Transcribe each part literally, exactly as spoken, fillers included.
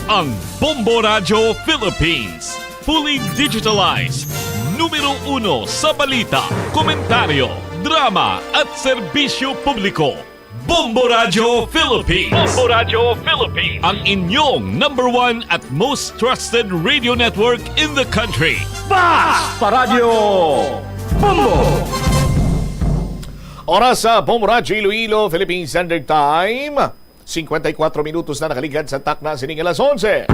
Ang Bombo Radyo Philippines, fully digitalized, numero uno sa balita, komentaryo, drama at serbisyo publiko. Bombo Radyo Philippines. Bombo Radyo Philippines. Ang inyong number one at most trusted radio network in the country. Basta Radyo Bombo! Oras sa Bombo Radyo Iloilo, Philippine Standard Time. Singkwenta y kuwatro minutos na nakaligad sa takna sining alas onse.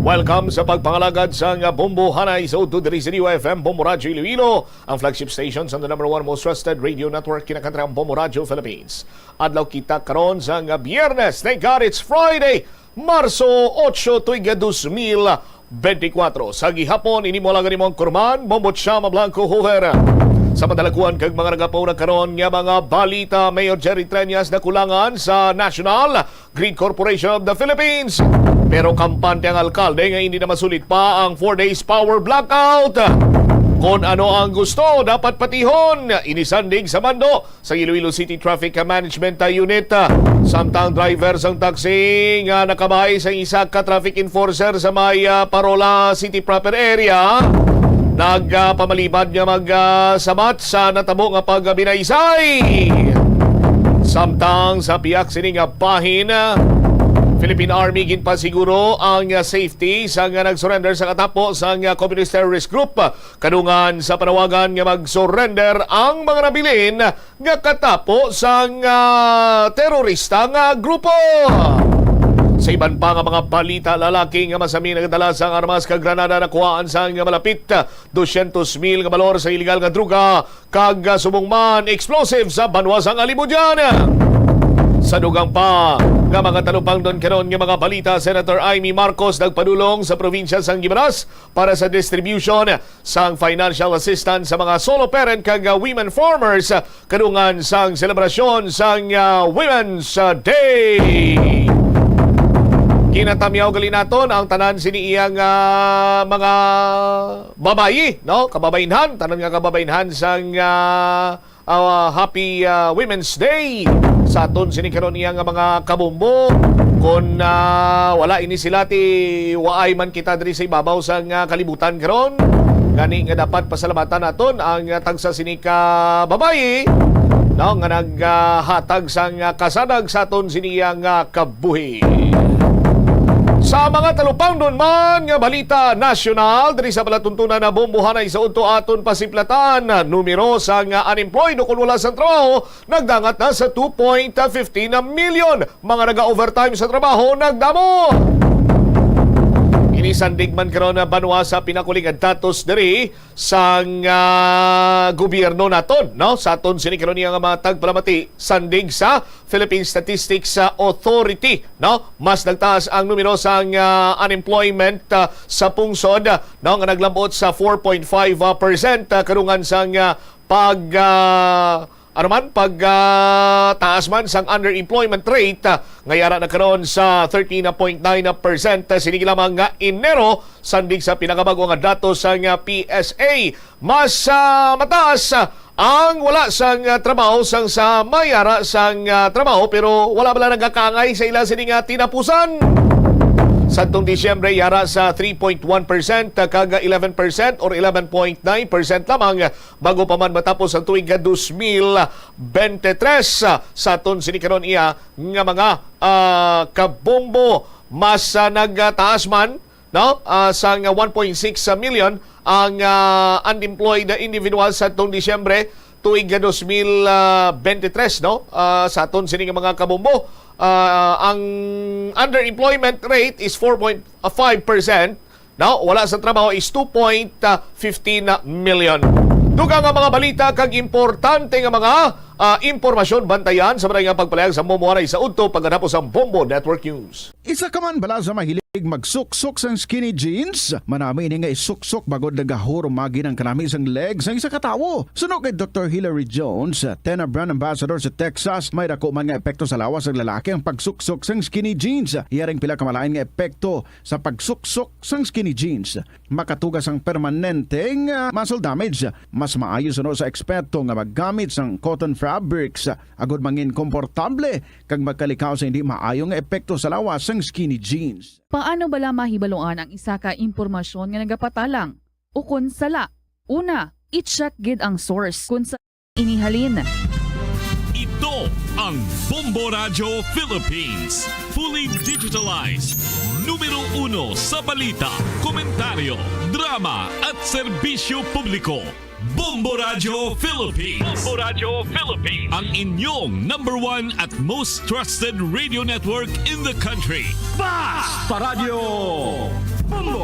Welcome sa pagpangalagad sang Bombo Hanay sa udto diri sa D Y F M, Bombo Radyo Iloilo, ang flagship station sa the number one most trusted radio network, kinakantrang Bombo Radyo Philippines. Adlaw kita karon sang Biyernes. Thank God it's Friday, Marso otso, tuig dos mil benti kwatro. Sa gihapon, ini mo lang mo ang kurman, Bombo Chama Blanco Hoover. Sa madalakuan kag mga nagapauna karon nga mga balita, Mayor Jerry Treñas nakulangan sa National Grid Corporation of the Philippines. Pero kampante ang alkalde nga hindi na masulit pa ang four days power blackout. Kon ano ang gusto, dapat patihon. Inisandig sa mando sa Iloilo City Traffic Management Unit. Samtang driver sang taxi nga nakabay sa isa ka traffic enforcer sa may, ah, Parola City proper area, nagpamalibad nga magsabat sa natabo nga pagbinaysay. Samtang sa pihak sini nga bahin, Philippine Army ginpasiguro ang safety sa nga nag-surrender sa katapo sa nga Communist Terrorist Group. Kadungan sa panawagan nga mag-surrender ang mga nabilin nga katapo sang, ah, terorista nga grupo. Sa iban pa nga mga balita, lalaki nga masami nagdala sang armas kag granada nakuhaan sang malapit dosyentos mil nga balor sa iligal nga droga kag, ah, subong man explosive sa banwa sang Alibudyan. Sa dugang pa nga mga talupangdon karon nga mga balita, Senator Imee Marcos nagpadulong sa probinsya sang Guimaras para sa distribution sang financial assistance sa mga solo parent kag, ah, women farmers, ah, kadungan sang selebrasyon sang, ah, Women's, ah, Day. Ginatamyaw gali naton ang tanan sini iyang, ah, mga babayi, no? Kababainhan, tanan nga kababainhan sang, ah, ah, happy, ah, Women's Day sa aton sini karon iya nga mga kabombo. Kon, ah, wala ini sila, ti waay man kita diri sa ibabaw sang, ah, kalibutan karon. Gani nga dapat pasalamatan naton ang, ah, tagsa sini ka babayi, no, nga naghatag sang, ah, kasanag sa aton sini iya nga kabuhi. Sa mga talupangdon man nga balita nasyonal, diri sa palatuntunan na bombohanay sa udto aton pasiplatan, numero sang unemployed o kung wala sang trabaho nagdangat na sa two point fifteen million. Mga naga-overtime sa trabaho nagdamo. Ini sandig man karon na banwa sa pinakuling nga datos diri sang, ah, gobyerno naton, no? Sa aton sini karon nga mga tagpalamati, sandig sa Philippine Statistics, ah, Authority, no? Mas nagtaas ang numero sang, ah, unemployment, ah, sa pungsod, ah, no, nga naglambot sa four point five percent, ah, kadungan sang, ah, pag, ah, ano man, pag, ah, taas man sang underemployment rate, ah, nga yara na karon sa thirteen point nine percent, ah, sining lamang nga Enero, sandig sa pinakabag-o nga datos sang, ah, P S A. Mas, ah, mataas, ah, ang wala sang, ah, trabaho sang sa may ara sang, ah, trabaho, pero wala bala nagakaangay sa ila sini nga tinapusan. Sadtong Disyembre, yara sa three point one percent kag eleven percent or eleven point nine percent lamang bago pa man matapos ang tuig nga dos mil bente tres. Sa aton sini karon iya nga mga, ah, kabombo, mas, ah, nagtaas man, no? Ah, sang one point six million ang, ah, unemployed individuals sa atong Disyembre tuig nga dos mil bente tres, no? Ah, sa aton sini nga mga kabombo, ah, ang underemployment rate is four point five percent, no? Wala sa trabaho is two point fifteen million. Dugang nga mga balita kag importante nga mga, ah, impormasyon, bantayan sa mga nga pagpalayag sa Bombo Hanay sa udto pagkatapos ang Bombo Network News. Isa ka man bala sa mahilig magsuksok sang skinny jeans? Manami ini nga isuksok bangod nagahurumagi ang kanami sang leg sang isa ka tawo. Suno kay Doktor Hilary Jones, Tena Brand Ambassador sa Texas, may dako man nga epekto sa lawas sang lalaki ang pagsuksok sang skinny jeans. Iya ring pila ka malain nga epekto sa pagsuksok sang skinny jeans. Makatuga sang permanenteng, ah, muscle damage. Mas maayo suno sa eksperto nga maggamit sang cotton aberks, agod mangin komportable kag makalikaw sa hindi maayo nga epekto sa lawas sang skinny jeans. Paano bala mahibaluan ang isa ka impormasyon nga nagapatalang ukon sala? Una, i-check gid ang source. Kon sa ini halin. Ito ang Bombo Radyo Philippines. Fully digitalized. Numero uno sa balita, komentaryo, drama at serbisyo publiko. Bombo Radyo Philippines. Bombo Radyo Philippines. Ang inyong number one at most trusted radio network in the country. Basta Radyo Bombo!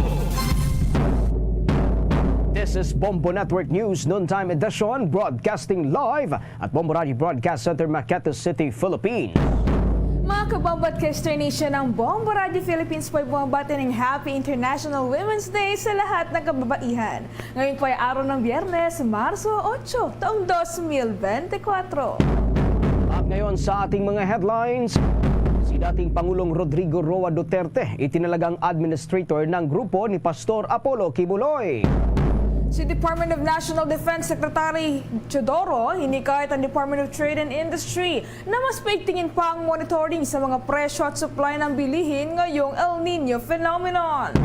This is Bombo Network News Noontime Edition, broadcasting live at Bombo Radio Broadcast Center, Makati City, Philippines. Mga kabombo at ka-Star Nation, ang Bombo Radio Philippines po'y bumabati ng Happy International Women's Day sa lahat ng kababaihan. Ngayon po ay araw ng Biyernes, Marso otso, taong dos mil bente kwatro. At ngayon sa ating mga headlines, si dating Pangulong Rodrigo Roa Duterte itinalagang administrator ng grupo ni Pastor Apollo Quiboloy. Si Department of National Defense Secretary Teodoro hinikayat ang Department of Trade and Industry na mas paigtingin pa ang monitoring sa mga presyo at supply ng bilihin ngayong El Niño phenomenon.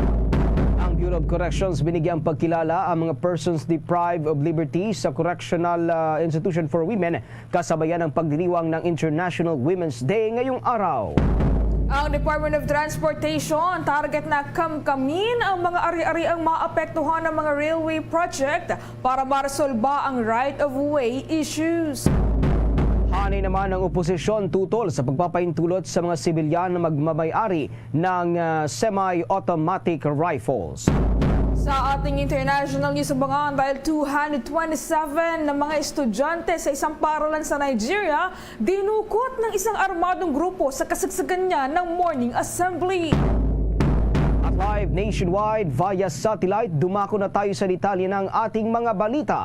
Ang Bureau of Corrections binigyang pagkilala ang mga persons deprived of liberty sa Correctional, ah, Institution for Women, kasabayan ang pagdiriwang ng International Women's Day ngayong araw. Ang Department of Transportation target na kamkamin ang mga ari-ariang maapektuhan ng mga railway project para maresolba ang right-of-way issues. Hanay naman ang oposisyon tutol sa pagpapaintulot sa mga sibilyan na magmamay-ari ng, ah, semi-automatic rifles. Sa ating international news, abangan dahil two hundred twenty-seven na mga estudyante sa isang paaralan sa Nigeria dinukot ng isang armadong grupo sa kasagsagan niya ng morning assembly. At live nationwide via satellite, dumako na tayo sa detalye ng ating mga balita.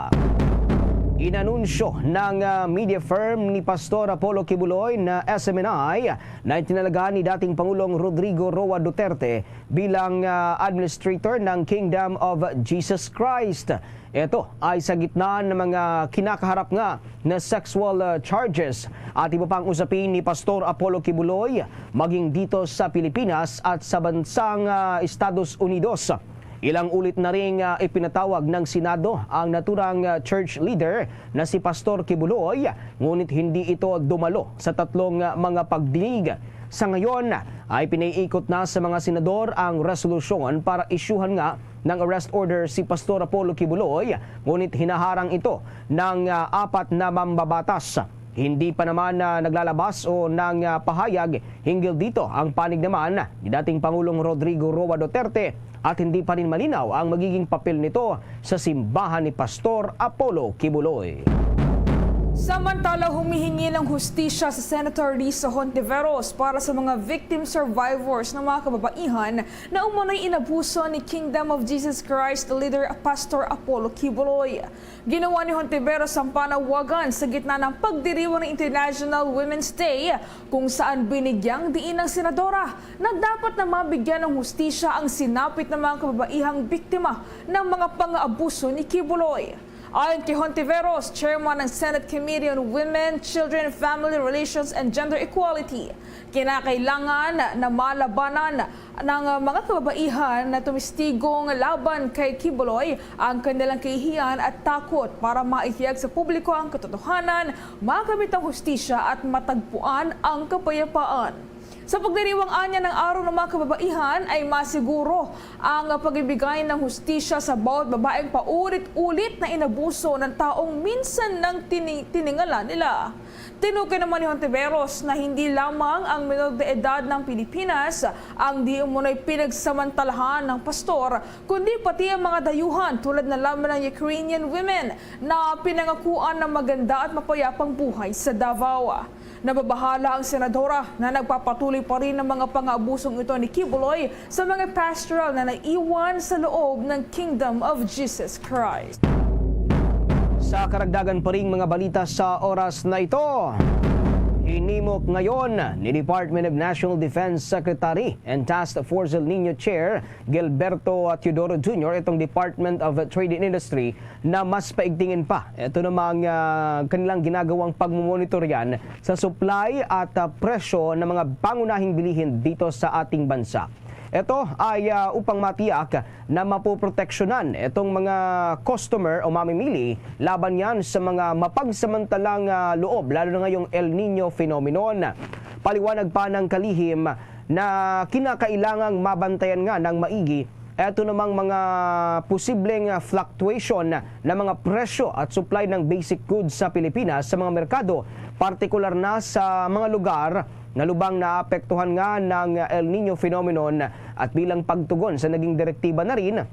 Inanunsyo ng, ah, media firm ni Pastor Apollo Quiboloy na S M N I na itinalaga ni dating Pangulong Rodrigo Roa Duterte bilang, ah, administrator ng Kingdom of Jesus Christ. Ito ay sa gitna ng mga kinakaharap nga na sexual, ah, charges at iba pang usapin ni Pastor Apollo Quiboloy, maging dito sa Pilipinas at sa bansang, ah, Estados Unidos. Ilang ulit na ring, ah, ipinatawag ng Senado ang naturang, ah, church leader na si Pastor Quiboloy, ngunit hindi ito dumalo sa tatlong, ah, mga pagdinig. Sa ngayon ay pinaiikot na sa mga senador ang resolusyon para isyuhan nga ng arrest order si Pastor Apollo Quiboloy, ngunit hinaharang ito ng, ah, apat na mambabatas. Hindi pa naman, ah, naglalabas o nang, ah, pahayag hinggil dito ang panig naman ni dating Pangulong Rodrigo Roa Duterte at hindi pa rin malinaw ang magiging papel nito sa simbahan ni Pastor Apollo Quiboloy. Samantala, humihingi ng hustisya si Senator Risa Hontiveros para sa mga victim survivors na mga kababaihan na umano'y inabuso ni Kingdom of Jesus Christ leader Pastor Apollo Quiboloy. Ginawa ni Hontiveros ang panawagan sa gitna ng pagdiriwang ng International Women's Day, kung saan binigyang diin ang senadora na dapat na mabigyan ng hustisya ang sinapit ng mga kababaihang biktima ng mga pang-abuso ni Quiboloy. Ayon kay Hontiveros, chairman ng Senate Committee on Women, Children, Family Relations, and Gender Equality, kinakailangan na malabanan ng mga kababaihan na tumistigong laban kay Quiboloy ang kanilang kahihiyan at takot para maihayag sa publiko ang katotohanan makamit ang hustisya at matagpuan ang kapayapaan. Sa pagdiriwang anya ng Araw ng mga Kababaihan ay masiguro ang pagbibigay ng hustisya sa bawat babaeng paulit-ulit na inabuso ng taong minsan nang tini-, tiningalan nila. Tinukoy naman ni Hontiveros na hindi lamang ang menor de edad ng Pilipinas ang di umunoy pinagsamantalahan ng pastor, kundi pati ang mga dayuhan tulad na lamang ng Ukrainian women na pinangakuan ng maganda at mapayapang buhay sa Davao. Nababahala ang senadora na nagpapatuloy pa rin ang mga pang-aabusong ito ni Quiboloy sa mga pastoral na naiwan sa loob ng Kingdom of Jesus Christ. Sa karagdagan pa ring mga balita sa oras na ito, Inimok ngayon ni Department of National Defense Secretary and Task Force El Nino Chair Gilberto Teodoro Junior itong Department of Trade and Industry na mas paigtingin pa ito namang, ah, kanilang ginagawang pagmumonitoryan sa supply at, ah, presyo ng mga pangunahing bilihin dito sa ating bansa. Ito ay, ah, upang matiyak na mapoproteksyonan itong mga customer o mamimili laban yan sa mga mapagsamantalang, ah, loob, lalo na ngayong El Nino phenomenon. Paliwanag pa ng kalihim na kinakailangang mabantayan nga ng maigi ito namang mga posibleng, ah, fluctuation ng mga presyo at supply ng basic goods sa Pilipinas sa mga merkado, partikular na sa mga lugar na lubang naapektuhan nga ng El Nino phenomenon, at bilang pagtugon sa naging direktiba na rin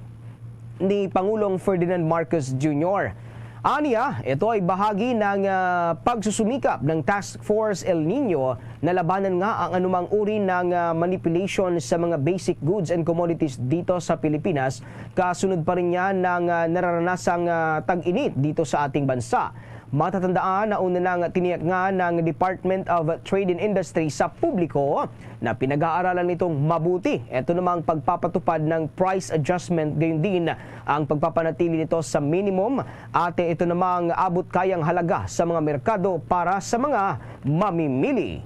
ni Pangulong Ferdinand Marcos Junior. Aniya, ito ay bahagi ng, ah, pagsusumikap ng Task Force El Nino na labanan nga ang anumang uri ng, ah, manipulation sa mga basic goods and commodities dito sa Pilipinas, kasunod pa rin niya ng, ah, nararanasang, ah, tag-init dito sa ating bansa. Matatandaan na una nang tiniyak nga ng Department of Trade and Industry sa publiko na pinag-aaralan nitong mabuti ito namang pagpapatupad ng price adjustment, gayon din ang pagpapanatili nito sa minimum at ito namang abot kayang halaga sa mga merkado para sa mga mamimili.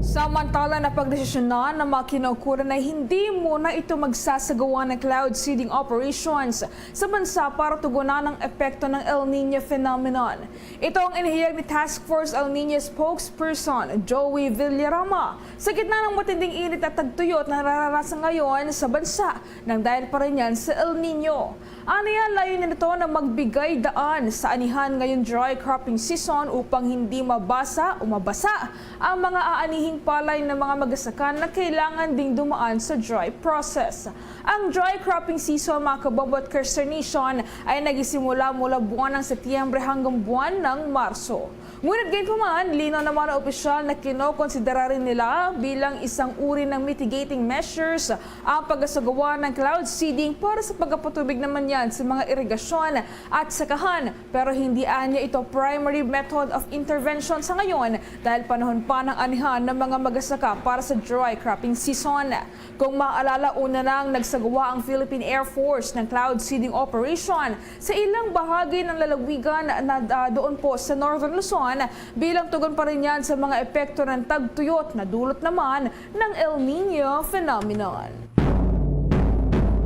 Samantala, napagdesisyonan ng mga kinaukulan na hindi muna ito magsasagawa ng cloud seeding operations sa bansa para tugunan ang epekto ng El Nino phenomenon. Ito ang inihayag ni Task Force El Nino spokesperson Joey Villarama sa gitna ng matinding init at tagtuyot na nararanasan ngayon sa bansa nang dahil pa rin yan sa El Nino. Aniya, layunin nito na magbigay daan sa anihan ngayong dry cropping season upang hindi mabasa o mabasa ang mga aanihing palay ng mga magasaka na kailangan ding dumaan sa dry process. Ang dry cropping season, mga kabombo at Kester Nation, ay nagisimula mula buwan ng Setyembre hanggang buwan ng Marso. Ngunit gayunpaman, linaw naman ng opisyal na kinokonsidera rin nila bilang isang uri ng mitigating measures ang pagkasagawa ng cloud seeding para sa pagpapatubig naman yan sa mga irigasyon at sakahan. Pero hindi anya ito primary method of intervention sa ngayon dahil panahon pa ng anihan ng mga magasaka para sa dry cropping season. Kung maalala, una nang nagsagawa ang Philippine Air Force ng cloud seeding operation sa ilang bahagi ng lalawigan na, ah, doon po sa Northern Luzon, bilang tugon pa rin yan sa mga epekto ng tagtuyot na dulot naman ng El Nino phenomenon.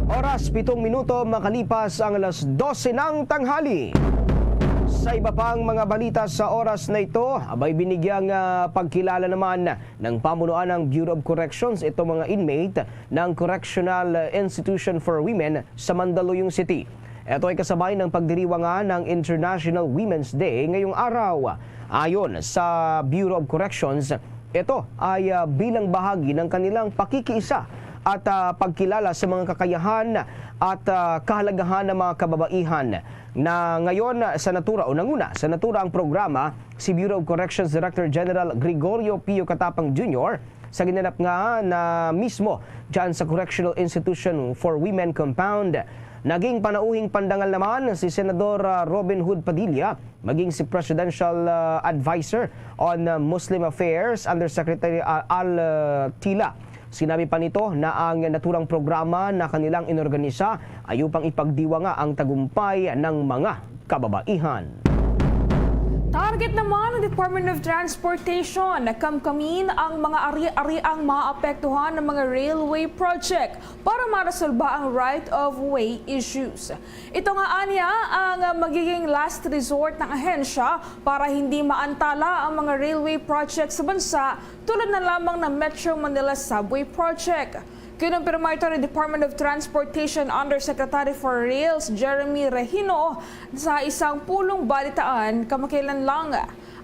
Oras, pitong minuto makalipas ang alas dose ng tanghali. Sa iba pang mga balita sa oras na ito, abay, binigyang, ah, pagkilala naman ng pamunuan ng Bureau of Corrections itong mga inmate ng Correctional Institution for Women sa Mandaluyong City. Ito ay kasabay ng pagdiriwang ng International Women's Day ngayong araw. Ayon sa Bureau of Corrections, ito ay, ah, bilang bahagi ng kanilang pakikiisa at, ah, pagkilala sa mga kakayahan at, ah, kahalagahan ng mga kababaihan na ngayon sa natura o nanguna sa natura ang programa si Bureau of Corrections Director General Gregorio Pio Katapang Junior sa ginanap nga na mismo dyan sa Correctional Institution for Women Compound. Naging panauhing pandangal naman si Senador, ah, Robin Hood Padilla, maging si Presidential, ah, Advisor on, ah, Muslim Affairs, Undersecretary, ah, Al, ah, Tila. Sinabi pa nito na ang naturang programa na kanilang inorganisa ay upang ipagdiwanga ang tagumpay ng mga kababaihan. Target naman ng Department of Transportation na kamkamin ang mga ari-ariang maapektuhan ng mga railway project para maresolba ang right-of-way issues. Ito nga anya ang magiging last resort ng ahensya para hindi maantala ang mga railway project sa bansa, tulad na lamang ng Metro Manila Subway Project. Kinumpirma ito ni Department of Transportation Undersecretary for Rails Jeremy Regino sa isang pulong balitaan kamakailan lang.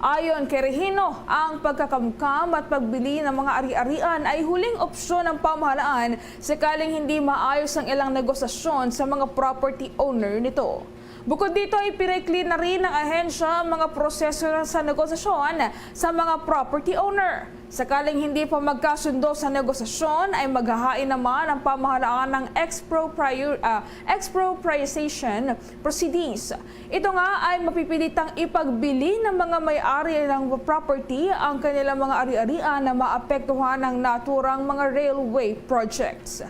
Ayon kay Regino, ang pagkakamkam at pagbili ng mga ari-arian ay huling opsyon ng pamahalaan sakaling hindi maayos ang ilang negosasyon sa mga property owner nito. Bukod dito, ipinaikli na rin ng ahensya ang mga proseso sa negosasyon sa mga property owner. Sakaling hindi pa magkasundo sa negosasyon, ay maghahain naman ang pamahalaan ng exproprio-, ah, expropriation proceedings. Ito nga ay mapipilitang ipagbili ng mga may-ari ng property ang kanilang mga ari-arian na maapektuhan ng naturang mga railway projects.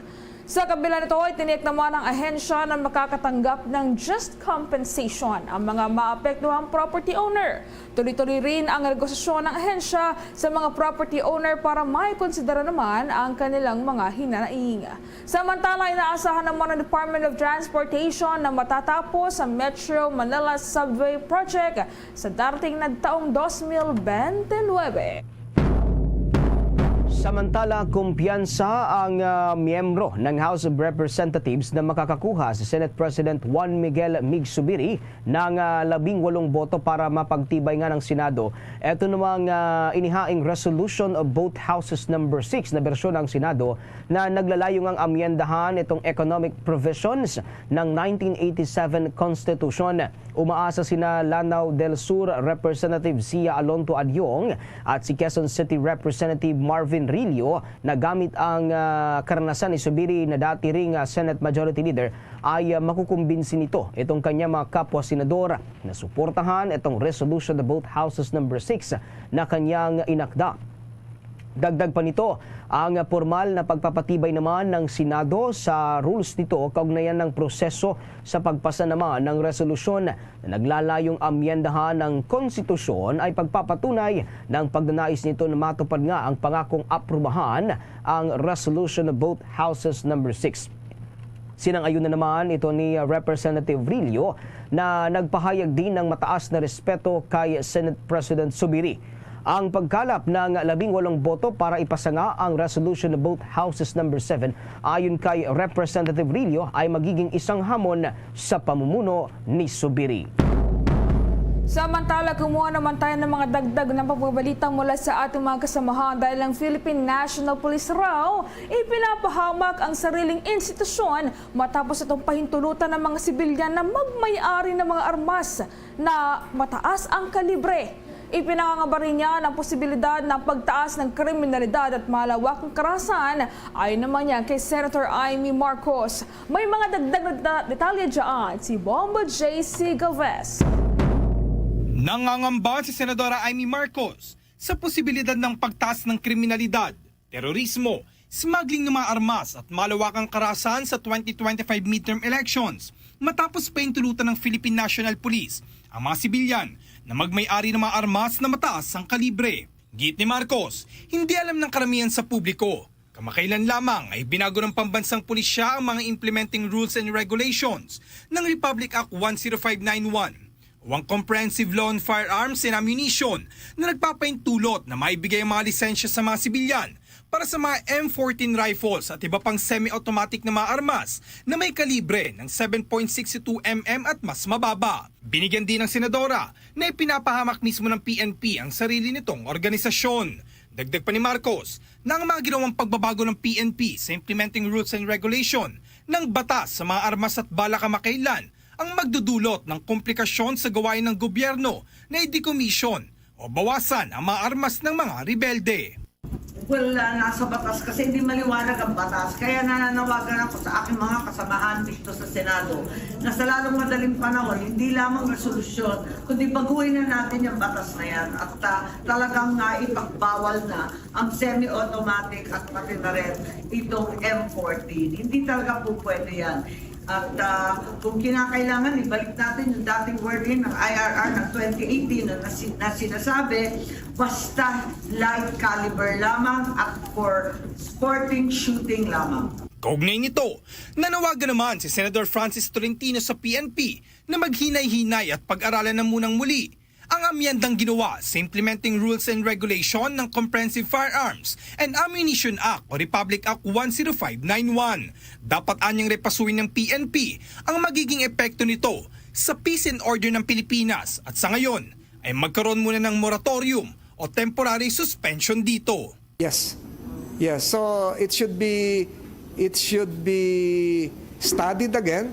Sa kabila nito, itiniyak naman ng ahensya na makakatanggap ng just compensation ang mga maapektuhang property owner. Tuloy-tuloy rin ang negosasyon ng ahensya sa mga property owner para maikonsidera naman ang kanilang mga hinanaing. Samantala, inaasahan naman ng Department of Transportation na matatapos ang Metro Manila Subway Project sa darating na taong dos mil bente nuebe. Samantala, kumpiyansa ang, ah, miyembro ng House of Representatives na makakakuha si Senate President Juan Miguel Mig Zubiri ng, ah, labing walong boto para mapagtibay nga ng Senado. Ito namang, ah, inihaing Resolution of Both Houses Number Six na bersyon ng Senado na naglalayong ang amyendahan itong economic provisions ng nineteen eighty-seven Constitution. Umaasa sina Lanao del Sur Representative Sia Alonto Adyong at si Quezon City Representative Marvin Rillo na gamit ang, ah, karanasan ni Zubiri na dati ring, ah, Senate Majority Leader ay, ah, makukumbinsi nito itong kanyang mga kapwa senador na suportahan itong Resolution of Both Houses Number Six na kanyang inakda. Dagdag pa nito, ang pormal na pagpapatibay naman ng Senado sa rules nito kaugnayan ng proseso sa pagpasa naman ng resolusyon na naglalayong amyendahan ng konstitusyon ay pagpapatunay ng pagnanais nito na matupad nga ang pangakong aprubahan ang Resolution of Both Houses Number Six. Sinang-ayunan naman ito ni Representative Rillo na nagpahayag din ng mataas na respeto kay Senate President Zubiri. Ang pagkalap ng labing walong boto para ipasanga ang Resolution of Both Houses Number Seven ayon kay Representative Rillo ay magiging isang hamon sa pamumuno ni Zubiri. Samantala, kumuha naman tayo ng mga dagdag na pagbabalita mula sa ating mga kasamahan dahil ang Philippine National Police raw ipinapahamak ang sariling institusyon matapos itong pahintulutan ng mga sibilyan na magmay-ari ng mga armas na mataas ang kalibre. Ipinangangaba rin niya ang posibilidad ng pagtaas ng kriminalidad at malawakang karahasan, ayon naman niya kay Senator Imee Marcos. May mga dagdag na deta- detalye dyan si Bombo J C Galvez. Nangangamba si Senadora Imee Marcos sa posibilidad ng pagtaas ng kriminalidad, terorismo, smuggling ng mga armas at malawakang karahasan sa twenty twenty-five midterm elections matapos pahintulutan ng Philippine National Police ang mga sibilyan na magmay-ari ng mga armas na mataas ang kalibre. Giit ni Marcos, hindi alam ng karamihan sa publiko. Kamakailan lamang ay binago ng pambansang pulisya ang mga implementing rules and regulations ng Republic Act one zero five nine one o ang Comprehensive Law on Firearms and Ammunition na nagpapahintulot na maibigay ang mga lisensya sa mga sibilyan para sa mga M fourteen rifles at iba pang semi-automatic na mga armas na may kalibre ng seven point six two M M at mas mababa. Binigyan din ng senadora na ipinapahamak mismo ng P N P ang sarili nitong organisasyon. Dagdag pa ni Marcos na ang mga ginawang pagbabago ng P N P sa implementing rules and regulation ng batas sa mga armas at bala kamakailan ang magdudulot ng komplikasyon sa gawain ng gobyerno na i-decommission o bawasan ang mga armas ng mga rebelde. Well, ah, nasa batas kasi hindi maliwanag ang batas. Kaya nananawagan ako sa aking mga kasamahan dito sa Senado na sa lalong madaling panahon, hindi lamang resolusyon, kundi baguhin na natin yung batas na yan at ah, talagang ah, ipagbawal na ang semi-automatic at pati na rin itong M fourteen. Hindi talaga po pwede yan. At ah, kung kinakailangan, ibalik natin yung dating wording ng I R R ng twenty eighteen na, nasi- na sinasabi, basta light caliber lamang at for sporting shooting lamang. Kaugnay nito, nanawagan naman si Senador Francis Tolentino sa P N P na maghinay-hinay at pag-aralan na munang muli ang amyendang ginawa sa Implementing Rules and Regulation ng Comprehensive Firearms and Ammunition Act o Republic Act one zero five nine one. Dapat anyang repasuhin ng P N P ang magiging epekto nito sa peace and order ng Pilipinas at sa ngayon ay magkaroon muna ng moratorium o temporary suspension dito. Yes. Yes. So it should be it should be studied again.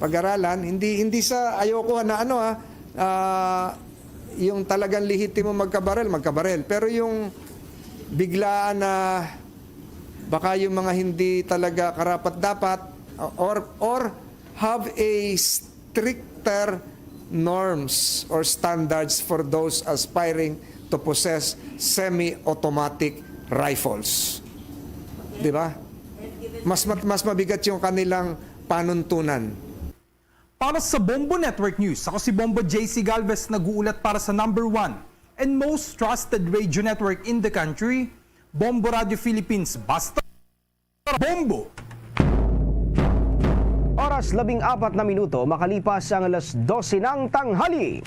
pag-aralan, hindi, hindi sa ayoko na ano, ah, ah, yung talagang lehitimo magkabaril, magkabaril. Pero yung biglaan na baka yung mga hindi talaga karapat-dapat, or, or have a stricter norms or standards for those aspiring to possess semi-automatic rifles. Di ba? Mas mat-, mas mabigat yung kanilang panuntunan. Para sa Bombo Network News, ako si Bombo J C Galvez, nag-uulat para sa number one and most trusted radio network in the country, Bombo Radio Philippines. Basta Bombo! Oras, labing apat na minuto makalipas ang alas dose ng tanghali.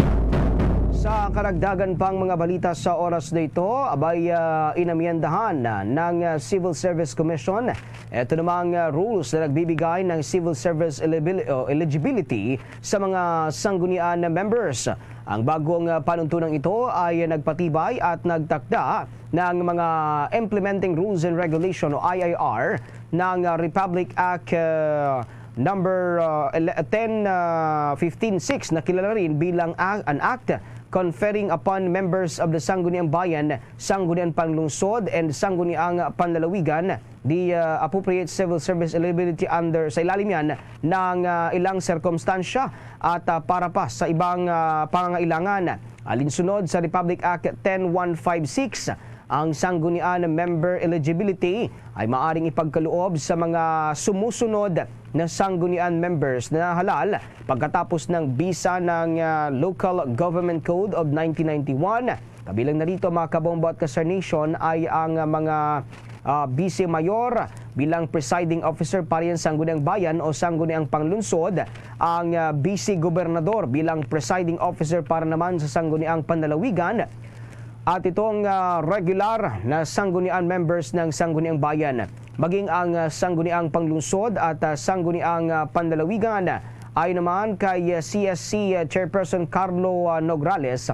Sa karagdagan pang mga balita sa oras na ito, abay, ah, inamyendahan na ng, ah, Civil Service Commission ito namang, ah, rules na nagbibigay ng civil service elibil-, o eligibility sa mga sanggunian members. Ang bagong, ah, panuntunang ito ay nagpatibay at nagtakda ng mga implementing rules and regulation o I I R ng, ah, Republic Act, ah, number, ah, ele-, ten, ah, fifteen six, na kilala rin bilang a-, an Act conferring upon members of the Sangguniang Bayan, Sangguniang Panlungsod, and Sangguniang Panlalawigan the, uh, appropriate civil service eligibility under, sa ilalim yan ng, uh, ilang sirkumstansya at, uh, para pa sa ibang, uh, pangangailangan. Alinsunod sa Republic Act ten one five six, ang sanggunian member eligibility ay maaring ipagkaloob sa mga sumusunod na sanggunian members na halal pagkatapos ng bisa ng, uh, Local Government Code of nineteen ninety-one. Kabilang na rito, mga kabombo at ka-Star Nation, ay ang, uh, mga ah, Vice Mayor bilang presiding officer para yan Sangguniang Bayan o Sangguniang Panglungsod, ang, ah, Vice Gobernador bilang presiding officer para naman sa Sangguniang Panlalawigan, at itong, ah, regular na sanggunian members ng Sangguniang Bayan. Maging ang, ah, Sangguniang Panglungsod at, ah, Sangguniang, ah, Panlalawigan ay naman kay, ah, C S C, ah, Chairperson Carlo, ah, Nograles.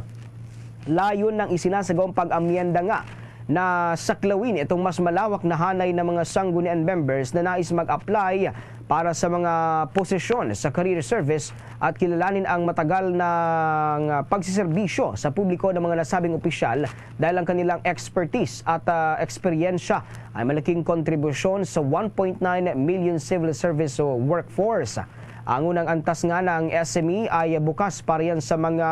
Layon ng isinasagawang pag-amyenda nga na saklawin itong mas malawak na hanay ng mga sanggunian members na nais mag-apply para sa mga posisyon sa career service at kilalanin ang matagal ng pagsiserbisyo sa publiko ng mga nasabing opisyal dahil ang kanilang expertise at, ah, eksperyensya ay malaking kontribusyon sa one point nine million civil service workforce. Ang unang antas nga ng S M E ay bukas para yan sa mga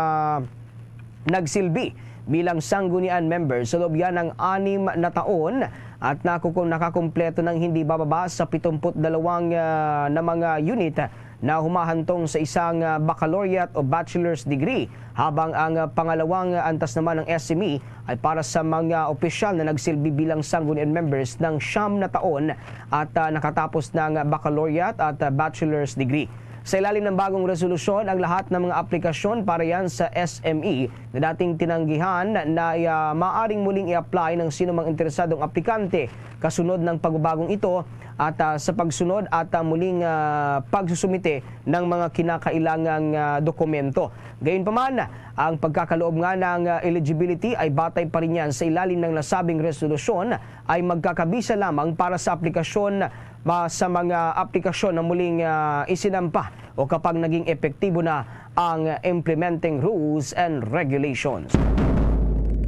nagsilbi bilang sanggunian member sa loob yan ng anim na taon at nakukun-, nakakumpleto ng hindi bababa sa pitumput dalawang, ah, na mga unit na humahantong sa isang, ah, baccalaureate o bachelor's degree, habang ang, ah, pangalawang antas naman ng S M E ay para sa mga opisyal na nagsilbi bilang sanggunian members ng siyam na taon at, ah, nakatapos ng baccalaureate at, ah, bachelor's degree. Sa ilalim ng bagong resolusyon, ang lahat ng mga aplikasyon para yan sa S M E na dating tinanggihan na, ah, maaring muling i-apply ng sino mang interesadong aplikante kasunod ng pagbabagong ito at, ah, sa pagsunod at, ah, muling, ah, pagsusumite ng mga kinakailangang, ah, dokumento. Gayunpaman, ang pagkakaloob nga ng, ah, eligibility ay batay pa rin yan sa ilalim ng nasabing resolusyon ay magkakabisa lamang para sa aplikasyon, ah, sa mga aplikasyon na muling, ah, isinampa o kapag naging epektibo na ang implementing rules and regulations.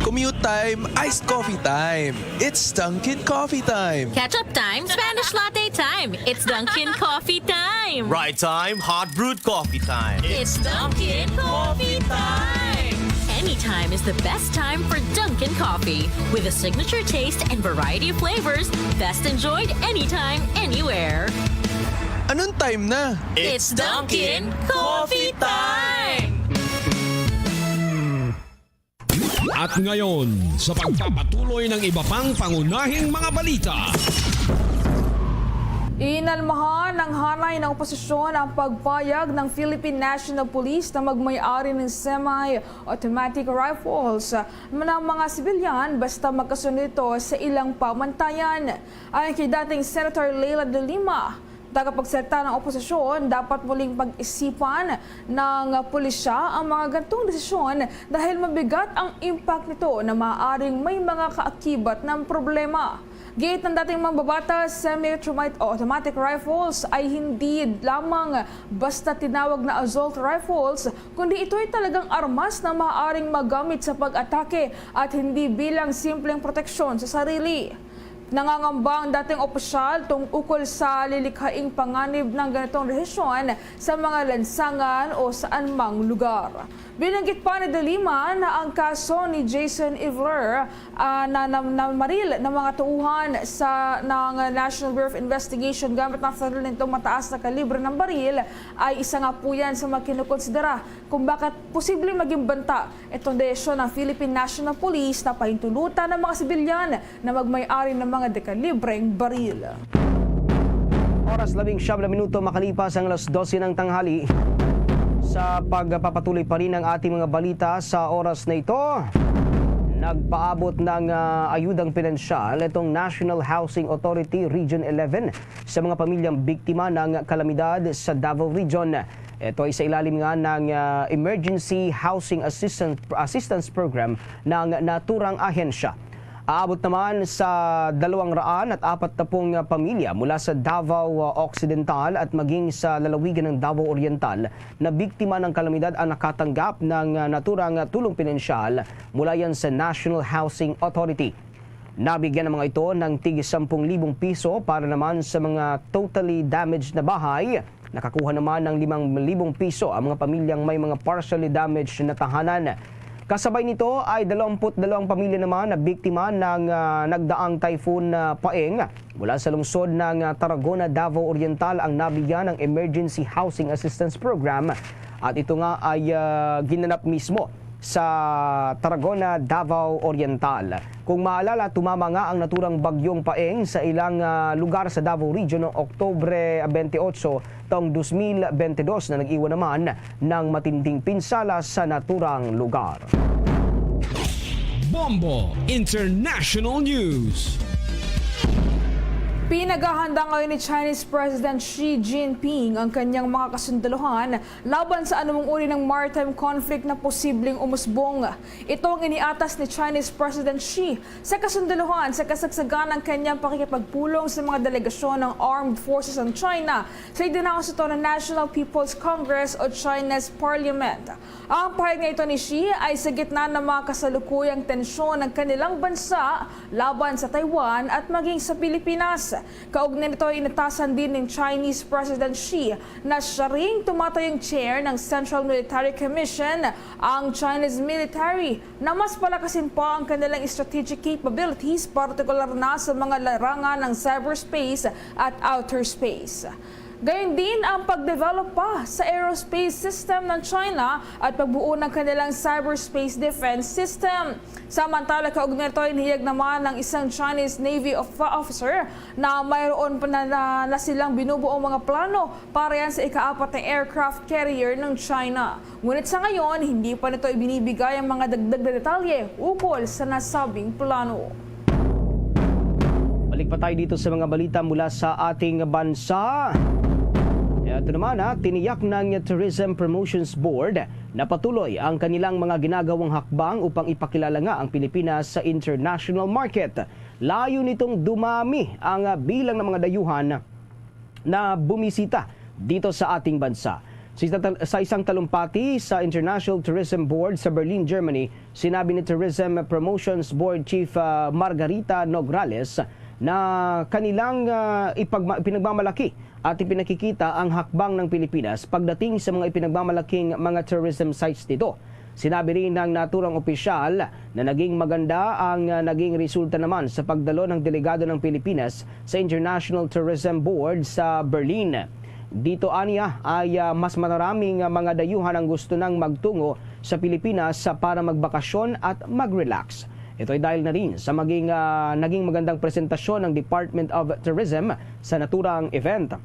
Commute time, iced coffee time. It's Dunkin' Coffee Time. Ketchup time, Spanish latte time. It's Dunkin' Coffee time. Ride time, hot brewed coffee time. It's Dunkin' Coffee time. Anytime is the best time for Dunkin' Coffee. With a signature taste and variety of flavors, best enjoyed anytime, anywhere. Anong time na? It's Dunkin' Coffee time! At ngayon, sa pagpapatuloy ng iba pang pangunahing mga balita. Inalmahan ng hanay ng oposisyon ang pagpayag ng Philippine National Police na magmay-ari ng semi-automatic rifles ng mga sibilyan basta magkasunod ito sa ilang pamantayan. Ayon kay dating Senator Leila de Lima, tagapagsalita ng oposisyon, dapat muling pag-isipan ng pulisya ang mga gantong desisyon dahil mabigat ang impact nito na maaaring may mga kaakibat ng problema. Giit ng dating mambabatas, semi-automatic rifles ay hindi lamang basta tinawag na assault rifles, kundi ito'y talagang armas na maaaring magamit sa pag-atake at hindi bilang simpleng proteksyon sa sarili. Nangangamba ang dating opisyal tungkol sa lilikhaing panganib ng ganitong desisyon sa mga lansangan o saan mang lugar. Binanggit pa ni De Lima na ang kaso ni Jason Evler, ah, na, na, namaril ng mga tauhan sa, ng National Bureau of Investigation gamit ang sarili nitong mataas na kalibre ng baril ay isa nga po yan sa mga kinukonsidera kung bakit posibleng maging banta itong desisyon ng Philippine National Police na pahintulutan ang mga sibilyan na magmay-ari ng mga dekalibreng baril. Oras labing siyam na minuto makalipas ang alas dose ng tanghali. Sa pagpapatuloy pa rin ang ating mga balita sa oras na ito, nagpaabot ng ah, ayudang pinansyal itong National Housing Authority Region eleven sa mga pamilyang biktima ng kalamidad sa Davao Region. Ito ay sa ilalim nga ng ah, Emergency Housing Assistance, Assistance Program ng naturang ahensya. Aabot naman sa dalawang raan at apat na pung pamilya mula sa Davao Occidental at maging sa lalawigan ng Davao Oriental na biktima ng kalamidad ang nakatanggap ng naturang tulong pinansyal mula yan sa National Housing Authority. Nabigyan ng mga ito ng tig sampung libong piso para naman sa mga totally damaged na bahay. Nakakuha naman ng limang libong piso ang mga pamilyang may mga partially damaged na tahanan. Kasabay nito ay dalawampu't dalawang pamilya naman na biktima ng ah, nagdaang Typhoon ah, Paeng. Mula sa lungsod ng ah, Tarragona, Davao Oriental ang nabigyan ng Emergency Housing Assistance Program at ito nga ay ah, ginanap mismo sa Tarragona, Davao Oriental. Kung maalala, tumama nga ang naturang bagyong Paeng sa ilang ah, lugar sa Davao Region noong Oktubre twenty-eight taong dos mil bente dos na nag-iwan naman ng matinding pinsala sa naturang lugar. Bombo International News. Pinaghahanda ngayon ni Chinese President Xi Jinping ang kanyang mga kasundaluhan laban sa anumang uri ng maritime conflict na posibleng umusbong. Ito ang iniatas ni Chinese President Xi sa kasundaluhan sa kasagsagan ng kanyang pakikipagpulong sa mga delegasyon ng Armed Forces ng China sa idinaos ito ng National People's Congress o China's Parliament. Ang pahayag na ito ni Xi ay sa gitna ng mga kasalukuyang tensyon ng kanilang bansa laban sa Taiwan at maging sa Pilipinas. Kaugnay nito, inatasan din ng Chinese President Xi na siya ring tumatayong chair ng Central Military Commission ang Chinese military na mas palakasin pa ang kanilang strategic capabilities, partikular na sa mga larangan ng cyberspace at outer space. Gayon din ang pagdevelop pa sa aerospace system ng China at pagbuo ng kanilang cyberspace defense system. Samantala, kaugnay nito, inihayag naman ng isang Chinese Navy of officer na mayroon pa na, na, na silang binubuong mga plano para yan sa ikaapat na aircraft carrier ng China. Ngunit sa ngayon, hindi pa nito ibinibigay ang mga dagdag na detalye ukol sa nasabing plano. Balik pa tayo dito sa mga balita mula sa ating bansa. Ito naman ha, tiniyak ng Tourism Promotions Board na patuloy ang kanilang mga ginagawang hakbang upang ipakilala nga ang Pilipinas sa international market. Layo nitong dumami ang bilang ng mga dayuhan na bumisita dito sa ating bansa. Sa isang, sa isang talumpati sa International Tourism Board sa Berlin, Germany, sinabi ni Tourism Promotions Board Chief ah, Margarita Nograles na kanilang ah, ipagma- pinagmamalaki at ipinakikita ang hakbang ng Pilipinas pagdating sa mga ipinagmamalaking mga tourism sites dito. Sinabi rin ng naturang opisyal na naging maganda ang ah, naging resulta naman sa pagdalo ng delegado ng Pilipinas sa International Tourism Board sa Berlin. Dito aniya ay ah, mas mararaming ah, mga dayuhan ang gusto nang magtungo sa Pilipinas ah, para magbakasyon at mag-relax. Ito ay dahil na rin sa maging ah, naging magandang presentasyon ng Department of Tourism sa naturang event.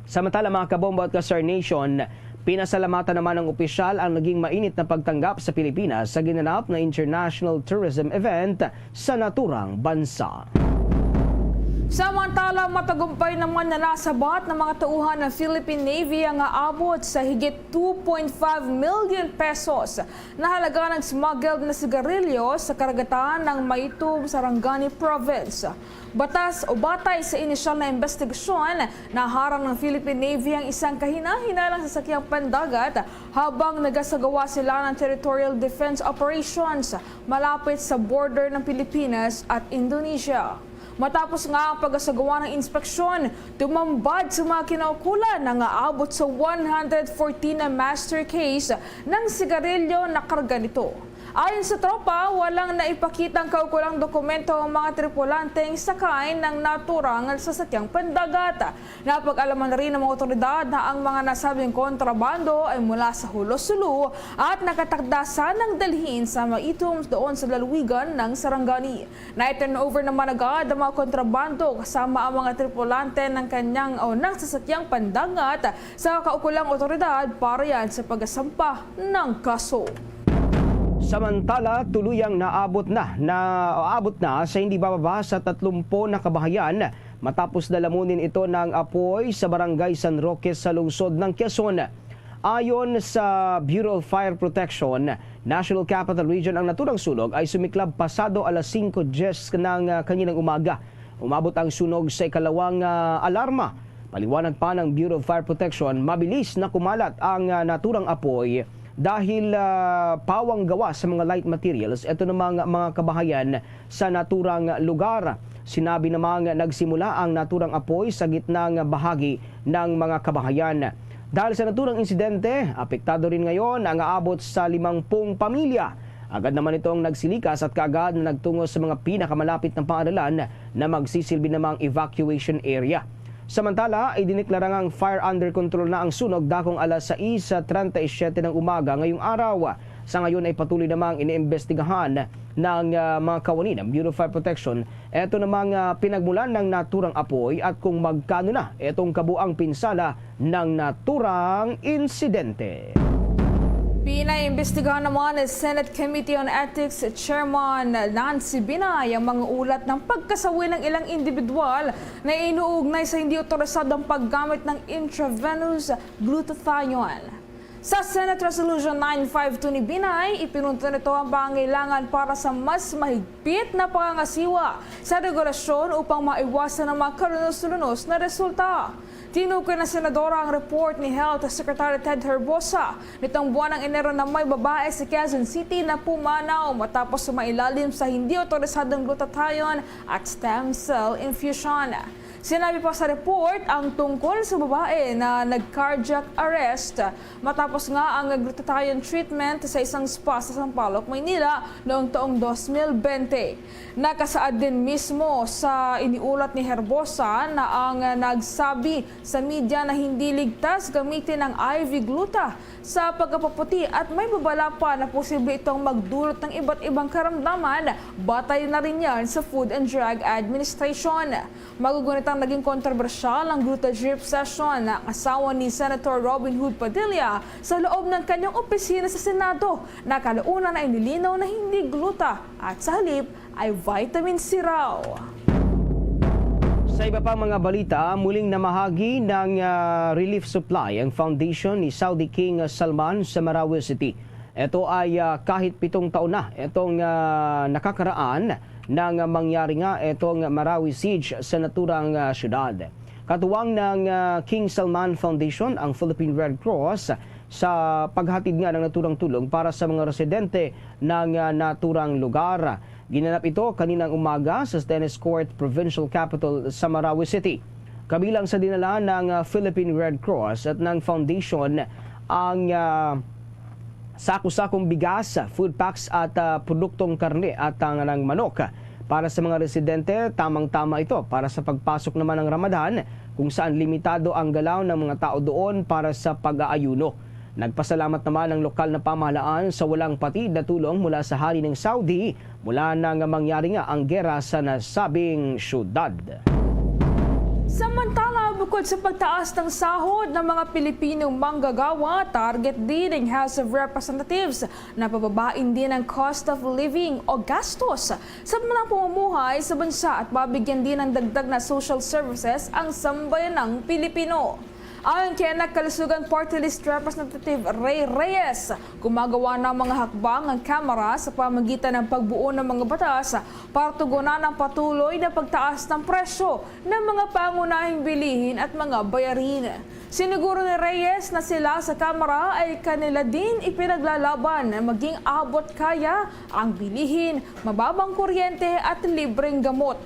Samantala, mga kabombo at ka-Star Nation, pinasalamatan naman ng opisyal ang naging mainit na pagtanggap sa Pilipinas sa ginanap na international tourism event sa naturang bansa. Samantala, matagumpay naman na nasabat ng mga tauhan ng Philippine Navy ang aabot sa higit two point five million pesos na halaga ng smuggled na sigarilyo sa karagatan ng Maytub, Sarangani Province. Batas o batay sa inisyal na investigasyon, naharang ng Philippine Navy ang isang kahina-hinalang sasakyang pandagat habang nagasagawa sila ng territorial defense operations malapit sa border ng Pilipinas at Indonesia. Matapos nga ang pagkasagawa ng inspeksyon, tumambad sa mga kinaukulan na nga abot sa one hundred fourteen na master case ng sigarilyo na karga nito. Ayon sa tropa, walang naipakitang kaukulang dokumento ang mga tripulanteng sakay ng naturang sasakyang pandagat. Napag-alaman na rin ng mga otoridad na ang mga nasabing kontrabando ay mula sa Jolo, Sulu at nakatakda sanang dalhin sa Maytub doon sa lalawigan ng Sarangani. Na-turnover naman agad ang mga kontrabando kasama ang mga tripulante ng kanyang o ng sasakyang pandagat sa kaukulang otoridad para yan sa pagsampa ng kaso. Samantala, tuluyang naabot na, naabot na sa hindi bababa sa tatlumpu na kabahayan matapos na lamunin ito ng apoy sa Barangay San Roque sa lungsod ng Quezon. Ayon sa Bureau of Fire Protection, National Capital Region, ang naturang sunog ay sumiklab pasado alas singko diyes ng, ah, kaninang umaga. Umabot ang sunog sa ikalawang, ah, alarma. Paliwanag pa ng Bureau of Fire Protection, mabilis na kumalat ang, ah, naturang apoy dahil, ah, pawang gawa sa mga light materials ito namang mga kabahayan sa naturang lugar. Sinabi namang nagsimula ang naturang apoy sa gitnang bahagi ng mga kabahayan. Dahil sa naturang insidente, apektado rin ngayon ang aabot sa limangpung pamilya. Agad naman itong nagsilikas at kaagad na nagtungo sa mga pinakamalapit na paaralan na magsisilbi namang evacuation area. Samantala, idineklara ngang fire under control na ang sunog dakong alas sais treinta y siete ng umaga ngayong araw. Sa ngayon ay patuloy namang iniimbestigahan ng, ah, mga kawani ng Bureau of Fire Protection eto namang, ah, pinagmulan ng naturang apoy at kung magkano na etong kabuang pinsala ng naturang insidente. Pinaimbestigahan naman ni Senate Committee on Ethics Chairman Nancy Binay ang mga ulat ng pagkasawi ng ilang individual na inuugnay sa hindi otorisadong paggamit ng intravenous glutathione. Sa Senate Resolution nine five two ni Binay, ipinunto nito ang pangangailangan para sa mas mahigpit na pangangasiwa sa regulasyon upang maiwasan ang mga kalunos-lunos na resulta. Tinukoy na senadora ang report ni Health Secretary Ted Herbosa nitong buwan ng Enero na may babae sa Quezon City na pumanaw matapos sumailalim sa hindi otorisadong glutathione at stem cell infusion. Sinabi pa sa report ang tungkol sa babae na nag-cardiac arrest matapos nga ang glutathione treatment sa isang spa sa Sampaloc, Maynila noong taong dos mil bente. Nakasaad din mismo sa iniulat ni Herbosa na ang nagsabi sa media na hindi ligtas gamitin ang I V gluta sa pagkapaputi at may babala pa na posible itong magdulot ng iba't ibang karamdaman, batay na rin yan sa Food and Drug Administration. Magugunit ang naging kontrobersyal ang gluta drip session na ang asawa ni Senator Robin Hood Padilla sa loob ng kanyang opisina sa Senado na kalaunan ay nilinaw na hindi gluta at sa halip ay vitamin C raw. Sa iba pang mga balita, muling namahagi ng, ah, relief supply ang foundation ni Saudi King Salman sa Marawi City. Ito ay, ah, kahit pitong taon na itong, ah, nakakaraan nang mangyari nga itong Marawi siege sa naturang, ah, syudad. Katuwang ng, ah, King Salman Foundation ang Philippine Red Cross sa paghatid nga ng naturang tulong para sa mga residente ng, ah, naturang lugar. Ginanap ito kaninang umaga sa Tennis Court, Provincial Capital sa Marawi City. Kabilang sa dinala ng, ah, Philippine Red Cross at ng Foundation ang, ah, sako-sakong bigas, food packs at, ah, produktong karne at, ah, ng manok. Para sa mga residente, tamang-tama ito para sa pagpasok naman ng Ramadan, kung saan limitado ang galaw ng mga tao doon para sa pag-aayuno. Nagpasalamat naman ang lokal na pamahalaan sa walang patid na tulong mula sa hari ng Saudi mula nang mangyari nga ang gera sa nasabing syudad. Samantala, Bukod sa pagtaas ng sahod ng mga Pilipinong manggagawa, target din ng House of Representatives na pababain din ang cost of living o gastos sa mga pamumuhay sa bansa at mabigyan din ng dagdag na social services ang sambayanang Pilipino. Ayon kay Anak Kalusugan Party List Representative Ray Reyes, gumagawa ng mga hakbang ang Kamara sa pamagitan ng pagbuo ng mga batas para tugunan ang patuloy na pagtaas ng presyo ng mga pangunahing bilihin at mga bayarin. Siniguro ni Reyes na sila sa Kamara ay kanila din ipinaglalaban na maging abot kaya ang bilihin, mababang kuryente at libreng gamot.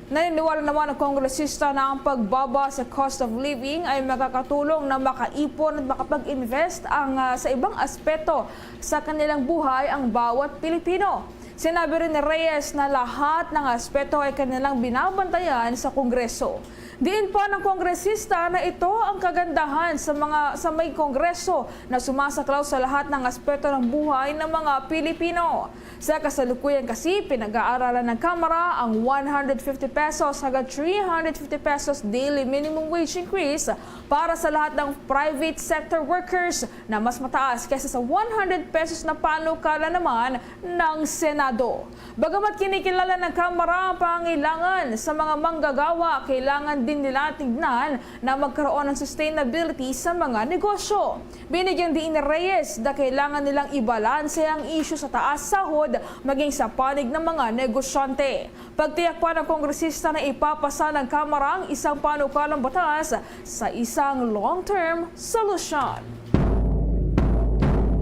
Naniniwala naman ang kongresista na ang pagbaba sa cost of living ay makakatulong na makaipon at makapag-invest ang, ah, sa ibang aspeto sa kanilang buhay ang bawat Pilipino. Sinabi rin ni Reyes na lahat ng aspeto ay kanilang binabantayan sa Kongreso. Diin pa ng kongresista na ito ang kagandahan sa mga, sa may Kongreso na sumasaklaw sa lahat ng aspeto ng buhay ng mga Pilipino. Sa kasalukuyan kasi, pinag-aaralan ng Kamara ang one hundred fifty pesos hanggang three hundred fifty pesos daily minimum wage increase para sa lahat ng private sector workers na mas mataas kaysa sa one hundred pesos na panukala naman ng Senado. Bagamat kinikilala ng Kamara ang pangangailangan sa mga manggagawa, kailangan din nila tingnan na magkaroon ng sustainability sa mga negosyo. Binigyang diin ni Reyes na kailangan nilang ibalanse ang isyu sa taas sahod maging sa panig ng mga negosyante. Pagtiyak pa ng kongresista na ipapasa ng Kamara ang isang panukalang batas sa isang long-term solusyon.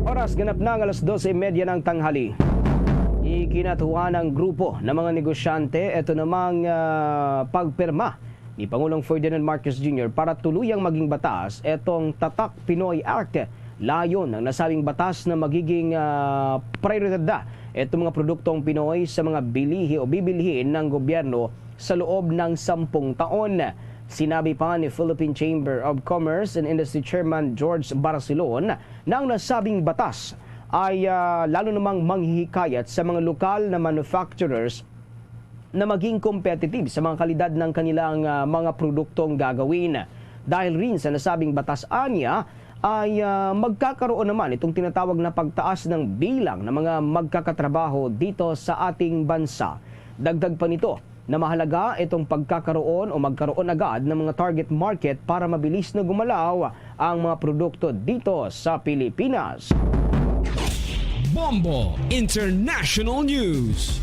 Oras ganap na nga alas dose y media ng tanghali. Ikinatuwa ng grupo ng mga negosyante ito namang, ah, pagpirma ni Pangulong Ferdinand Marcos Junior para tuluyang maging batas etong Tatak Pinoy Act. Layon ng nasabing batas na magiging, ah, prioridad na itong mga produktong Pinoy sa mga bilihi o bibilhin ng gobyerno sa loob ng sampung taon. Sinabi pa ni Philippine Chamber of Commerce and Industry Chairman George Barcelon na ang nasabing batas ay, ah, lalo namang manghihikayat sa mga lokal na manufacturers na maging competitive sa mga kalidad ng kanilang, ah, mga produktong gagawin. Dahil rin sa nasabing batas, anya, ay, ah, magkakaroon naman itong tinatawag na pagtaas ng bilang ng mga magkakatrabaho dito sa ating bansa. Dagdag pa nito na mahalaga itong pagkakaroon o magkaroon agad ng mga target market para mabilis na gumalaw ang mga produkto dito sa Pilipinas. Bombo International News.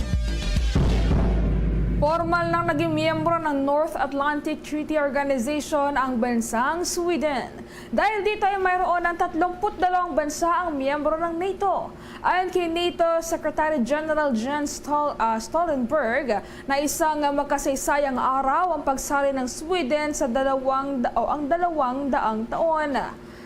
Formal nang naging miyembro ng North Atlantic Treaty Organization ang bansang Sweden. Dahil dito ay mayroon ng tatlumpu't dalawang bansa ang miyembro ng NATO. Ayon kay NATO Secretary General Jens Stol-, ah, Stoltenberg, na isang makasaysayang araw ang pagsali ng Sweden sa dalawang da-, o ang dalawang daang taon.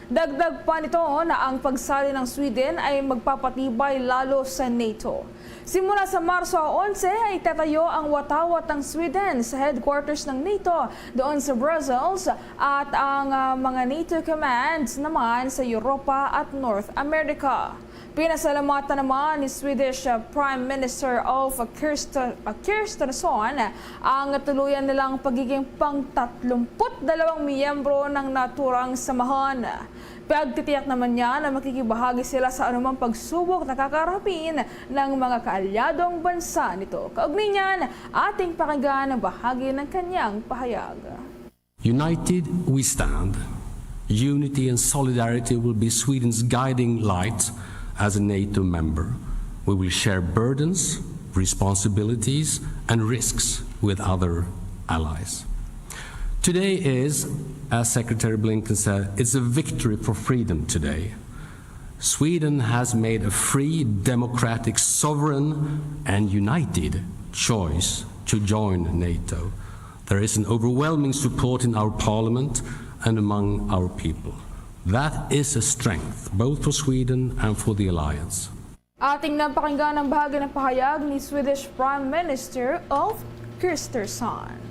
Dagdag pa nito na ang pagsali ng Sweden ay magpapatibay lalo sa NATO. Simula sa Marso onse ay itatayo ang watawat ng Sweden sa headquarters ng NATO doon sa Brussels at ang, ah, mga NATO commands naman sa Europa at North America. Pinasalamatan naman ni Swedish, ah, Prime Minister Ulf Krister-, ah, Kristersson ang tuluyan nilang pagiging pang-tatlumpu't dalawang miyembro ng naturang samahan. Pagtitiyak naman niya na makikibahagi sila sa anumang pagsubok na kakaharapin ng mga kaalyadong bansa nito. Kaugnay niyan, ating pakinggan ang bahagi ng kanyang pahayag. United we stand. Unity and solidarity will be Sweden's guiding light as a NATO member. We will share burdens, responsibilities, and risks with other allies. Today is, as Secretary Blinken said, it's a victory for freedom today. Sweden has made a free, democratic, sovereign, and united choice to join NATO. There is an overwhelming support in our parliament and among our people. That is a strength, both for Sweden and for the alliance. Ating napakinggan ang bahagi ng pahayag ni Swedish Prime Minister Ulf Kristersson.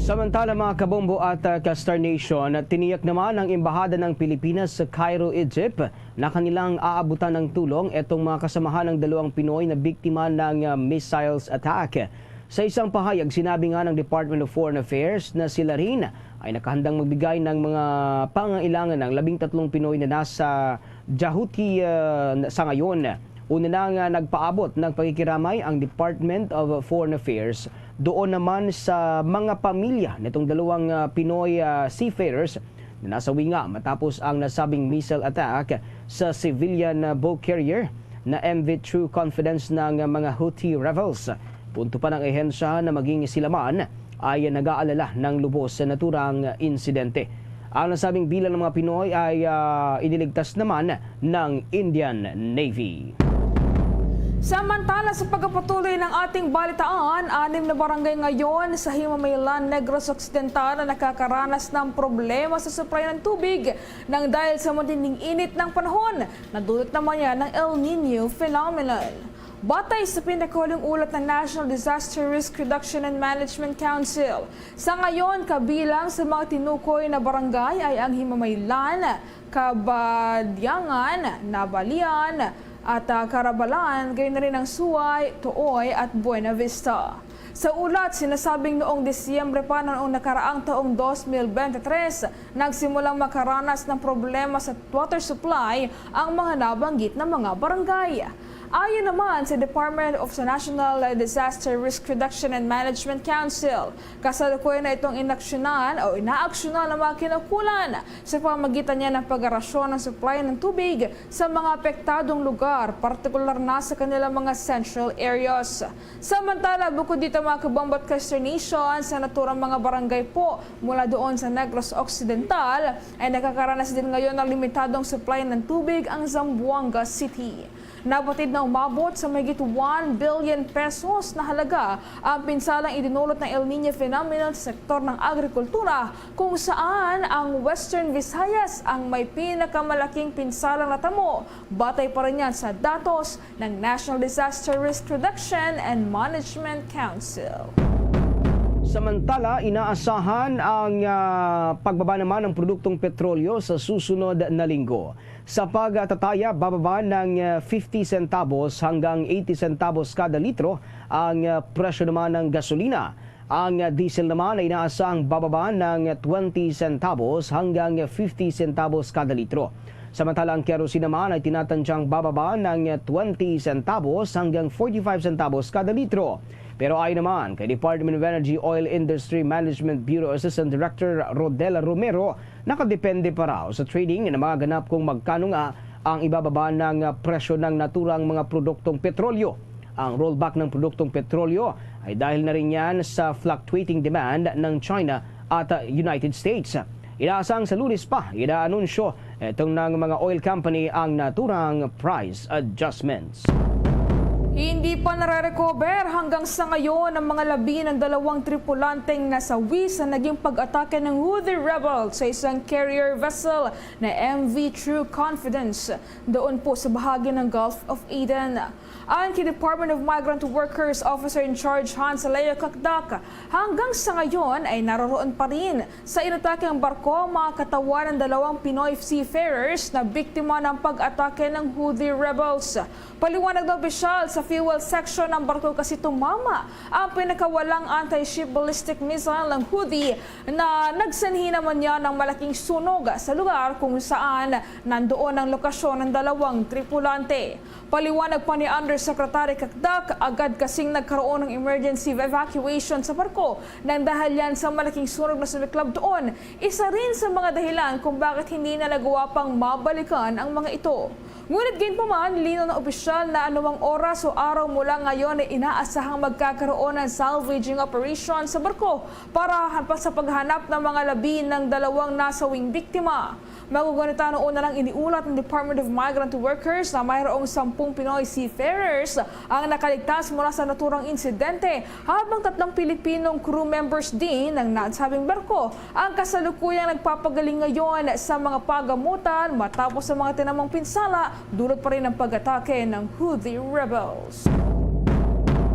Samantala, mga kabombo at, ah, ka-Star Nation, tiniyak naman ng Embahada ng Pilipinas sa Cairo, Egypt, na kanilang aabutan ng tulong itong mga kasamahan ng dalawang Pinoy na biktima ng, ah, missiles attack. Sa isang pahayag, sinabi nga ng Department of Foreign Affairs na sila rin ay nakahandang magbigay ng mga pangangailangan ng labing tatlong Pinoy na nasa Djibouti, ah, sa ngayon. Una na nga nagpaabot ng pakikiramay ang Department of Foreign Affairs doon naman sa mga pamilya nitong dalawang, ah, Pinoy, ah, seafarers na nasawi nga matapos ang nasabing missile attack sa civilian, ah, bulk carrier na M V True Confidence ng mga Houthi rebels. Punto pa ng ahensya na maging sila man ay nag-aalala ng lubos sa naturang insidente. Ang nasabing bilang ng mga Pinoy ay, ah, iniligtas naman ng Indian Navy. Samantala, sa pagpapatuloy ng ating balitaan, anim na barangay ngayon sa Himamaylan, Negros Occidental na nakakaranas ng problema sa supply ng tubig nang dahil sa matinding init ng panahon na dulot naman yan ng El Niño phenomenon. Batay sa pinakahuling ulat ng National Disaster Risk Reduction and Management Council, sa ngayon, kabilang sa mga tinukoy na barangay ay ang Himamaylan, Kabadyangan, Nabalian, at, ah, Carabalan, gayon na rin ang Suway, Tuoy, at Buena Vista. Sa ulat, sinasabing noong Disyembre pa noong nakaraang taong dos mil bente-tres, nagsimulang makaranas ng problema sa water supply ang mga nabanggit na mga barangay. Ayon naman sa Department of the National Disaster Risk Reduction and Management Council, kasalukuyan na itong inaksyonan o inaaksyonan ang mga kinaukulan sa pamamagitan niya ng pag-arasyon ng supply ng tubig sa mga apektadong lugar, partikular na sa kanilang mga central areas. Samantala, bukod dito, mga kabombo at consternation, sa naturang mga barangay po mula doon sa Negros Occidental ay nakakaranas din ngayon ng limitadong supply ng tubig ang Zamboanga City. Nabatid na umabot sa mahigit one billion pesos na halaga ang pinsalang idinulot ng El Niño phenomenon sa sektor ng agrikultura, kung saan ang Western Visayas ang may pinakamalaking pinsalang natamo, batay pa rin yan sa datos ng National Disaster Risk Reduction and Management Council. Samantala, inaasahan ang, ah, pagbaba naman ng produktong petrolyo sa susunod na linggo. Sa pagtataya, bababa ng, ah, fifty centavos hanggang eighty centavos kada litro ang, ah, presyo naman ng gasolina. Ang, ah, diesel naman ay inaasahang bababa ng twenty centavos hanggang fifty centavos kada litro. Samantala, ang kerosene naman ay tinatansyang bababa ng twenty centavos hanggang forty-five centavos kada litro. Pero ayon naman kay Department of Energy Oil Industry Management Bureau Assistant Director Rodel Romero, nakadepende pa raw sa trading na maganap kung magkano nga ang ibababa ng, ah, presyo ng naturang mga produktong petrolyo. Ang rollback ng produktong petrolyo ay dahil na rin yan sa fluctuating demand ng China at, ah, United States. Inaasang sa Lunes pa, inaanunsyo itong ng mga oil company ang naturang price adjustments. Hindi pa nare-recover hanggang sa ngayon ang mga labi ng dalawang tripulanteng nasawi sa naging pag-atake ng Houthi rebel sa isang carrier vessel na M V True Confidence doon po sa bahagi ng Gulf of Aden. Ayon kay Department of Migrant Workers Officer in Charge Hans Leo Kakdak, hanggang sa ngayon ay naroroon pa rin sa inatake ang barko ang mga katawan ng dalawang Pinoy seafarers na biktima ng pag-atake ng Houthi rebels. Paliwanag ng opisyal, sa fuel section ng barko kasi tumama ang pinakawalang anti-ship ballistic missile ng Houthi na nagsanhi naman niya ng malaking sunog sa lugar kung saan nandoon ang lokasyon ng dalawang tripulante. Paliwanag pa ni Undersecretary Kakdak, agad kasing nagkaroon ng emergency evacuation sa barko nang dahil yan sa malaking sunog na sumiklab doon. Isa rin sa mga dahilan kung bakit hindi na nagawa pang mabalikan ang mga ito. Ngunit gayunpaman, linaw ng opisyal na anumang oras o araw mula ngayon ay inaasahang magkakaroon ng salvaging operation sa barko para ha-, sa paghanap ng mga labi ng dalawang nasawing biktima. Magugunita noon na lang iniulat ng Department of Migrant Workers na mayroong sampung Pinoy seafarers ang nakaligtas mula sa naturang insidente, habang tatlong Pilipinong crew members din ng nasabing barko ang kasalukuyang nagpapagaling ngayon sa mga pagamutan matapos ang mga tinamong pinsala dulot pa rin ng pag-atake ng Houthi rebels.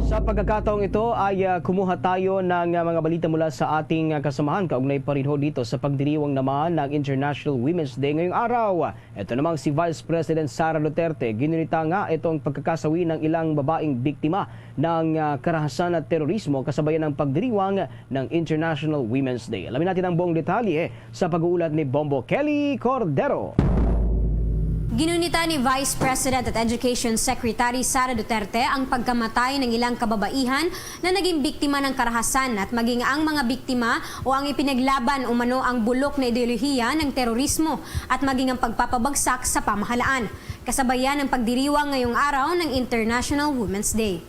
Sa pagkakataong ito ay, ah, kumuha tayo ng, ah, mga balita mula sa ating, ah, kasamahan kaugnay pa rin ho dito sa pagdiriwang naman ng International Women's Day ngayong araw. Ito namang si Vice President Sara Duterte, ginunita nga itong pagkakasawi ng ilang babaeng biktima ng, ah, karahasan at terorismo kasabayan ng pagdiriwang ng International Women's Day. Alamin natin ang buong detalye sa pag-uulat ni Bombo Kelly Cordero. Ginunita ni Vice President at Education Secretary Sara Duterte ang pagkamatay ng ilang kababaihan na naging biktima ng karahasan at maging ang mga biktima o ang ipinaglaban umano ang bulok na ideolohiya ng terorismo at maging ang pagpapabagsak sa pamahalaan. Kasabayan ng pagdiriwang ngayong araw ng International Women's Day.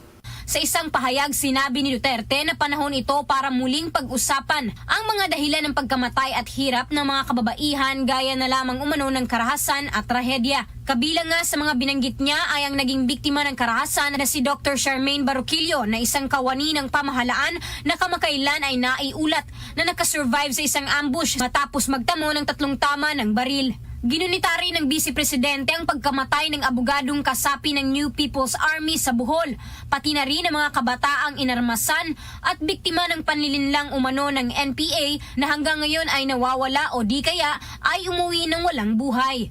Sa isang pahayag, sinabi ni Duterte na panahon ito para muling pag-usapan ang mga dahilan ng pagkamatay at hirap ng mga kababaihan, gaya na lamang umano ng karahasan at trahedya. Kabilang nga sa mga binanggit niya ay ang naging biktima ng karahasan na si Doctor Charmaine Baroquillo, na isang kawani ng pamahalaan na kamakailan ay naiulat na nakasurvive sa isang ambush matapos magtamo ng tatlong tama ng baril. Ginunita rin ng Vice Presidente ang pagkamatay ng abogadong kasapi ng New People's Army sa Bohol, pati na rin ang mga kabataang inarmasan at biktima ng panlilinlang umano ng N P A na hanggang ngayon ay nawawala o di kaya ay umuwi ng walang buhay.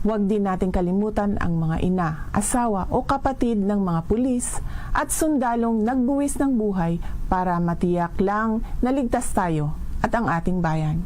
Huwag din nating kalimutan ang mga ina, asawa o kapatid ng mga pulis at sundalong nagbuwis ng buhay para matiyak lang na ligtas tayo at ang ating bayan.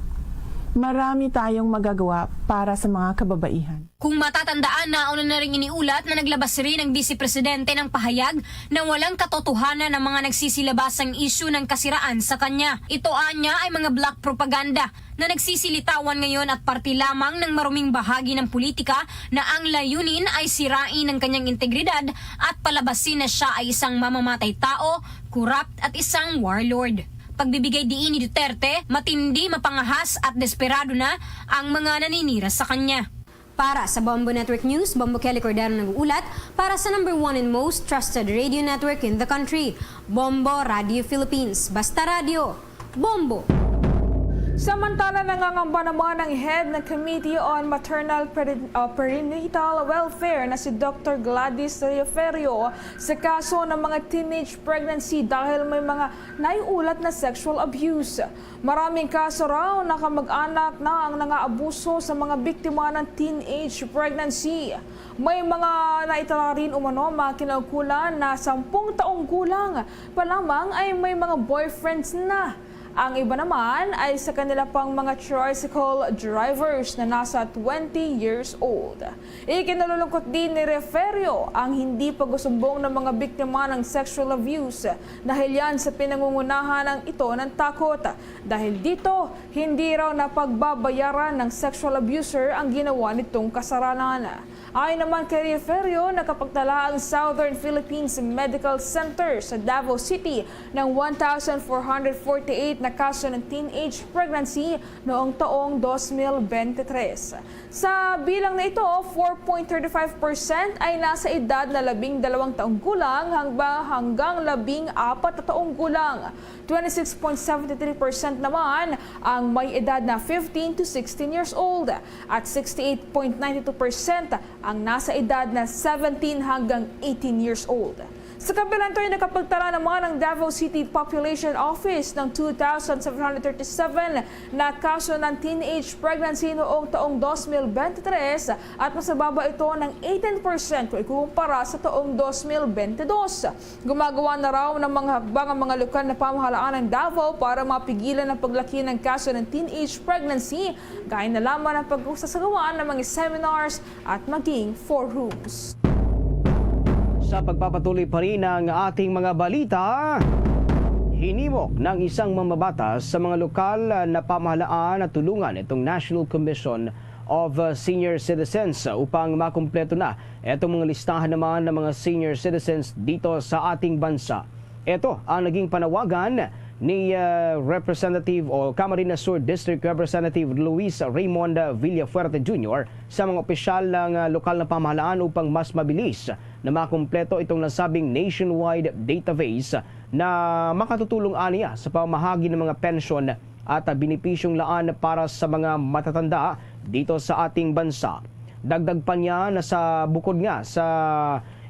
Marami tayong magagawa para sa mga kababaihan. Kung matatandaan, nauna na ring iniulat na naglabas rin ang Vice Presidente ng pahayag na walang katotohanan ang mga nagsisilabasang isyu ng kasiraan sa kanya. Ito anya ay mga black propaganda na nagsisilitawan ngayon at parte lamang ng maruming bahagi ng politika na ang layunin ay sirain ang kanyang integridad at palabasin na siya ay isang mamamatay tao, corrupt at isang warlord. Pagbibigay diin ni Duterte, matindi, mapangahas at desperado na ang mga naninira sa kanya. Para sa Bombo Network News, Bombo Kelly Cordero nag-uulat para sa number one and most trusted radio network in the country, Bombo Radio Philippines. Basta radyo, Bombo! Samantala, nangangamba naman ang head ng Committee on Maternal Peri- uh, Perinatal Welfare na si Doctor Gladys Referio sa kaso ng mga teenage pregnancy dahil may mga naiulat na sexual abuse. Maraming kaso raw na kamag-anak na ang nangaabuso sa mga biktima ng teenage pregnancy. May mga naitala rin umano ang mga kinaukulan na sampung taong gulang pa lamang ay may mga boyfriends na. Ang iba naman ay sa kanila pang mga tricycle drivers na nasa twenty years old. Ikinalulungkot din ni Referio ang hindi pagsusumbong ng mga biktima ng sexual abuse dahil yan sa pinangungunahan ang ito ng takot. Dahil dito, hindi raw napagbabayaran ng sexual abuser ang ginawa nitong kasalanan. Ayon naman kay Referio, nakapagtala ang Southern Philippines Medical Center sa Davao City ng one thousand four hundred forty-eight na kaso ng teenage pregnancy noong taong dos mil bente tres. Sa bilang na ito, four point thirty five percent ay nasa edad na labing dalawang taong gulang hangba-, hanggang labing apat na taong gulang. Twenty-six point seven three percent naman ang may edad na fifteen to sixteen years old at sixty-eight point nine two percent ang nasa edad na seventeen hanggang eighteen years old. Sa kabilang, ito'y nakapagtala naman ang Davao City Population Office ng two thousand seven hundred thirty-seven na kaso ng teenage pregnancy noong taong dos mil bente tres at mas mababa ito ng eighteen percent kung ikukumpara sa taong dos mil bente dos. Gumagawa na raw ng mga hakbang ang mga lokal na pamahalaan ng Davao para mapigilan ang paglaki ng kaso ng teenage pregnancy, gaya na lamang ng pagsasagawa ng mga seminars at maging forums. Sa pagpapatuloy pa rin ng ating mga balita, hinimok ng isang mambabatas sa mga lokal na pamahalaan na tulungan itong National Commission of Senior Citizens upang makumpleto na itong mga listahan naman ng mga senior citizens dito sa ating bansa. Ito ang naging panawagan ni, ah, Representative o Camarines Sur District Representative Luis Raymond Villafuerte Junior sa mga opisyal ng, ah, lokal na pamahalaan upang mas mabilis na makumpleto itong nasabing nationwide database na makatutulong aniya sa pamamahagi ng mga pensyon at, ah, benepisyong laan para sa mga matatanda dito sa ating bansa. Dagdag pa niya na sa bukod nga sa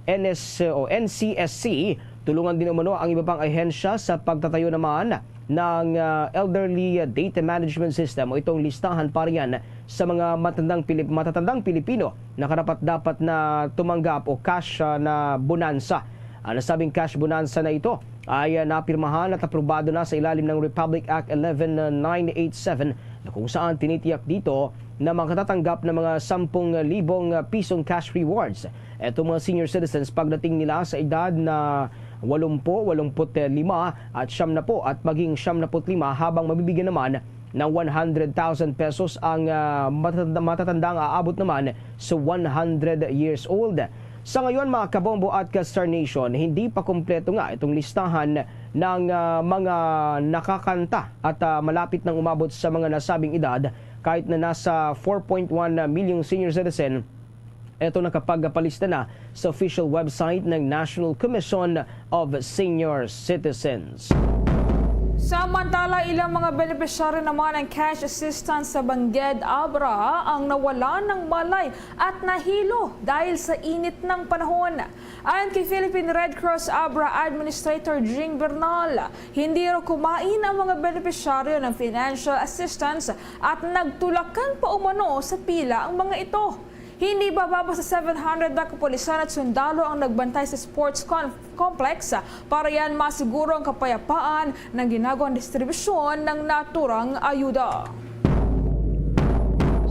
N S o N C S C, Tulungan din umano ang iba pang ahensya sa pagtatayo naman ng, ah, Elderly Data Management System o itong listahan para yan sa mga matandang Pilip-, matatandang Pilipino na karapat-dapat na tumanggap o cash, ah, na bonansa. Ang nasabing cash bonansa na ito ay, ah, napirmahan at aprobado na sa ilalim ng Republic Act eleven nine eight seven, na kung saan tinitiyak dito na makatatanggap ng mga sampung libong pisong cash rewards itong mga senior citizens pagdating nila sa edad na walumpu, walumpu't lima at siyam na po at maging siyam na pu't lima, habang mabibigyan naman ng one hundred thousand pesos ang, ah, matatanda-, matatandang aabot naman sa one hundred years old. Sa ngayon, mga kabombo at ka-Star Nation, hindi pa kompleto nga itong listahan ng, ah, mga nakakanta at, ah, malapit nang umabot sa mga nasabing edad, kahit na nasa four point one million senior citizen ito nakapagpalista na sa official website ng National Commission of Senior Citizens. Samantala, ilang mga benepisyaryo naman ng cash assistance sa Banged Abra ang nawalan ng malay at nahilo dahil sa init ng panahon. Ayon kay Philippine Red Cross Abra Administrator Jing Bernal, hindi raw kumain ang mga benepisyaryo ng financial assistance at nagtulakan pa umano sa pila ang mga ito. Hindi bababa sa seven hundred na kapulisan at sundalo ang nagbantay sa sports con-, complex para yan masiguro ang kapayapaan ng ginagawang distribusyon ng naturang ayuda.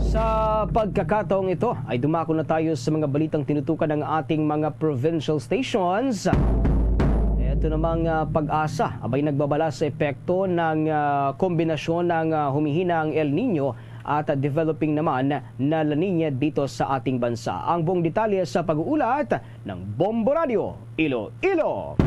Sa pagkakataong ito ay dumako na tayo sa mga balitang tinutukan ng ating mga provincial stations. Ito namang, ah, PAGASA abay nagbabala sa epekto ng, ah, kombinasyon ng, ah, humihina ang El Niño at, ah, developing naman na La Niña dito sa ating bansa. Ang buong detalye sa pag-uulat ng Bombo Radio Iloilo.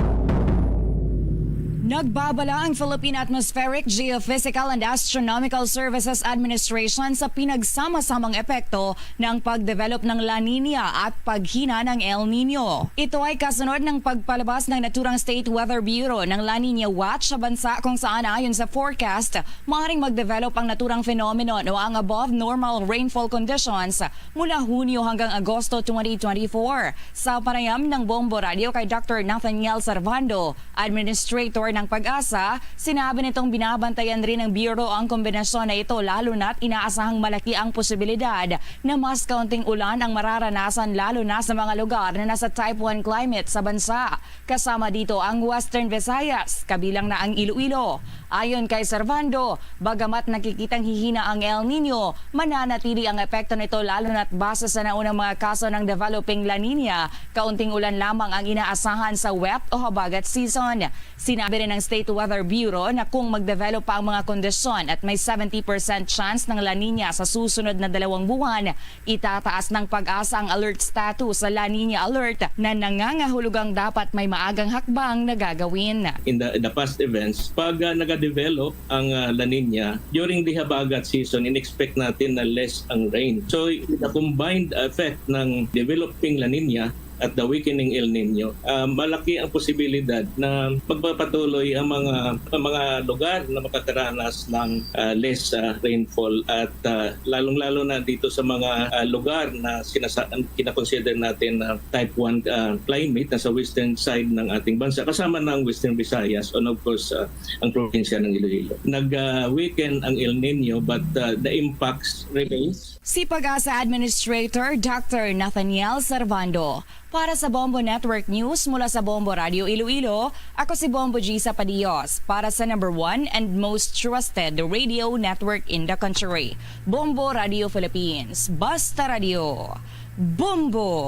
Nagbabala ang Philippine Atmospheric, Geophysical and Astronomical Services Administration sa pinagsama-samang epekto ng pagdevelop ng La Niña at paghina ng El Niño. Ito ay kasunod ng pagpalabas ng naturang State Weather Bureau ng La Niña Watch sa bansa, kung saan ayon sa forecast, maaaring magdevelop ang naturang phenomenon o ang above normal rainfall conditions mula Hunyo hanggang Agosto twenty twenty-four. Sa panayam ng Bombo Radio kay Doctor Nathaniel Servando, administrator ng PAGASA, sinabi nitong binabantayan rin ng Bureau ang kombinasyon na ito, lalo na't inaasahang malaki ang posibilidad na mas kaunting ulan ang mararanasan, lalo na sa mga lugar na nasa Type one climate sa bansa. Kasama dito ang Western Visayas, kabilang na ang Iloilo. Ayon kay Servando, bagamat nakikitang hihina ang El Niño, mananatili ang epekto nito, lalo na't base sa naunang mga kaso ng developing La Niña, kaunting ulan lamang ang inaasahan sa wet o habagat season. Sinabi rin ng State Weather Bureau na kung magdevelop pa ang mga kondisyon at may seventy percent chance ng La Niña sa susunod na dalawang buwan, itataas ng PAGASA ang alert status sa La Niña alert na nangangahulugang dapat may maagang hakbang na gagawin. In the, in the past events, pag, ah, nagadevelop ang, ah, La Niña, during the habagat season, in-expect natin na less ang rain. So, the combined effect ng developing La Niña at the weakening El Niño, ah, malaki ang posibilidad na magpapatuloy ang mga, ang mga lugar na makakaranas ng, ah, less, ah, rainfall at, ah, lalong-lalo na dito sa mga, ah, lugar na sinasa-, kinakonsider natin na type one, ah, climate na sa western side ng ating bansa, kasama ng Western Visayas and of course, ah, ang probinsya ng Iloilo. Nag-weaken ang El Niño but, ah, the impacts remains. Si PAGASA Administrator Doctor Nathaniel Servando. Para sa Bombo Network News mula sa Bombo Radio Iloilo, ako si Bombo Gisa Padillos para sa number one and most trusted radio network in the country, Bombo Radio Philippines. Basta Radio, Bombo!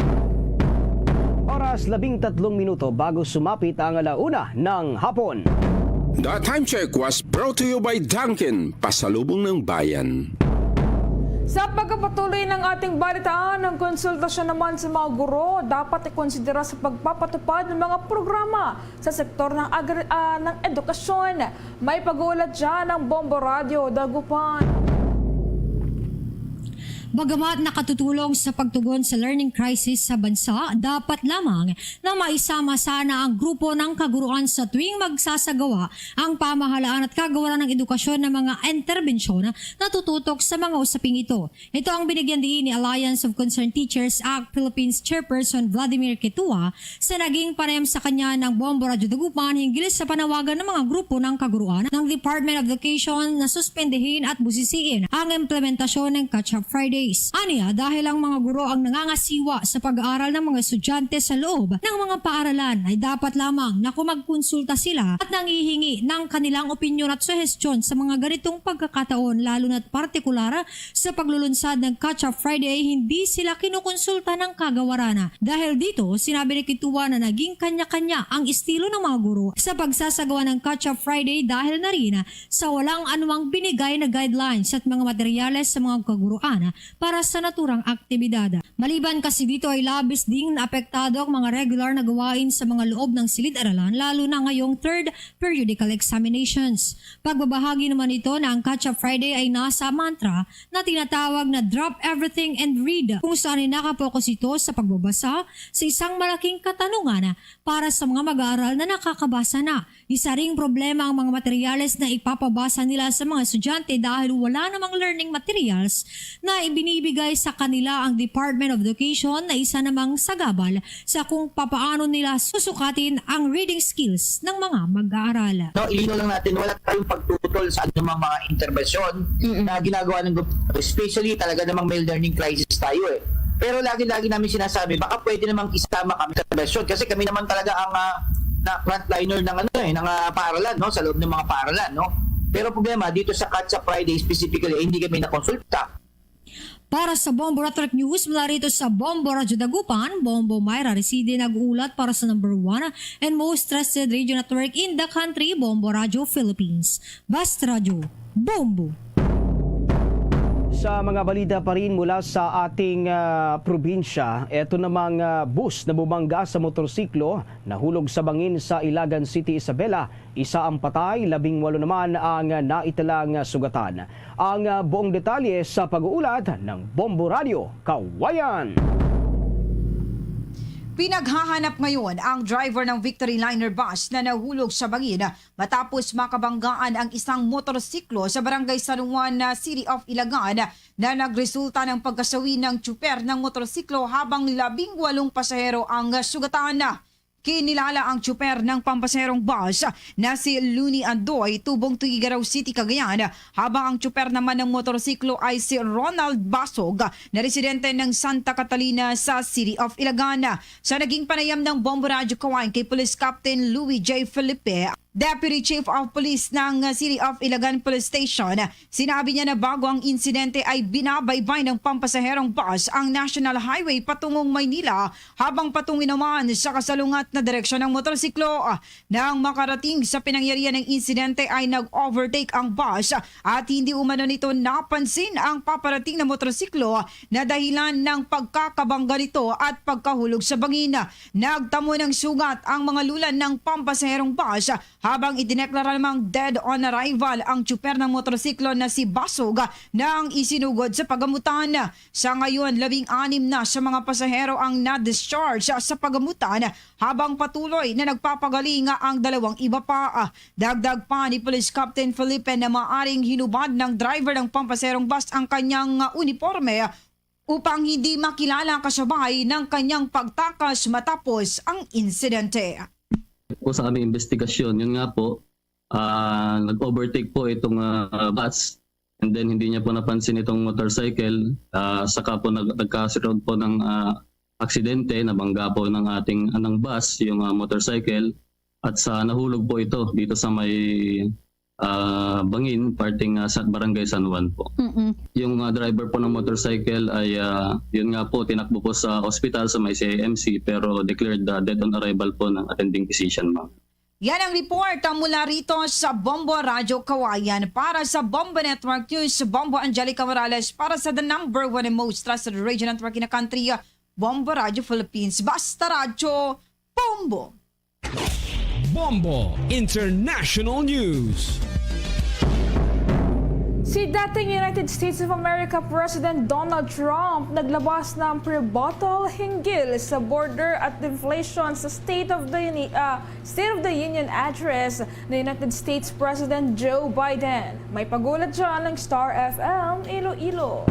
Oras, labing tatlong minuto bago sumapit ang ala una ng hapon. The time check was brought to you by Dunkin, pasalubong ng bayan. Sa pagpapatuloy ng ating balitaan, ang konsultasyon naman sa mga guro dapat ikonsidera sa pagpapatupad ng mga programa sa sektor ng agri-, ah, ng edukasyon. May pag-uulat dyan ang Bombo Radio Dagupan. Bagamat nakatutulong sa pagtugon sa learning crisis sa bansa, dapat lamang na maisama sana ang grupo ng kaguruan sa tuwing magsasagawa ang pamahalaan at kagawaran ng edukasyon ng mga interbensyon na tututok sa mga usaping ito. Ito ang binigyan diin ni Alliance of Concerned Teachers, ACT, Philippines Chairperson Vladimir Ketua sa naging panayam sa kanya ng Bombo Radyo Dagupan hinggil sa panawagan ng mga grupo ng kaguruan ng Department of Education na suspendihin at busisiin ang implementasyon ng Catch-up Fridays. Aniya, dahil ang mga guro ang nangangasiwa sa pag-aaral ng mga estudyante sa loob ng mga paaralan, ay dapat lamang na kung magkonsulta sila at nangihingi ng kanilang opinyon at suhestyon sa mga ganitong pagkakataon, lalo na't partikular sa paglulunsad ng Catch-up Friday, hindi sila kinukonsulta ng kagawaran. Dahil dito, sinabi ni Ketua na naging kanya-kanya ang estilo ng mga guro sa pagsasagawa ng Catch-up Friday dahil na rin sa walang anumang binigay na guidelines at mga materyales sa mga kaguruan para sa naturang aktibidad. Maliban kasi dito ay labis ding naapektado ang mga regular na gawain sa mga loob ng silid-aralan, lalo na ngayong third periodical examinations. Pagbabahagi naman nito na ang Catch-up Friday ay nasa mantra na tinatawag na "Drop Everything and Read", kung saan ay nakapokus ito sa pagbabasa sa isang malaking katanungan para sa mga mag-aaral na nakakabasa na. Isa ring problema ang mga materyales na ipapabasa nila sa mga estudyante dahil wala namang learning materials na ibinibigay sa kanila ang Department of Education, na isa namang sagabal sa kung papaano nila susukatin ang reading skills ng mga mag-aaral. No, ilino lang natin, wala tayong pagtutol sa anumang mga interbensyon na ginagawa ng gobyerno, especially talaga namang may learning crisis tayo eh. Pero lagi-lagi namin sinasabi, baka pwede namang isama kami sa interbensyon kasi kami naman talaga ang ah, na frontliner ng ano eh, ng ah, paaralan, no, sa loob ng mga paaralan, no. Pero problema dito sa Catch-up Friday specifically, eh, hindi kami nakonsulta. Para sa Bombo Network News, mula rito sa Bombo Radyo Dagupan, Bombo Myra Reside nag-uulat para sa number one and most trusted radio network in the country, Bombo Radyo Philippines. Basta Radyo, Bombo! Sa mga balita pa rin mula sa ating ah, probinsya, eto namang ah, bus na bumangga sa motorsiklo nahulog sa bangin sa Ilagan City, Isabela. Isa ang patay, labing walo naman ang naitalang sugatan. Ang ah, buong detalye sa pag-uulat ng Bombo Radio Kawayan. Pinaghahanap ngayon ang driver ng Victory Liner bus na nahulog sa bangin matapos makabanggaan ang isang motorsiklo sa Barangay San Juan, City of Ilagan, na nagresulta ng pagkasawi ng tsuper ng motorsiklo habang labing walong pasahero ang sugatan. Kinilala ang tsuper ng pampasaherong bus na si Luni Andoy, tubong Tuguegarao City, Cagayan, habang ang tsuper naman ng motorsiklo ay si Ronald Basog, na residente ng Santa Catalina sa City of Ilagan. Sa naging panayam ng Bombo Radyo Kawayan kay Police Captain Louis J. Felipe, Deputy Chief of Police ng City of Ilagan Police Station, sinabi niya na bago ang insidente ay binabaybay ng pampasaherong bus ang National Highway patungong Maynila, habang patungin naman sa kasalungat na direksyon ng motorsiklo. Nang makarating sa pinangyarihan ng insidente ay nag-overtake ang bus at hindi umano nito napansin ang paparating na motorsiklo na dahilan ng pagkakabangga nito at pagkahulog sa bangin. Nagtamo ng sugat ang mga lulan ng pampasaherong bus habang idineklara namang dead on arrival ang tsuper ng motorsiklo na si Basog na ang isinugod sa pagamutan. Sa ngayon, labing anim na sa mga pasahero ang na-discharge sa pagamutan, habang patuloy na nagpapagaling ang dalawang iba pa. Dagdag pa ni Police Captain Felipe na maaring hinubad ng driver ng pampaserong bus ang kanyang uniporme upang hindi makilala kasabay ng kanyang pagtakas matapos ang insidente. Po sa aming investigasyon, yun nga po, ah, nag-overtake po itong ah, bus, and then hindi niya po napansin itong motorcycle. Ah, saka po nag nagkaroon po ng ah, aksidente, nabangga po ng ating ng bus yung ah, motorcycle, at sa nahulog po ito dito sa may ah, Bangin, parting ah, sa Barangay San Juan po. Mm-mm. Yung ah, driver po ng motorcycle ay ah, yun nga po, tinakbo po sa ospital sa may C I M C, pero declared ah, dead on arrival po ng attending physician, ma'am. Yan ang report ah, mula rito sa Bombo Radyo Kawayan. Para sa Bombo Network News, Bombo Angelica Morales, para sa the number one and most trusted radio network in the country, Bombo Radyo Philippines. Basta Radyo, Bombo! Bombo International News. Si dating United States of America President Donald Trump naglabas ng rebuttal hinggil sa border at deflation sa State of the Uni-, ah, State of the Union Address ni United States President Joe Biden. May pag-ulat dyan ng Star F M Iloilo.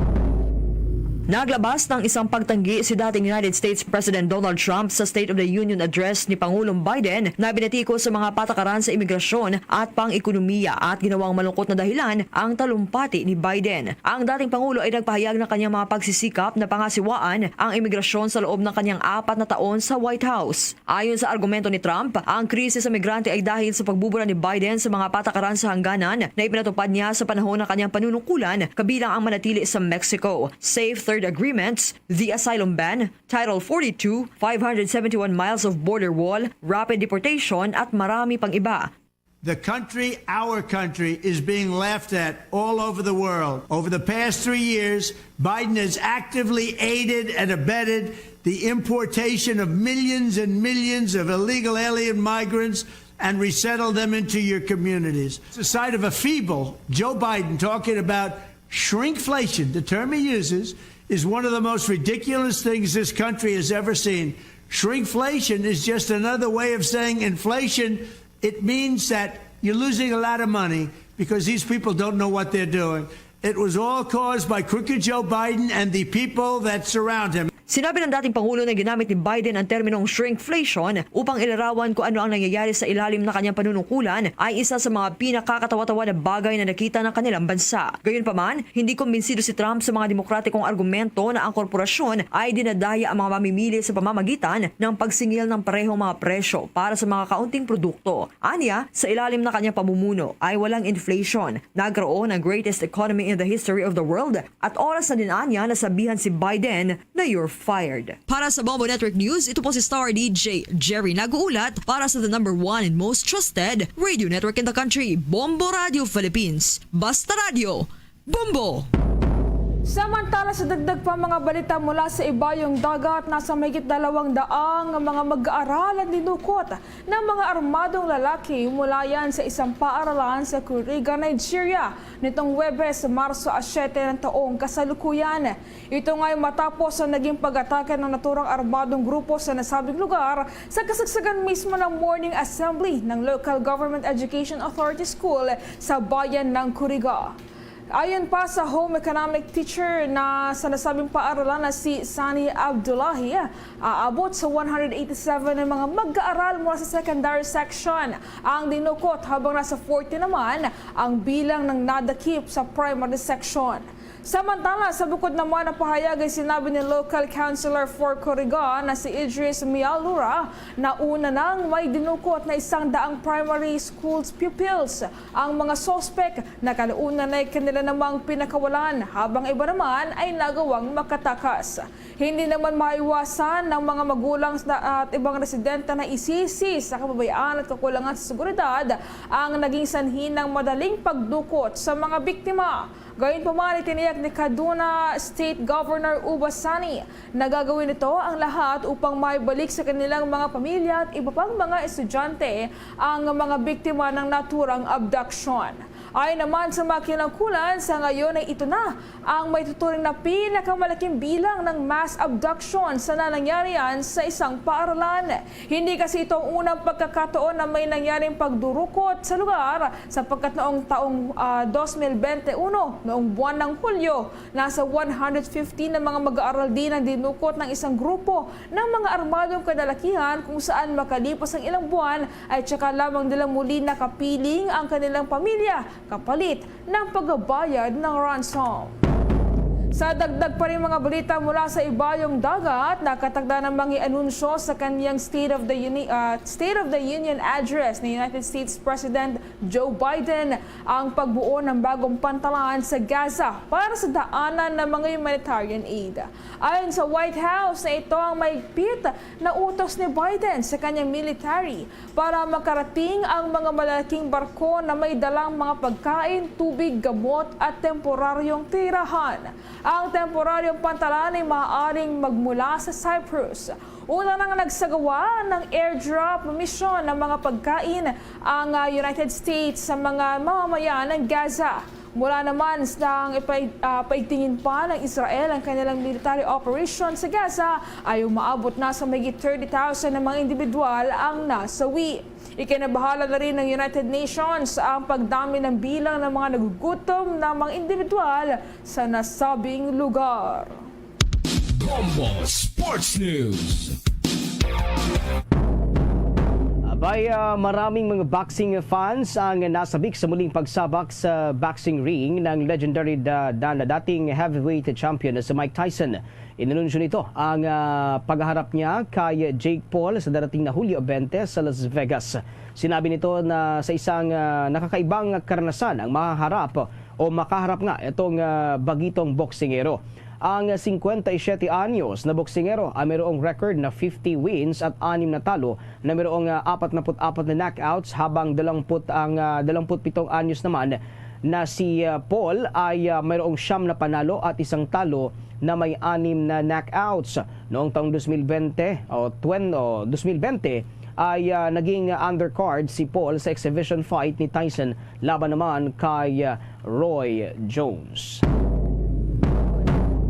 Naglabas ng isang pagtanggi si dating United States President Donald Trump sa State of the Union Address ni Pangulong Biden na binati ko sa mga patakaran sa imigrasyon at pang-ekonomiya at ginawang malungkot na dahilan ang talumpati ni Biden. Ang dating Pangulo ay nagpahayag ng kanyang mga pagsisikap na pangasiwaan ang imigrasyon sa loob ng kanyang apat na taon sa White House. Ayon sa argumento ni Trump, ang krisis sa migrante ay dahil sa pagbubura ni Biden sa mga patakaran sa hangganan na ipinatupad niya sa panahon ng kanyang panunungkulan, kabilang ang manatili sa Mexico, Safe Third Agreements, the asylum ban, Title forty-two, five hundred seventy-one miles of border wall, rapid deportation, at marami pang iba. The country, our country, is being laughed at all over the world. Over the past three years, Biden has actively aided and abetted the importation of millions and millions of illegal alien migrants and resettled them into your communities. It's the sight of a feeble Joe Biden talking about shrinkflation, the term he uses, is one of the most ridiculous things this country has ever seen. Shrinkflation is just another way of saying inflation. It means that you're losing a lot of money because these people don't know what they're doing. It was all caused by crooked Joe Biden and the people that surround him. Sinabi ng dating Pangulo na ginamit ni Biden ang terminong shrinkflation upang ilarawan kung ano ang nangyayari sa ilalim ng kanyang panunungkulan ay isa sa mga pinakakatawa-tawa na bagay na nakita ng kanilang bansa. Gayunpaman, hindi kumbinsido si Trump sa mga demokratikong argumento na ang korporasyon ay dinadaya ang mga mamimili sa pamamagitan ng pagsingil ng parehong mga presyo para sa mga kaunting produkto. Anya, sa ilalim ng kanyang pamumuno ay walang inflation. Nagkaroon ng greatest economy in the history of the world at oras na din anya nasabihan si Biden na you're fired. Para sa Bombo Network News, ito po si Star D J Jerry nag-uulat para sa the number one and most trusted radio network in the country, Bombo Radio Philippines. Basta Radio, Bombo! Samantala, sa dagdag pa mga balita mula sa ibayong dagat, nasa mahigit dalawang daang mga mag-aaral ang dinukot ng mga armadong lalaki mula yan sa isang paaralan sa Kuriga, Nigeria, nitong Huwebes, Marso siyete ng taong kasalukuyan. Ito nga ay matapos ang naging pag-atake ng naturang armadong grupo sa nasabing lugar sa kasagsagan mismo ng morning assembly ng Local Government Education Authority School sa bayan ng Kuriga. Ayon pa sa home economic teacher na sa nasabing paaralan na si Sani Abdullahi, aabot sa one hundred eighty-seven ang mga mag-aaral mula sa secondary section ang dinukot, habang nasa forty naman ang bilang ng nadakip sa primary section. Samantala, sa bukod naman ang pahayag ay sinabi ni Local Councilor for Kuriga na si Idris Mialura na una nang may dinukot na isang daang primary schools pupils. Ang mga suspek, nakauna na kanila namang pinakawalan, habang iba naman ay nagawang makatakas. Hindi naman maiwasan ng mga magulang sa, at ibang residente na isisi sa kababayaan at kakulangan sa seguridad ang naging sanhi ng madaling pagdukot sa mga biktima. Gayunpaman, itiniyak ni Kaduna State Governor Uba Sani na gagawin nito ang lahat upang maibalik sa kanilang mga pamilya at iba pang mga estudyante ang mga biktima ng naturang abduction. Ayon naman sa mga kinangkulan, sa ngayon ay ito na ang maituturing na pinakamalaking bilang ng mass abduction sa nanangyarihan sa isang paaralan. Hindi kasi ito ang unang pagkakataon na may nangyaring pagdurukot sa lugar, sapagkat noong taong, ah, dos mil bente uno, noong buwan ng Hulyo, nasa one hundred fifteen na mga mag-aaral din ang dinukot ng isang grupo ng mga armadong kadalakihan, kung saan makalipas ang ilang buwan ay tsaka lamang nila muli nakapiling ang kanilang pamilya kapalit ng pagbabayad ng ransom. Sa dagdag pa rin mga balita mula sa ibayong dagat, nakatakda ng mga anunsyo sa kanyang State of the Uni-, ah, State of the Union Address ni United States President Joe Biden ang pagbuo ng bagong pantalan sa Gaza para sa daanan ng mga humanitarian aid. Ayon sa White House, na ito ang mahigpit na utos ni Biden sa kanyang military para makarating ang mga malalaking barko na may dalang mga pagkain, tubig, gamot at temporaryong tirahan. Ang temporaryong pantalan ay maaaring magmula sa Cyprus. Una nang nagsagawa ng airdrop mission ng mga pagkain ang, ah, United States sa mga mamamayan ng Gaza. Mula naman sa ipay-, ah, paigtingin pa ng Israel ang kanilang military operation sa Gaza, ay umaabot na sa mahigit thirty thousand na mga individual ang nasawi. Ikinabahala na rin ng United Nations ang pagdami ng bilang ng mga nagugutom na mga individual sa nasabing lugar. Bombo Sports News. Abay, ah, maraming mga boxing fans ang nasabik sa muling pagsabak sa boxing ring ng legendary da, da, na dating heavyweight champion na si Mike Tyson. Inanunsyo nito ang, ah, pagharap niya kay Jake Paul sa darating na Hulyo twenty sa Las Vegas. Sinabi nito na sa isang, ah, nakakaibang karanasan ang mahaharap o makaharap nga itong, ah, bagitong boksingero. Ang singkwenta y siyete anyos na boksingero ay mayroong record na fifty wins at anim na talo na mayroong, ah, apat na put apat na knockouts, habang dalawamput ang, ah, dalawamput pitong anyos naman na si, ah, Paul ay, ah, mayroong siyam na panalo at isang talo na may anim na knockouts. Noong taong dos mil bente o twen-, o dos mil bente ay, ah, naging undercard si Paul sa exhibition fight ni Tyson laban naman kay, ah, Roy Jones.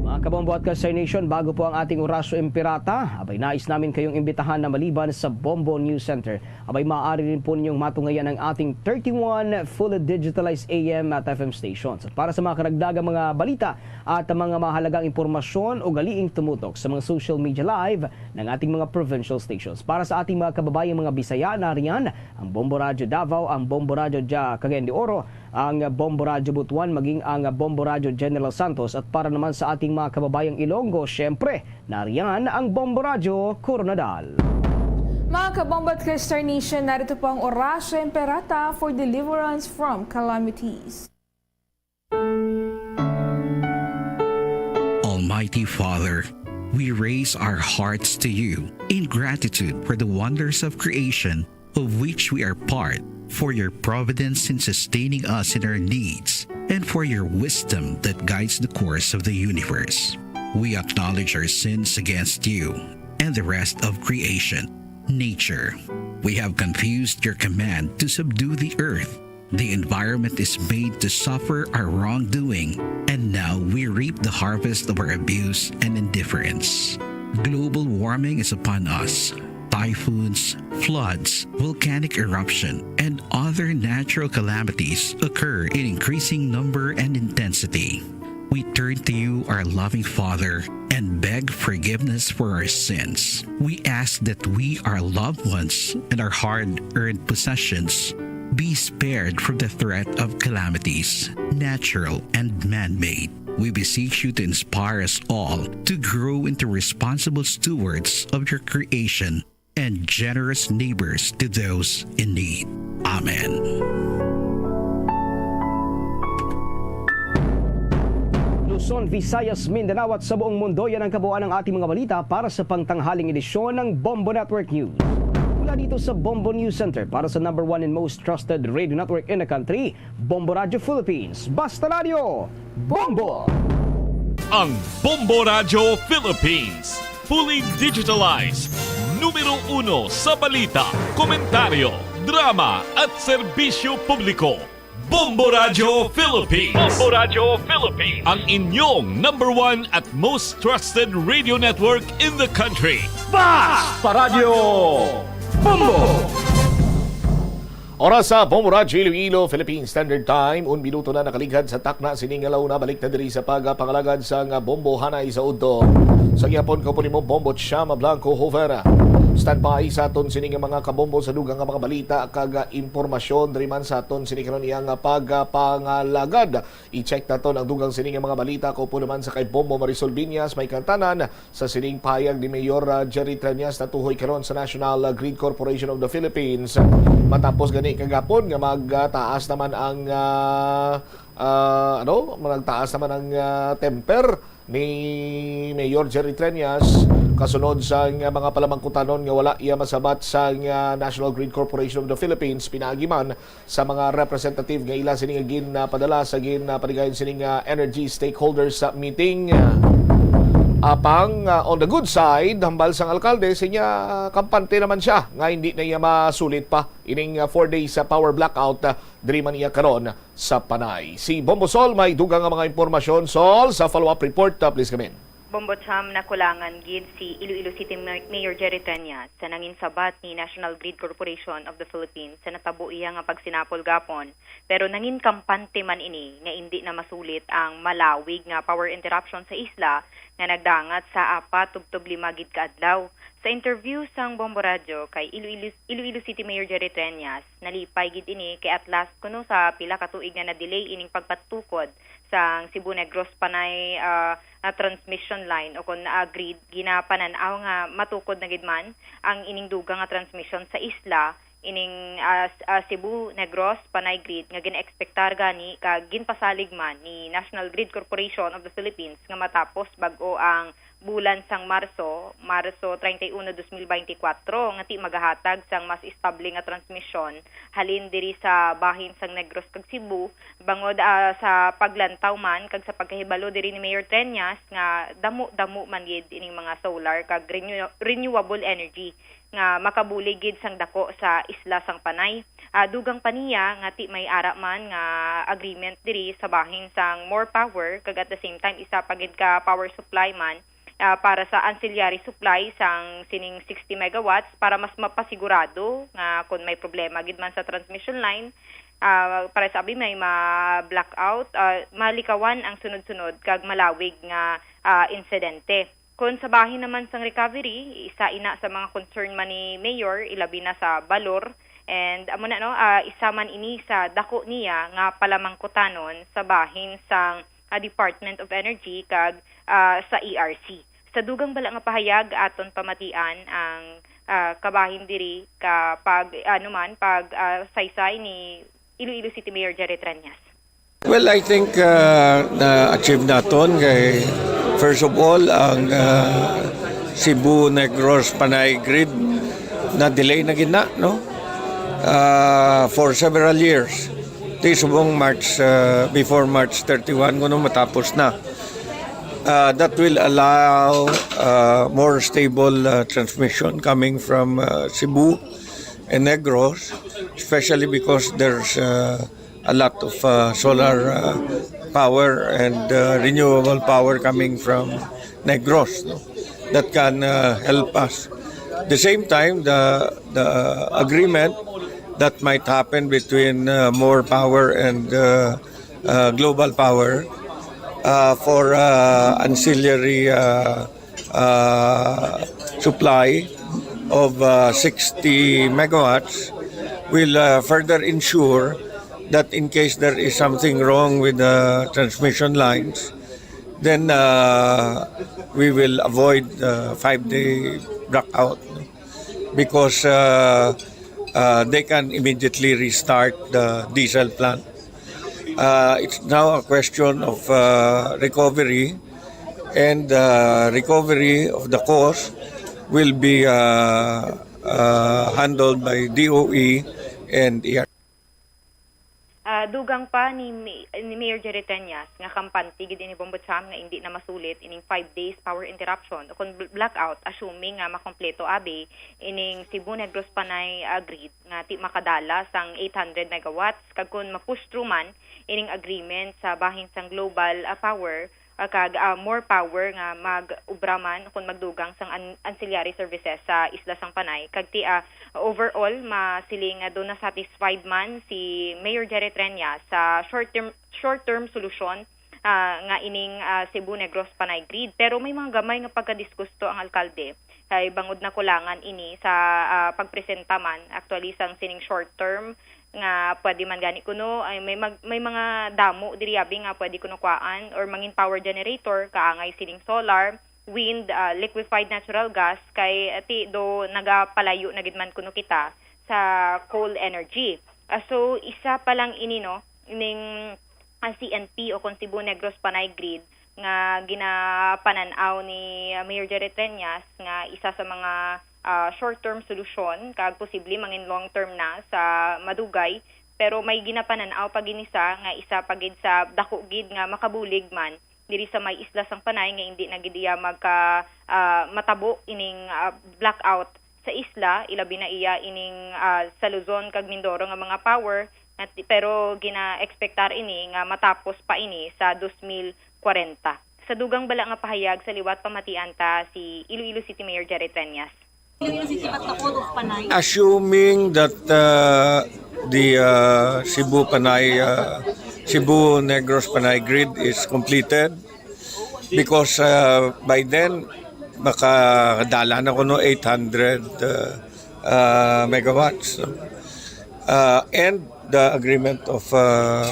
Mga kabombo at ka-Star Nation, bago po ang ating Orasyo Imperata, abay, nais namin kayong imbitahan na maliban sa Bombo News Center, abay, maaari rin po ninyong matungayan ang ating thirty-one fully digitalized A M at F M stations. At para sa mga karagdagang mga balita at mga mahalagang impormasyon, ugaliing tumutok sa mga social media live ng ating mga provincial stations. Para sa ating mga kababayang mga Bisaya, nariyan ang Bombo Radyo Davao, ang Bombo Radyo Ja-, Cagayan de Oro, ang Bombo Radyo Butuan, maging ang Bombo Radyo General Santos. At para naman sa ating mga kababayang Ilonggo, syempre, nariyan ang Bombo Radyo Koronadal. Mga kabombo at ka-Star Nation, narito po ang Orasyo Imperata for deliverance from calamities. Almighty Father, we raise our hearts to you in gratitude for the wonders of creation of which we are part, for your providence in sustaining us in our needs, and for your wisdom that guides the course of the universe. We acknowledge our sins against you and the rest of creation, nature. We have confused your command to subdue the earth. The environment is made to suffer our wrongdoing, and now we reap the harvest of our abuse and indifference. Global warming is upon us. Typhoons, floods, volcanic eruption, and other natural calamities occur in increasing number and intensity. We turn to you, our loving Father, and beg forgiveness for our sins. We ask that we, our loved ones, and our hard earned possessions be spared from the threat of calamities, natural and man made. We beseech you to inspire us all to grow into responsible stewards of your creation and generous neighbors to those in need. Amen. Luzon, Visayas, Mindanao at sa buong mundo, yan ang kabuuan ng ating mga balita para sa pangtanghaling edisyon ng Bombo Network News. Mula dito sa Bombo News Center para sa number one and most trusted radio network in the country, Bombo Radyo Philippines. Basta Radyo, Bombo! Ang Bombo Radyo Philippines, fully digitalized, numero uno sa balita, komentaryo, drama at serbisyo publiko. Bombo Radyo Philippines. Bombo Radyo Philippines. Ang inyong number one at most trusted radio network in the country. Basta Radyo Bombo! Oras sa Bombo Radyo Iloilo, Philippine Standard Time, un minuto na nakalighad sa takna sini nga launa. Balik na diri sa pagpangalagad sa nga bombo hanay sa udto. Sa gihapon ko po nimo, Bombo Chama Blanco Hover. Standby sa aton sini nga mga kabombo sa dugang nga mga balita kag impormasyon diri man sa aton sini karon iya nga pagpangalagad. I-check naton ang dugang sini nga mga balita ko po naman sa kay Bombo Marisol Binyas, may kantanan sa sining pahayag ni Mayor, ah, Jerry Treñas natuhoy karon sa National, ah, Grid Corporation of the Philippines. Matapos gani kagapon nga magtaas naman ang, ah, ah, ano, nagtaas naman ang, ah, temper ni Mayor Jerry Treñas kasunod sa nga mga palamangkutanon nga wala iya masabat sa nga National Grid Corporation of the Philippines pinaagi man sa mga representative nga ila sini nga ginpadala sa ginpanigayon sini nga energy stakeholders sa meeting. Apang, ah, on the good side, hambal sang alkalde, sinya kampante naman siya nga hindi na iya masulit pa ining, ah, four days sa power blackout, ah, diri man iya karon sa Panay. Si Bombo Sol may dugang nga mga impormasyon. Sol, sa follow-up report, ah, please come in. Bombo Cham, nakulangan gid si Iloilo City May-, Mayor Jerry Treñas sa nangin sabat ni National Grid Corporation of the Philippines sa natabo iya nga pagsinapol gapon. Pero nangin kampante man ini nga indi na masulit ang malawig nga power interruption sa isla nga nagdangat sa apat tubtob lima gid ka adlaw. Sa interview sang Bombo Radyo kay Iloilo, Iloilo City Mayor Jerry Treñas, nalipay gid ini kay at last kuno sa pila ka tuig nga na-delay ining pagpatukod sang Cebu Negros Panay, ah, ah, transmission line o kon, ah, grid, ginapanan-aw nga matukod na gid man ang ining dugang nga transmission sa isla, ining, ah, s-, ah, Cebu Negros Panay grid nga ginaekspektar gani kag ginpasalig man ni National Grid Corporation of the Philippines nga matapos bag-o ang bulan sang Marso, Marso treinta y uno, dos mil beintikwatro, nga ti magahatag sang mas estable nga transmisyon halin diri sa bahin sang Negros kag Cebu, bangod, ah, sa paglantaw man kag sa pagkahibalo diri ni Mayor Treñas nga damo-damo man gid ining mga solar kag renew-, renewable energy nga makabulig gid sang dako sa isla sang Panay. Ah, dugang pa niya nga ti may ara man nga agreement diri sa bahin sang More Power kag at the same time isa pa gid ka power supply man, ah, para sa ancillary supply sang sining sixty megawatts para mas mapasigurado nga kon may problema gid man sa transmission line, ah, para sa abi may ma-blackout, ah, malikawan ang sunod-sunod kag malawig nga, ah, insidente. Kon sa bahin naman sang recovery, isa ina sa mga concern man ni Mayor, ilabi na sa balor, and amo na, no, ah, isa man ini sa dako niya nga palamangkutanon sa bahin sang, ah, Department of Energy kag, ah, sa E R C. Sa dugang bala nga pahayag, aton pamatian ang, ah, kabahin diri ka pag, ano man, pag, ah, saysay ni Iloilo City Mayor Jerry Treñas. Well, I think, uh, na-achieve naton kay, first of all, ang, uh, Cebu Negros Panay grid na delay na gid na, no? Uh, for several years. Ti subong March, uh, before March thirty-one, kuno matapos na. Uh, that will allow, uh, more stable, uh, transmission coming from, uh, Cebu and Negros, especially because there's, uh, a lot of, uh, solar, uh, power and, uh, renewable power coming from Negros, no? That can, uh, help us. At the same time, the, the agreement that might happen between, uh, More Power and, uh, uh, Global Power, uh, for, uh, ancillary, uh, uh, supply of, uh, sixty megawatts will, uh, further ensure that in case there is something wrong with the transmission lines, then, uh, we will avoid, uh, five-day blackout because, uh, uh, they can immediately restart the diesel plant. Uh, it's now a question of, uh, recovery, and, uh, recovery of the cost will be, uh, uh, handled by D O E and E R. Ah, dugang pa ni Mi-, ni Mayor Jerry Treñas nga kampante gid ini, Bombo Cham, nga indi na masulit ining five days power interruption o kon bl-, blackout, assuming nga makompleto abi ining Cebu Negros Panay, ah, grid nga ti makadala sang eight hundred megawatts, kag kon ma-push through man ining agreement sa bahin sang Global, ah, Power, ah, kag, ah, More Power nga mag-ubra man kon magdugang sang an-, ancillary services sa isla sang Panay, kag ti, ah, overall masiling nga do na satisfied man si Mayor Jerry Treñas sa short term, short term solusyon, ah, nga ining, ah, Cebu Negros Panay grid. Pero may mga gamay nga pagkadisgusto ang alkalde kay bangod nakulangan ini sa, ah, pagpresenta man actually sang sining short term nga pwede man gani kuno ay may mag-, may mga damo diri abi nga pwede kuno kuhaan or mangin power generator, kaangay sining solar, wind, ah, liquefied natural gas, kay, ah, ti do nagapalayo na gid man kuno kita sa coal energy. Ah, so isa pa lang ini, no, ning, ah, C N P o kon Cebu Negros Panay Grid nga ginapanan-aw ni, ah, Mayor Jerry Treñas nga isa sa mga, ah, short-term solusyon kag posible mangin long-term na sa madugay, pero may ginapanan-aw pa gid ni sa nga isa pa gid sa dako gid nga makabulig man diri sa may isla sang Panay nga indi na gid iya magka, ah, matabo ining, ah, blackout sa isla, ilabi na iya ining, ah, sa Luzon kag Mindoro nga mga power, nga ti-, pero gina-ekspektar ini nga matapos pa ini sa dos mil kwarenta. Sa dugang bala nga pahayag sa liwat, pamatian ta si Iloilo City Mayor Jerry Treñas. Assuming that, uh, the, uh, Cebu Panay, uh, Cebu Negros Panay grid is completed, because, uh, by then, makadala na kuno eight hundred, uh, uh, megawatts, no? Uh, and the agreement of, uh,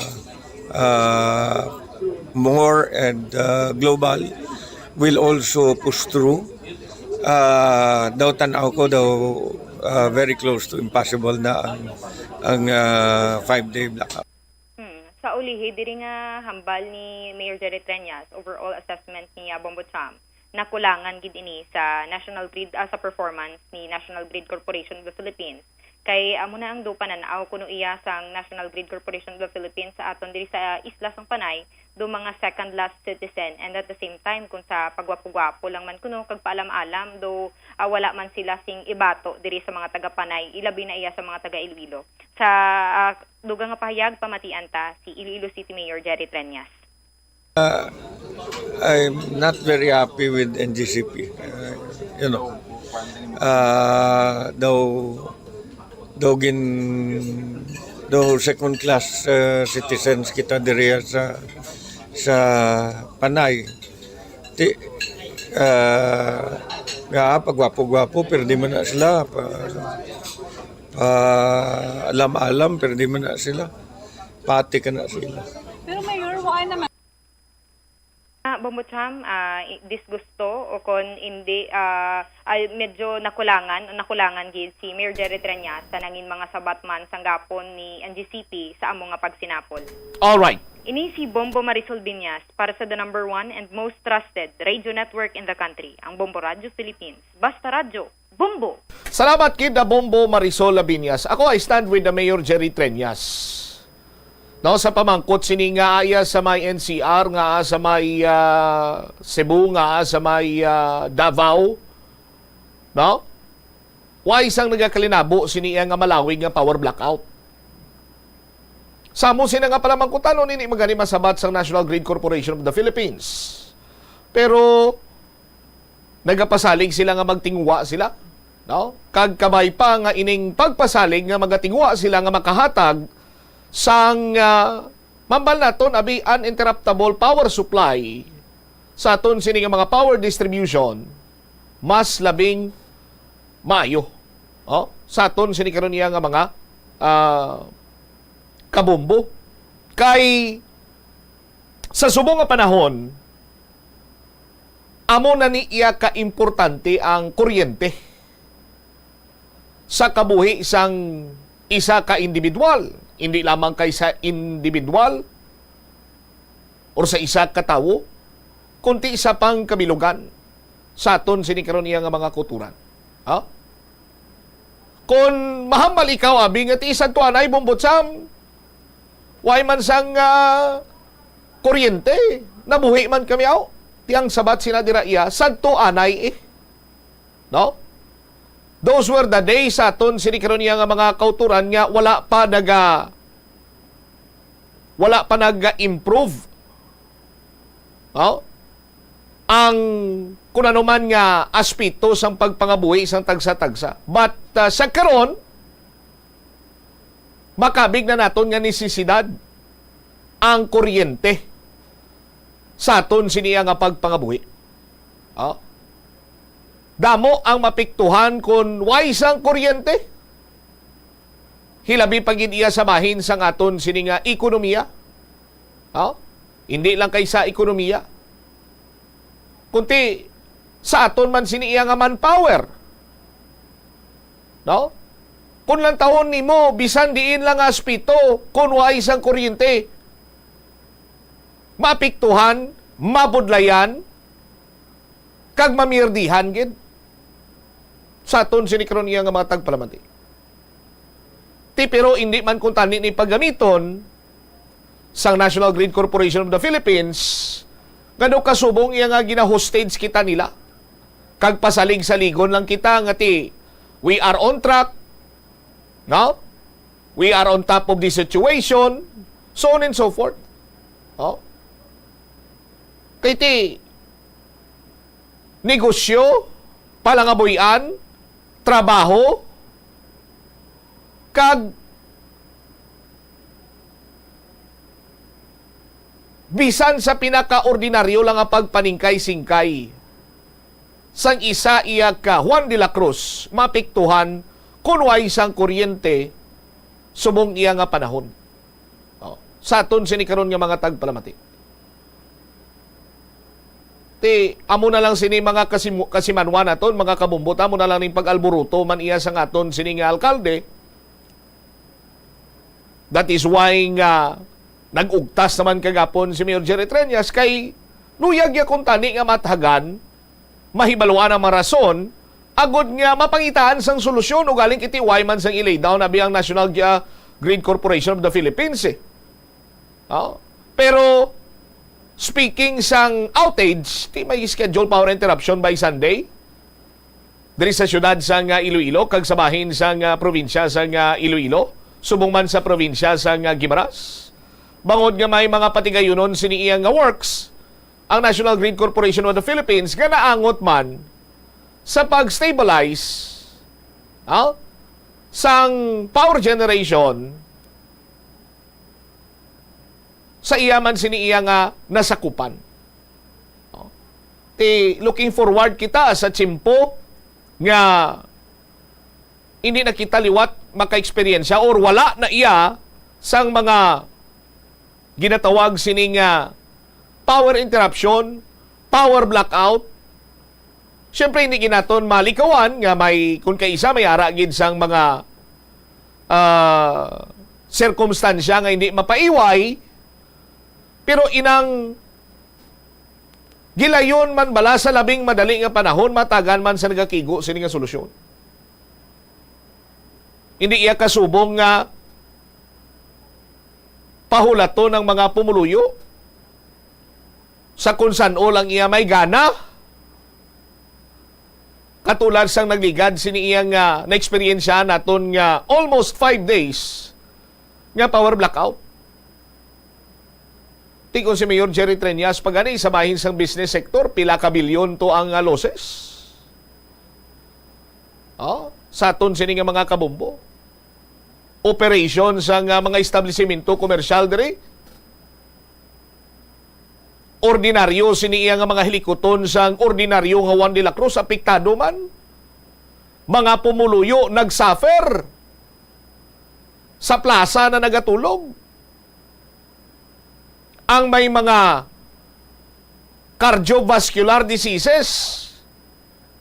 uh, Moore and, uh, Global will also push through. Uh, daw tan-aw ko daw, uh, very close to impossible na ang, ang, uh, five-day blackout. Hmm. Sa ulihi, diri nga hambal ni Mayor Jerry Treñas, overall assessment niya, Bombo Cham, nakulangan gid ini sa National Grid, ah, sa performance ni National Grid Corporation of the Philippines. Kay amo na ang dupa nan-aw kuno iya sang National Grid Corporation of the Philippines sa aton diri sa isla sang Panay, do mga second class citizen, and at the same time, kung sa pagwapo-gwapo lang man kuno kag paalam-alam, do, ah, wala man sila sing ibato diri sa mga taga Panay, ilabi na iya sa mga taga Iloilo. Sa, ah, dugang nga pahayag, pamatian ta si Iloilo City Mayor Jerry Treñas. Uh, I'm not very happy with N G C P. Uh, you know, uh, daw, daw gin, daw second class, uh, citizens kita diri sa, sa Panay. Ti, uh, nga pagwapo-gwapo, pero di man na sila. Pa, pa alam-alam, pero di man na sila. Pati ka na sila. Pero Mayor, why naman? Ah, Bombo Cham, ah, i-, disgusto o kon hindi, ah, ay medyo nakulangan, nakulangan gid si Mayor Jerry Treñas sa nangin mga sabat man sang gapon ni N G C P sa amo nga pagsinapol. All right. Ini si Bombo Marisol Biñas para sa the number one and most trusted radio network in the country, ang Bombo Radyo Philippines. Basta Radyo, Bombo! Salamat kid, ah, Bombo Marisol Labiñas. Ako, I stand with the Mayor Jerry Treñas. No, sa pamangkot sini nga aya sa may N C R, nga sa may, ah, Cebu, nga sa may, ah, Davao. No? Why sang nagakalinabo sini iya nga malawig nga power blackout? Sa amo sina nga panamangkutan, hindi man gani masabat sang National Grid Corporation of the Philippines. Pero nagapasalig sila nga magtinguha sila, no? Kag kabay pa nga ining pagpasalig nga magatinguha sila nga makahatag sang, ah, mambal naton, abi, uninterruptible power supply sa aton sini nga mga power distribution, mas labing maayo, oh, sa aton sini karon iya nga mga, ah, kabombo. Kay sa subong nga panahon, amo na ni iya ka importante ang kuryente sa kabuhi sang isa ka individual, hindi lamang kay sa individual or sa isa ka tawo, kundi sa pangkabilugan sa aton sini karon iya nga mga kauturan. Ha? Kon mahambal ikaw, abi, nga ti sadto anay, Bombo Cham, way man sang, ah, kuryente, nabuhi man kami, aw. Ti ang sabat sina dira iya, sadto anay, eh. No? Those were the days sa aton sini karon iya nga mga kauturan nga wala pa naga-, wala pa naga-improve, no, ang kun ano man nga aspeto sang pagpangabuhi sang tagsa-tagsa. But, ah, sa karon, makabig na naton nga nesesidad ang kuryente sa aton sini nga pagpangabuhi. Oh. Damo ang mapiktuhan kon way sang kuryente. Hilabi pa gid iya sa bahin sang aton sini nga ekonomiya. Oh. Hindi lang kay sa ekonomiya, kundi sa aton man sini iya nga manpower. No? Kung lantawon nimo, bisan diin lang nga aspeto, kung way sang kuryente, maapektuhan, mabudlayan, kag mamirdihan gid sa aton sini karon iya nga mga tagpalamati. Ti, pero indi man kuntani ni paggamiton sang National Grid Corporation of the Philippines Ngano kasubong iya nga gina-hostage kita nila? Kag pasalig-saligon lang kita nga ti, "We are on track." No? "We are on top of the situation." So on and so forth. Oh? Kay ti, negosyo, palangabuy-an, trabaho, kag bisan sa pinakaordinaryo lang nga pagpaningkay-singkay sang isa iya ka Juan de la Cruz, maapektuhan kun way sang kuryente subong iya nga panahon. Oh, sa aton sini karon nga mga tagpalamati. Ti, amo na lang sini mga kasimu-, kasimanwa naton, mga kabumbot, amo na lang ning pag-alburuto man iya sang aton sini nga alkalde. That is why nga nag-ugtas naman kagapon si Mayor Jerry Treñas kay luyag ya kuntani nga mathagan, mahibaluan ang mga rason, agod nga mapangitaan sang solusyon ugaling kiti way man sang i-lay down abi ang National Gi-, ah, Grid Corporation of the Philippines, eh. Oh. Pero, speaking sang outage, ti may schedule power interruption by Sunday diri sa siyudad sang, ah, Iloilo kag sa bahin sang, ah, probinsya sang, ah, Iloilo, subong man sa probinsya sang, ah, Guimaras. Bangod nga may mga patigayunon sini iya nga works, ang National Grid Corporation of the Philippines nga naangot man sa pag-stabilize, ah, sang power generation sa iya man sini iya nga nasakupan. No? Ti, looking forward kita sa tiyempo nga hindi na kita liwat maka-eksperyensya or wala na iya sang mga ginatawag sini nga power interruption, power blackout. Siyempre, hindi gid naton malikawan nga may, kung kaisa, may ara gid sang mga, ah, sirkumstansya nga hindi mapaiway, pero inang gilayon man bala sa labing madali nga panahon, matagan man sa nagakigo sini nga solusyon. Hindi iya kasubong nga pahulaton ang mga pumuluyo sa kung san-o lang iya may gana. Katulad sang nagligad sini iya nga naeksperyensyahan naton nga almost five days nga power blackout. Ti kon si Mayor Jerry Treñas pa gani sa bahin sang business sector, pila ka bilyon to ang, ah, losses. Oh, sa aton sini nga mga kabombo. Operation sa nga mga establisimento komersyal diri. Ordinaryo sini iya nga mga hilikuton sang ordinaryo nga Juan de la Cruz, apektado man. Mga pumuluyo nagsuffer. Sa plaza na nagatulog. Ang may mga cardiovascular diseases,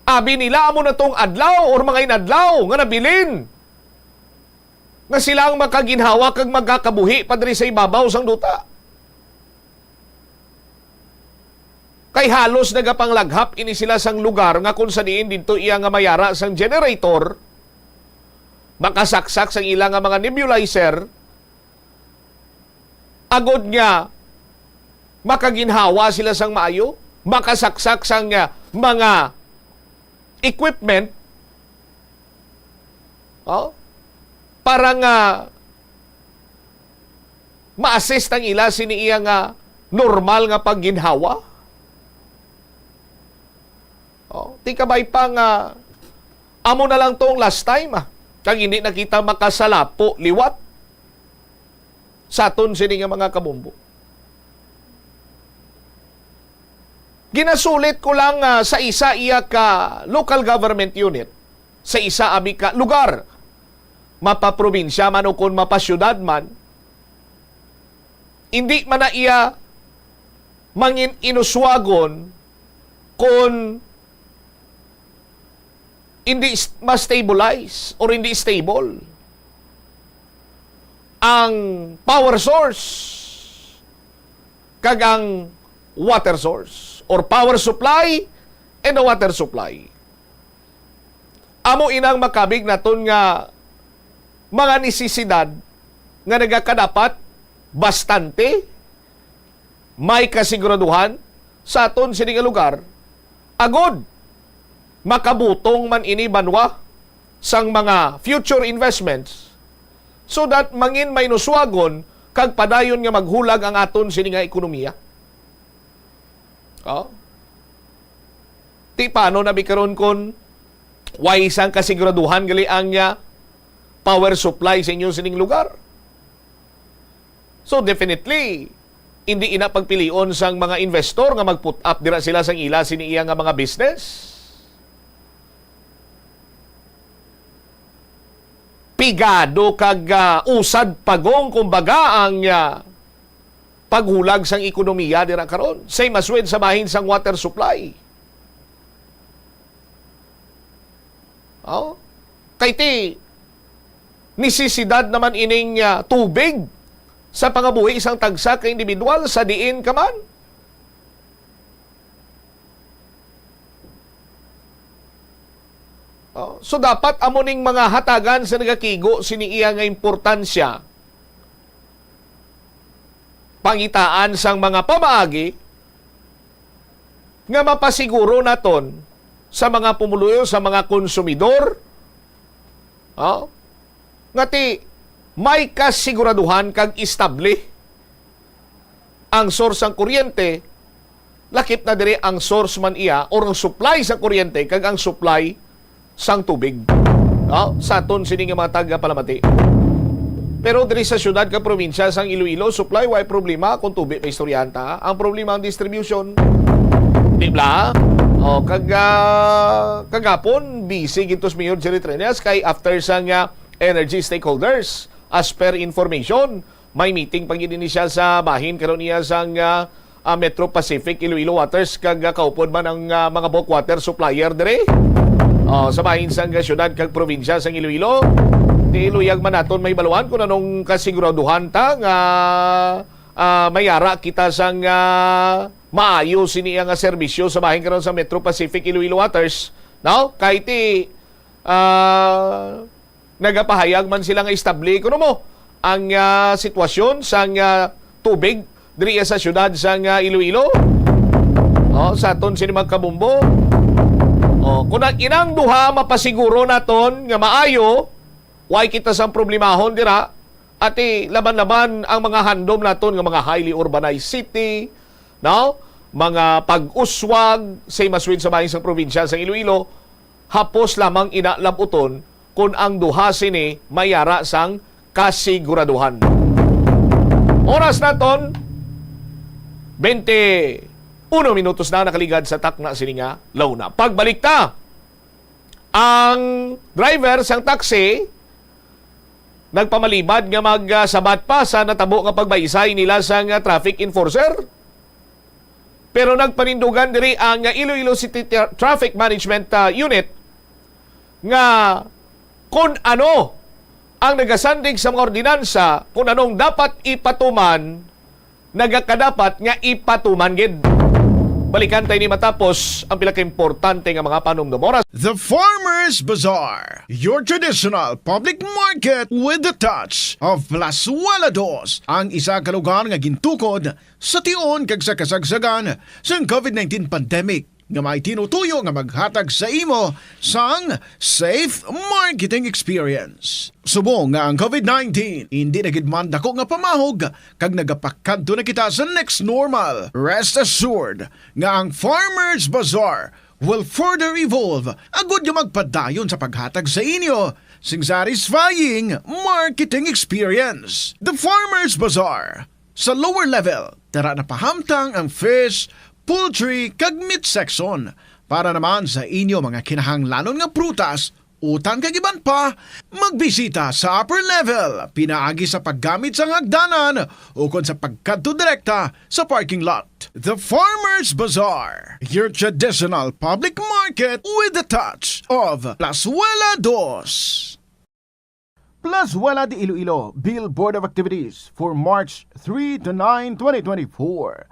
abi nila amo na tong adlaw or mga inadlaw nga nabilin nga sila ang makaginhawa kag magkakabuhi pa diri sa ibabaw sang duta. Kay halos nagapanglaghap ini sila sang lugar nga kung sa diin didto iya nga mayara sang generator, makasaksak sang ila nga mga nebulizer, agod nga makaginhawa sila sang maayo, makasaksak sang, ah, mga equipment, oh, para nga ma-assist ang ila sini iya nga normal nga pagginhawa. Oh, ti kabay pa nga amo na lang tong last time, ah. Kag hindi na kita makasalapo liwat sa aton sini nga mga kabombo. Ginasulit ko lang, ah, sa isa iya ka local government unit, sa isa abi ka lugar, mapaprobinsya man o kon mapasyudad man, hindi man na iya mangin inuswagon kon hindi s-, ma-stabilize or hindi stable ang power source kag ang water source or power supply and the water supply. Amo inang makabig naton nga mga nesesidad nga nagakadapat bastante may kasiguraduhan sa aton sini nga lugar, agod makabutong man ini banwa sang mga future investments, so that mangin mainuswagon kag padayon nga maghulag ang aton sini nga ekonomiya. Oh? Ti paano na bi karon kon way sang kasiguraduhan gali ang, ah, power supply sa inyo sining lugar? So, definitely, hindi ina pagpilion sang mga investor nga mag-put up dira sila sang ila sini iya nga mga business. Pigado kag, ah, usad pagong, kumbaga, ang, ah, paghulag sang ekonomiya dira karon. Same as with sa bahin sang water supply. Oh? Kay ti, nisisidad naman ining, ah, tubig sa pangabuhi sang tagsa ka individual sa diin ka man. Oh, so dapat amo ning mga hatagan sa nagakigo sini iya nga importansya, pangitaan sang mga pamaagi nga mapasiguro naton sa mga pumuluyo, sa mga konsumidor, oh, nga ti may kasiguraduhan kag estable ang source sang kuryente, lakip na diri ang source man iya or ang supply sa kuryente kag ang supply sang tubig, no? Sa aton sini nga mga taga Palamati. Pero diri sa siyudad kag probinsya sang Iloilo, supply, way problema kung tubig pa istoryahan ta. Ang problema ang distribution. Di ba? O, kag, ah, kagapon, busy gid to si Mayor Jerry Treñas kay after sang, ah, energy stakeholders. As per information, may meeting pa gid ini siya sa bahin karon niya sang, ah, ah, Metro Pacific Iloilo Waters kag, ah, kaupod man ang, ah, mga bulk water supplier diri. Oh, sa bahin sang syudad kag probinsya sang Iloilo. Di luyag man naton mahibaluan kung anong kasiguraduhan ta nga, ah, mayara kita sang, ah, maayo sini nga serbisyo sa bahin karon sa Metro Pacific Iloilo Waters. No? Kay ti, ah, nagapahayag man sila nga estable kuno mo ang, ah, sitwasyon sang, ah, tubig diri sa siyudad sang, ah, Iloilo. Oh, sa aton sini magkabumbo. Oh, kung ang inang duha mapasiguro naton nga maayo, way kita sang problemahon dira, ati laban-laban ang mga handom naton nga mga highly urbanized city, no? Mga pag-uswag, same as with sa bahin sang probinsya sang Iloilo, hapos lamang ina lab-uton kon ang duha sini mayara sang kasiguraduhan. Oras naton, twenty uno minutos na nakaligad sa takna sini nga launa. Pagbalik ta, ang driver sang taxi nagpamalibad nga magsabat pa sa natabo nga pagbaysay nila sang traffic enforcer. Pero nagpanindugan diri ang Iloilo City Tra-, Traffic Management, ah, Unit nga kon ano ang nagasandig sa mga ordinansa, kon anong dapat ipatuman, nagakadapat nga ipatuman gid. Balikan tayo ni matapos ang pila ka importante nga mga panumdum. Oras. The Farmers Bazaar, your traditional public market with the touch of Plazuela Dos, ang isa ka lugar nga gintukod sa tion kag sa kasagsagan sang covid nineteen pandemic nga may tinutuyo nga maghatag sa imo sang safe marketing experience. Subong nga ang covid nineteen indi na gid man dako nga pamahog kag nagapakadto na kita sa next normal, rest assured nga ang Farmers Bazaar will further evolve agud nga magpadayon sa paghatag sa inyo sing satisfying marketing experience. The Farmers Bazaar. Sa lower level, tara na pahamtang ang fish, poultry, kag meat section. Para naman sa inyo mga kinahanglanon nga prutas, utan kag iban pa, magbisita sa upper level, pinaagi sa paggamit sang hagdanan ukon sa pagkadto direkta sa parking lot. The Farmers Bazaar, your traditional public market with the touch of Plazuela Dos. Plazuela de Iloilo, Bill Board of Activities for March three to nine, twenty twenty-four.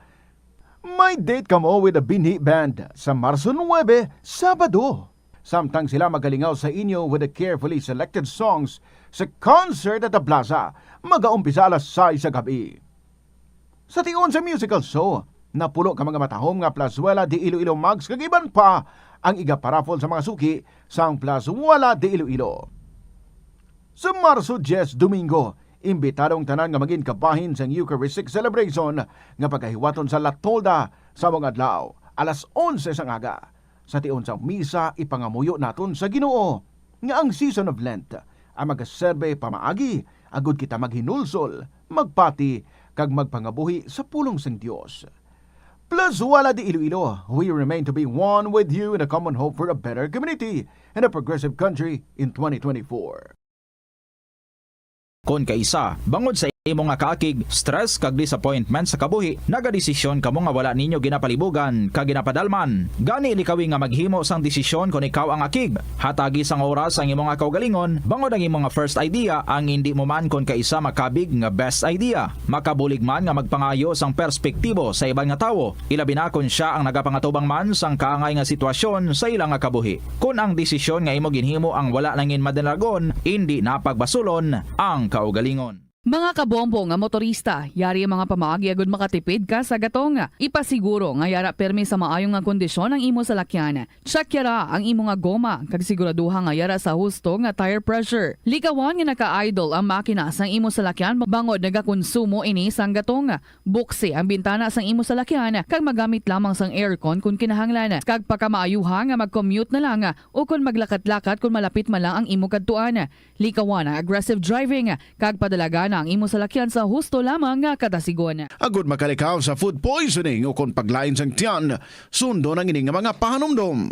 May date kamo with the Binhi Band sa Marso nuebe, Sabado. Samtang sila magalingaw sa inyo with the carefully selected songs sa concert at the plaza, magaumpisa alas sais sa gabi. Sa tion sa musical show, Napulo ka mga matahom nga Plazuela de Iloilo mugs kag iban pa ang igaparaffle sa mga suki sang Plazuela de Iloilo. Sa Marso diyes, Domingo, imbitado ang tanan nga magin kabahin sang Eucharistic celebration nga pagahiwaton sa La Tolda sa mga adlaw, alas onse sang aga. Sa tion sang misa, ipangamuyo naton sa Ginoo nga ang season of Lent ang magaserbe pamaagi agud kita maghinulsol, magpati, kag magpangabuhi sa pulong sang Dios. Plazuela de Iloilo, we remain to be one with you in a common hope for a better community and a progressive country in twenty twenty-four. Kon kaisa, bangod sa imo nga kaakig, stress, kag disappointment sa kabuhi, nagadesisyon kamo nga wala ninyo ginapalibugan kag ginapadalman. Gani, likawi nga maghimo sang desisyon kon ikaw ang akig. Hatagi sang oras ang imo nga kaugalingon, bangod ang imo nga first idea ang indi mo man kon kaisa makabig nga best idea. Makabulig man nga magpangayo sang perspektibo sa iban nga tawo, ilabi na kon sia ang nagapangatubang man sang kaangay nga sitwasyon sa ila nga kabuhi. Kon ang desisyon nga imo ginhimo ang wala nangin madalagon, indi na pagbasulon ang kaugalingon. Mga kabombo nga motorista, yari ang mga pamaagi agud makatipid ka sa gatong. Ipasiguro nga yara pirmi sa maayo nga kondisyon ang imo salakyan. Check yara ang imo nga goma, kag siguraduha nga yara sa husto nga tire pressure. Likawan nga naka-idle ang makina sang imo salakyan bangod nagakonsumo ini sang gatong. Buksi ang bintana sang imo salakyan kag magamit lamang sang aircon kon kinahanglan, kag pakamaayuha nga mag-commute na lang o kon maglakat-lakat kon malapit man lang ang imo kadtuan. Likawan ang aggressive driving kag padalagana ang imo salakyan sa husto lamang nga kadasigon. Agud makalikaw sa food poisoning o kon paglain sang tiyan, sundon ang ini nga mga pahanumdom.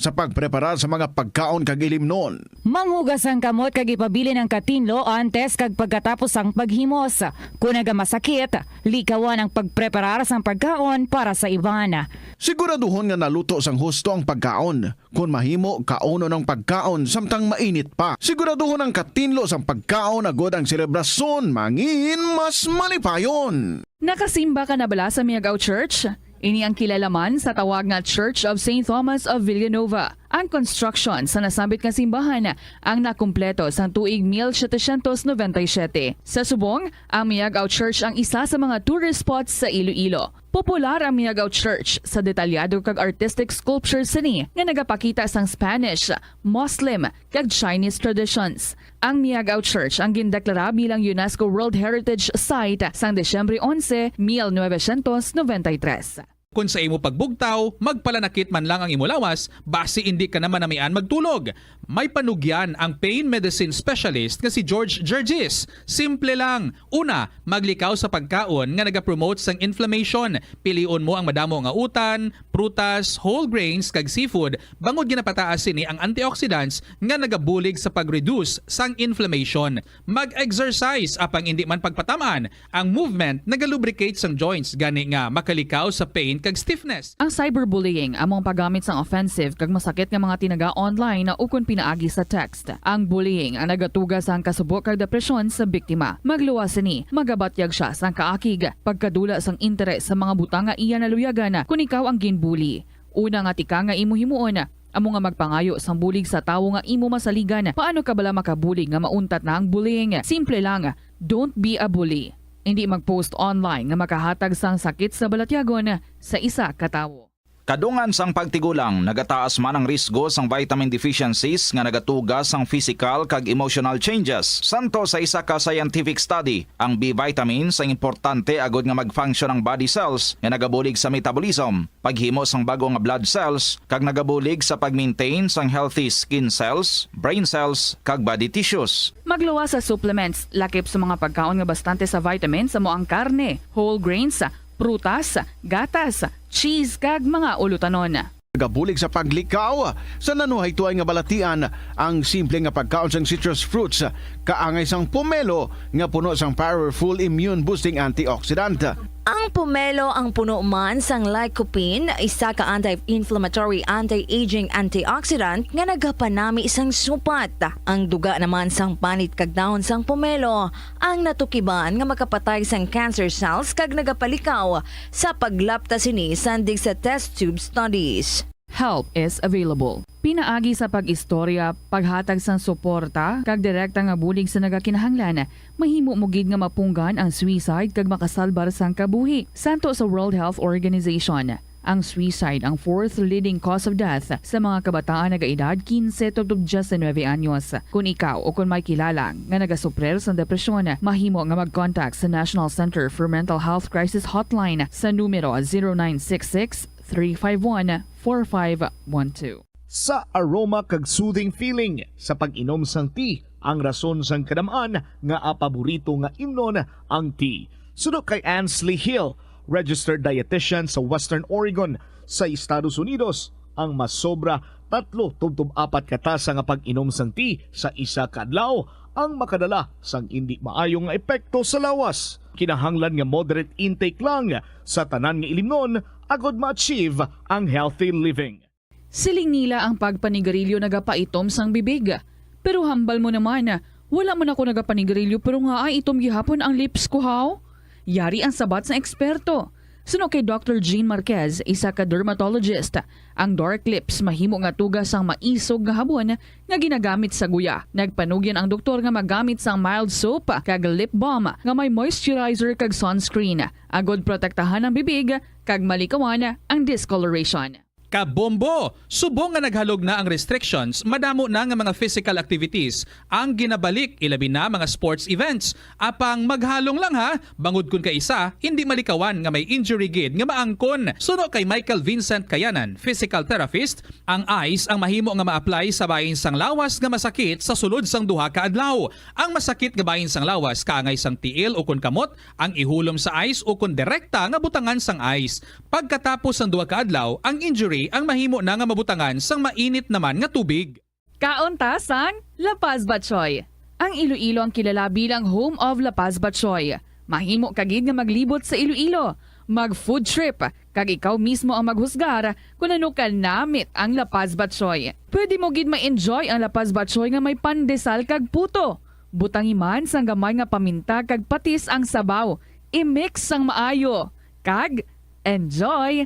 Sa pagpreparar sa mga pagkaon kag ilimnon. Manghugas ang kamot kag ipabilin ang katinlo antes kag pagkatapos sang paghimos. Kon nagamasakit, likawan ang pagpreparar sang pagkaon para sa iban. Siguraduhon nga naluto sang husto ang pagkaon. Kon mahimo, kaunon ang pagkaon samtang mainit pa. Siguraduhon ang katinlo sang pagkaon agud ang selebrasyon mangin mas malipayon. Nakasimba ka na bala sa Miagao Church? Ini ang kilala man sa tawag nga Church of Saint Thomas of Villanova. Ang construction sa nasambit nga simbahan ang nakumpleto sang tuig mil setecientos noventa y siete. Sa subong, ang Miagao Church ang isa sa mga tourist spots sa Iloilo. Popular ang Miagao Church sa detalyado kag artistic sculptures sini nga nagapakita sang Spanish, Muslim, kag Chinese traditions. Ang Miagao Church ang gindeklara bilang UNESCO World Heritage Site sang Disyembre onse, mil novecientos noventa y tres. Kon sa imo pagbugtaw, magpalanakit man lang ang imo lawas, basi indi ka na manamian magtulog. May panugyan ang pain medicine specialist nga si George Gergis. Simple lang. Una, maglikaw sa pagkaon nga nagapromote sang inflammation. Pilion mo ang madamo nga utan, prutas, whole grains, kag seafood, bangod ginapataas sini ang antioxidants nga nagabulig sa pag-reduce sang inflammation. Mag-exercise, apang indi man pagpatam-an. Ang movement nagalubricate sang joints, gani nga makalikaw sa pain kag stiffness. Ang cyberbullying amo ang paggamit sang offensive kag masakit nga mga tinaga online ukon pinaagi sa text. Ang bullying ang nagatuga sang kasubo kag depresyon sa biktima. Magluwas sini, magabatyag sia sang kaakig, pagkadula sang interes sa mga butang nga iya naluyagan kon ikaw ang ginbully. Una nga tikang nga imo himuon, amo nga magpangayo sang bulig sa tawo nga imo masaligan. Paano ka bala makabulig nga mauntat na ang bullying? Simple lang, don't be a bully. Indi mag-post online nga makahatag sang sakit sa balatyagon sa isa ka tawo. Kadungan sang pagtigulang, nagataas man ang risgo sang vitamin deficiencies nga nagatuga sang physical kag emotional changes. Santo sa isa ka scientific study, ang B vitamins ang importante agud nga mag-function ang body cells nga nagabulig sa metabolism, paghimo sang bag-o nga blood cells, kag nagabulig sa pag-maintain sang healthy skin cells, brain cells, kag body tissues. Magluwas sa supplements, lakip sa mga pagkaon nga bastante sa vitamins, amo ang karne, whole grains, prutas, gatas, cheese, kag mga ulutanon. Nagabulig sa paglikaw sa nanuhaytoay nga balatian ang simple nga pagkaon sang citrus fruits, kaangay sang pomelo nga puno sang powerful immune boosting antioxidant. Ang pomelo ang puno man sang lycopene, isa ka anti-inflammatory, anti-aging antioxidant nga nagapanami sang supat. Ang duga naman sang panit kag dahon sang pomelo ang natukiban nga makapatay sang cancer cells kag nagapalikaw sa paglapta sini sandig sa test tube studies. Help is available. Pinaagi sa pag-istorya, paghatag sang suporta, kag direkta nga bulig sa nagakinahanglan, mahimo mo gid nga mapunggan ang suicide kag makasalbar sang kabuhi. Santo sa World Health Organization, ang suicide ang fourth leading cause of death sa mga kabataan nagaedad quince tubtob diecinuebe anyos. Kon ikaw o kon may kilala nga nagasuprir sang depresyon, mahimo nga mag-contact sa National Center for Mental Health Crisis Hotline sa numero zero nine six six, three five one, four five one two. Sa aroma kag soothing feeling sa pag-inom sang tea, ang rason sang kadam-an nga paborito nga imnon ang tea. Suno kay Ansley Hill, registered dietitian sa Western Oregon sa Estados Unidos, ang masobra tatlo tubtob apat ka tasa nga pag-inom sang tea sa isa ka adlaw ang makadala sang indi maayo nga epekto sa lawas. Kinahanglan nga moderate intake lang sa tanan nga ilimnon agod ma-achieve ang healthy living. Siling nila ang pagpanigarilyo nagapaitom sang bibig. Pero hambal mo naman, wala man ako nagapanigarilyo pero nga ay itom gihapon ang lips ko, haw? Yari ang sabat sang eksperto. Suno kay Doctor Jean Marquez, isa ka dermatologist, ang dark lips mahimo nga tuga sang maisog nga habon nga ginagamit sa guya. Nagpanugyan ang doktor nga magamit sang mild soap kag lip balm nga may moisturizer kag sunscreen, agod protektahan ang bibig kag malikawan ang discoloration. Kabombo! Subong nga naghalog na ang restrictions, madamo na nga mga physical activities ang ginabalik, ilabi na mga sports events. Apang maghalong lang ha, bangod kun kaisa, hindi malikawan nga may injury gid nga maangkon. Suno kay Michael Vincent Kayanan, physical therapist, ang ice ang mahimo nga ma-apply sa bahin sang lawas nga masakit sa sulod sang duha ka adlaw. Ang masakit nga bahin sang lawas kaangay sang tiil ukon kamot ang ihulom sa ice ukon direkta nga butangan sang ice. Pagkatapos sang duha ka adlaw, ang injury ang mahimo na nga mabutangan sang mainit naman nga tubig. Kaon ta sang La Paz Batchoy. Ang Iloilo ang kilala bilang home of La Paz Batchoy. Mahimo ka gid nga maglibot sa Iloilo, mag-food trip, kag ikaw mismo ang maghusgar kon ano ka namit ang La Paz Batchoy. Pwede mo gid ma-enjoy ang La Paz Batchoy nga may pandesal kag puto. Butangi man sang gamay nga paminta kag patis ang sabaw. I-mix sang maayo. Kag enjoy!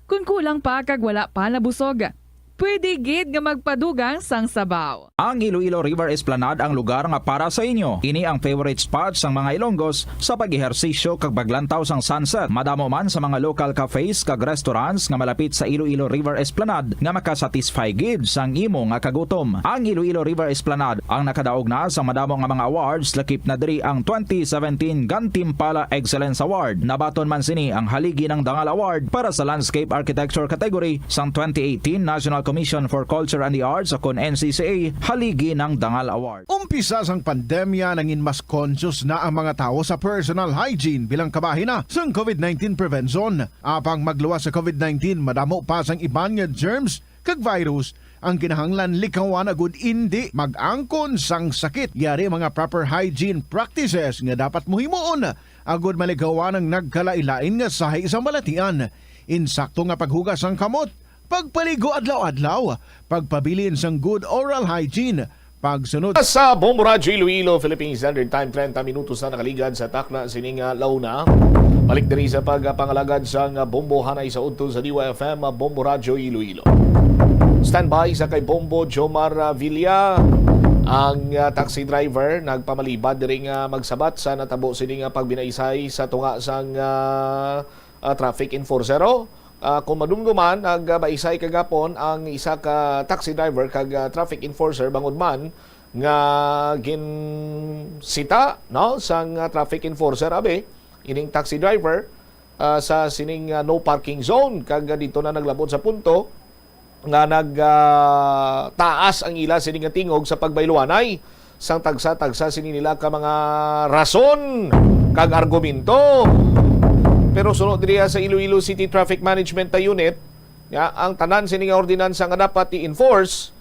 Kon kulang pa kag wala pa nabusog, pwede gid nga magpadugang sang sabaw. Ang Iloilo River Esplanade ang lugar nga para sa inyo. Ini ang favorite spot sang mga Ilonggos sa pag-ehersisyo kag paglantaw sang sunset. Madamo man sa mga local cafes kag restaurants nga malapit sa Iloilo River Esplanade nga makasatisfy gid sang imo nga kagutom. Ang Iloilo River Esplanade ang nakadaog na sa madamo nga mga awards, lakip na diri ang twenty seventeen Gantimpala Excellence Award. Nabaton man sini ang Haligi ng Dangal Award para sa Landscape Architecture category sang twenty eighteen National Commission for Culture and the Arts o kon N C C A Haligi ng Dangal Award. Umpisa sang pandemya, nangin mas conscious na ang mga tawo sa personal hygiene bilang kabahin na sang COVID nineteen prevention. Apang magluwas sa COVID nineteen, madamo pa sang iban nga germs kag virus ang kinahanglan likawan agud indi mag-angkon sang sakit. Yari mga proper hygiene practices nga dapat mo himuon agud malikawan ang nagkalain-lain nga sahi sa balatian. Insakto nga paghugas sang kamot, pagpaligo adlaw-adlaw, pagpabilin sang good oral hygiene, pagsunod Sa Bombo Radyo Iloilo, Philippine Standard Time, treinta minutos na nakaligad sa takna sini nga launa. Balik diri sa pagpangalagad sang Bombo hanay sa udto sa D Y F M, Bombo Radyo Iloilo. Standby sa kay Bombo Jomar, ah, Villa, ang, ah, taxi driver nagpamalibad diri nga magsabat sa natabo sini nga pagbinaisay sa tunga sang, ah, ah, traffic enforcer. Ah, kung madumduman, nagbaisay kagapon ang isa ka taxi driver kag, ah, traffic enforcer bangod man nga ginsita, no, sang, ah, traffic enforcer, abi, ining taxi driver, ah, sa sining, ah, no parking zone, kag, ah, dito na naglabot sa punto nga nag, ah, taas ang ila sini nga tingog sa pagbayluanay sang tagsa-tagsa sini nila ka mga rason kag argumento. Pero suno diriya sa Iloilo City Traffic Management Unit, ya, ang tanan sini nga ordinansa nga dapat i-enforce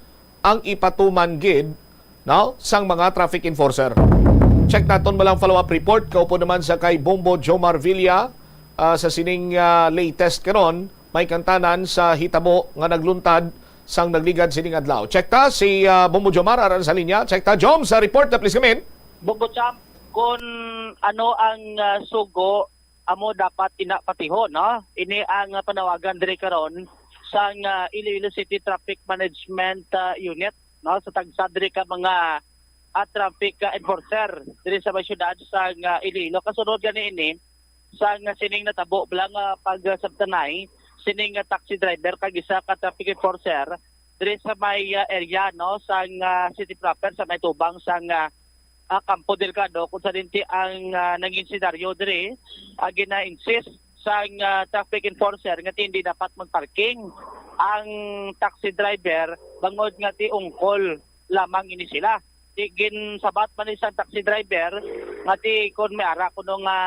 ang ipatuman gid, no, sang mga traffic enforcer. Check naton balang follow-up report kaupod naman sa kay Bombo Jomar Villa, ah, sa sining, ah, latest karon, may kantanan sa hitabo nga nagluntad sang nagligad sining adlaw. Check ta si, ah, Bombo Jomar, aran sa linya. Check ta, Jom, sa report na, please, come in. Bombo Jomar, kung ano ang, ah, sugo, amo dapat ina patihon, no? Ini ang, ah, panawagan diri karon sang, ah, Iloilo City Traffic Management, ah, Unit, no, sa tagsa diri ka mga, ah, traffic, ah, enforcer diri sa may siyudad sang, ah, Iloilo. Kasunod gani ini sang, ah, sining natabo bala nga pagsabtanay sining, ah, taxi driver kag isa ka traffic enforcer diri sa may, ah, area, no, sang, ah, city proper sa may tubang sang, ah, ah, Campo Delgado, kung sa dinti ang, ah, nangin senaryo diri, ah, gina-insist sang, ah, traffic enforcer nga hindi dapat magparking ang taxi driver bangod nga ti ungkol lamang ini sila. Ti ginsabat man ni sang taxi driver nga ti kon may ara kuno nga,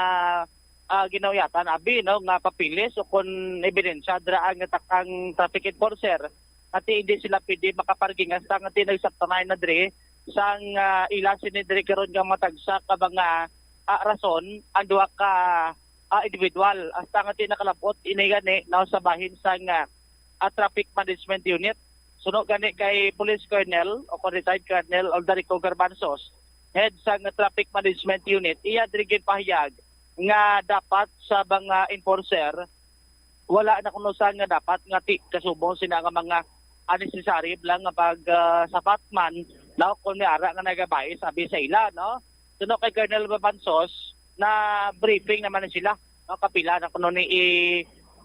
ah, ginauyatan abi, no, nga papeles o kon ebidensya dira ang, ang traffic enforcer nga ti hindi sila pwede makaparking hasta nga ti nagsabtanay na diri sang, ah, ila sini diri karon nga matagsa ka mga, ah, rason ang duha ka, ah, individual hasta nga ti nakalabot ini gani, no, sa bahin sang, ah, ah, Traffic Management Unit. Suno gani kay Police Colonel o kay Retired Colonel Aldarico Garbanzos, head sang Traffic Management Unit, iya diri ginpahayag nga dapat sa mga enforcer wala na kuno sa nga dapat nga ti kasubong sina nga mga unnecessary lang nga pag, ah, sabat man, no, kung may ara nga nagabais abi sa ila, no. Suno kay Colonel Babansos, na briefing naman na sila, no, kapila na kuno ni i,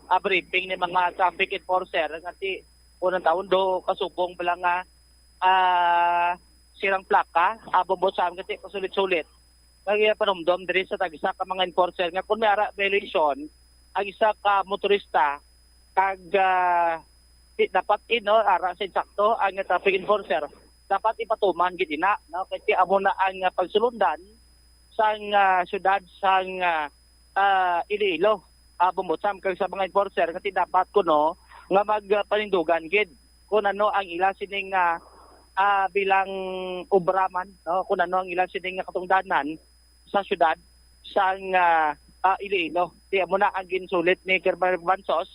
ah, briefing ni mga traffic enforcer nga ti unang taon do kasubong bala nga, ah, sirang plaka, ah, bumbo sa amin kasi pasulit-sulit. Kag iya panumdom diri sa tagsa ka mga enforcer nga kung may ara violation ang isa ka motorista kag, ah, di, dapat ino ara sa insakto ang traffic enforcer, dapat ipatuman gid ina, no, kay ti amo na ang, ah, pagsulundan sang, ah, syudad sang, ah, ah, Iloilo, ah, Bumbotsam kag sa mga enforcer nga ti dapat kuno nga magpanindugan gid kung ano ang ila sining, ah, ah, bilang obra man, no, kung ano ang ila sining nga katungdanan sa syudad sang, ah, ah, Iloilo. Ti amo na ang ginsulit ni Kerman Bansos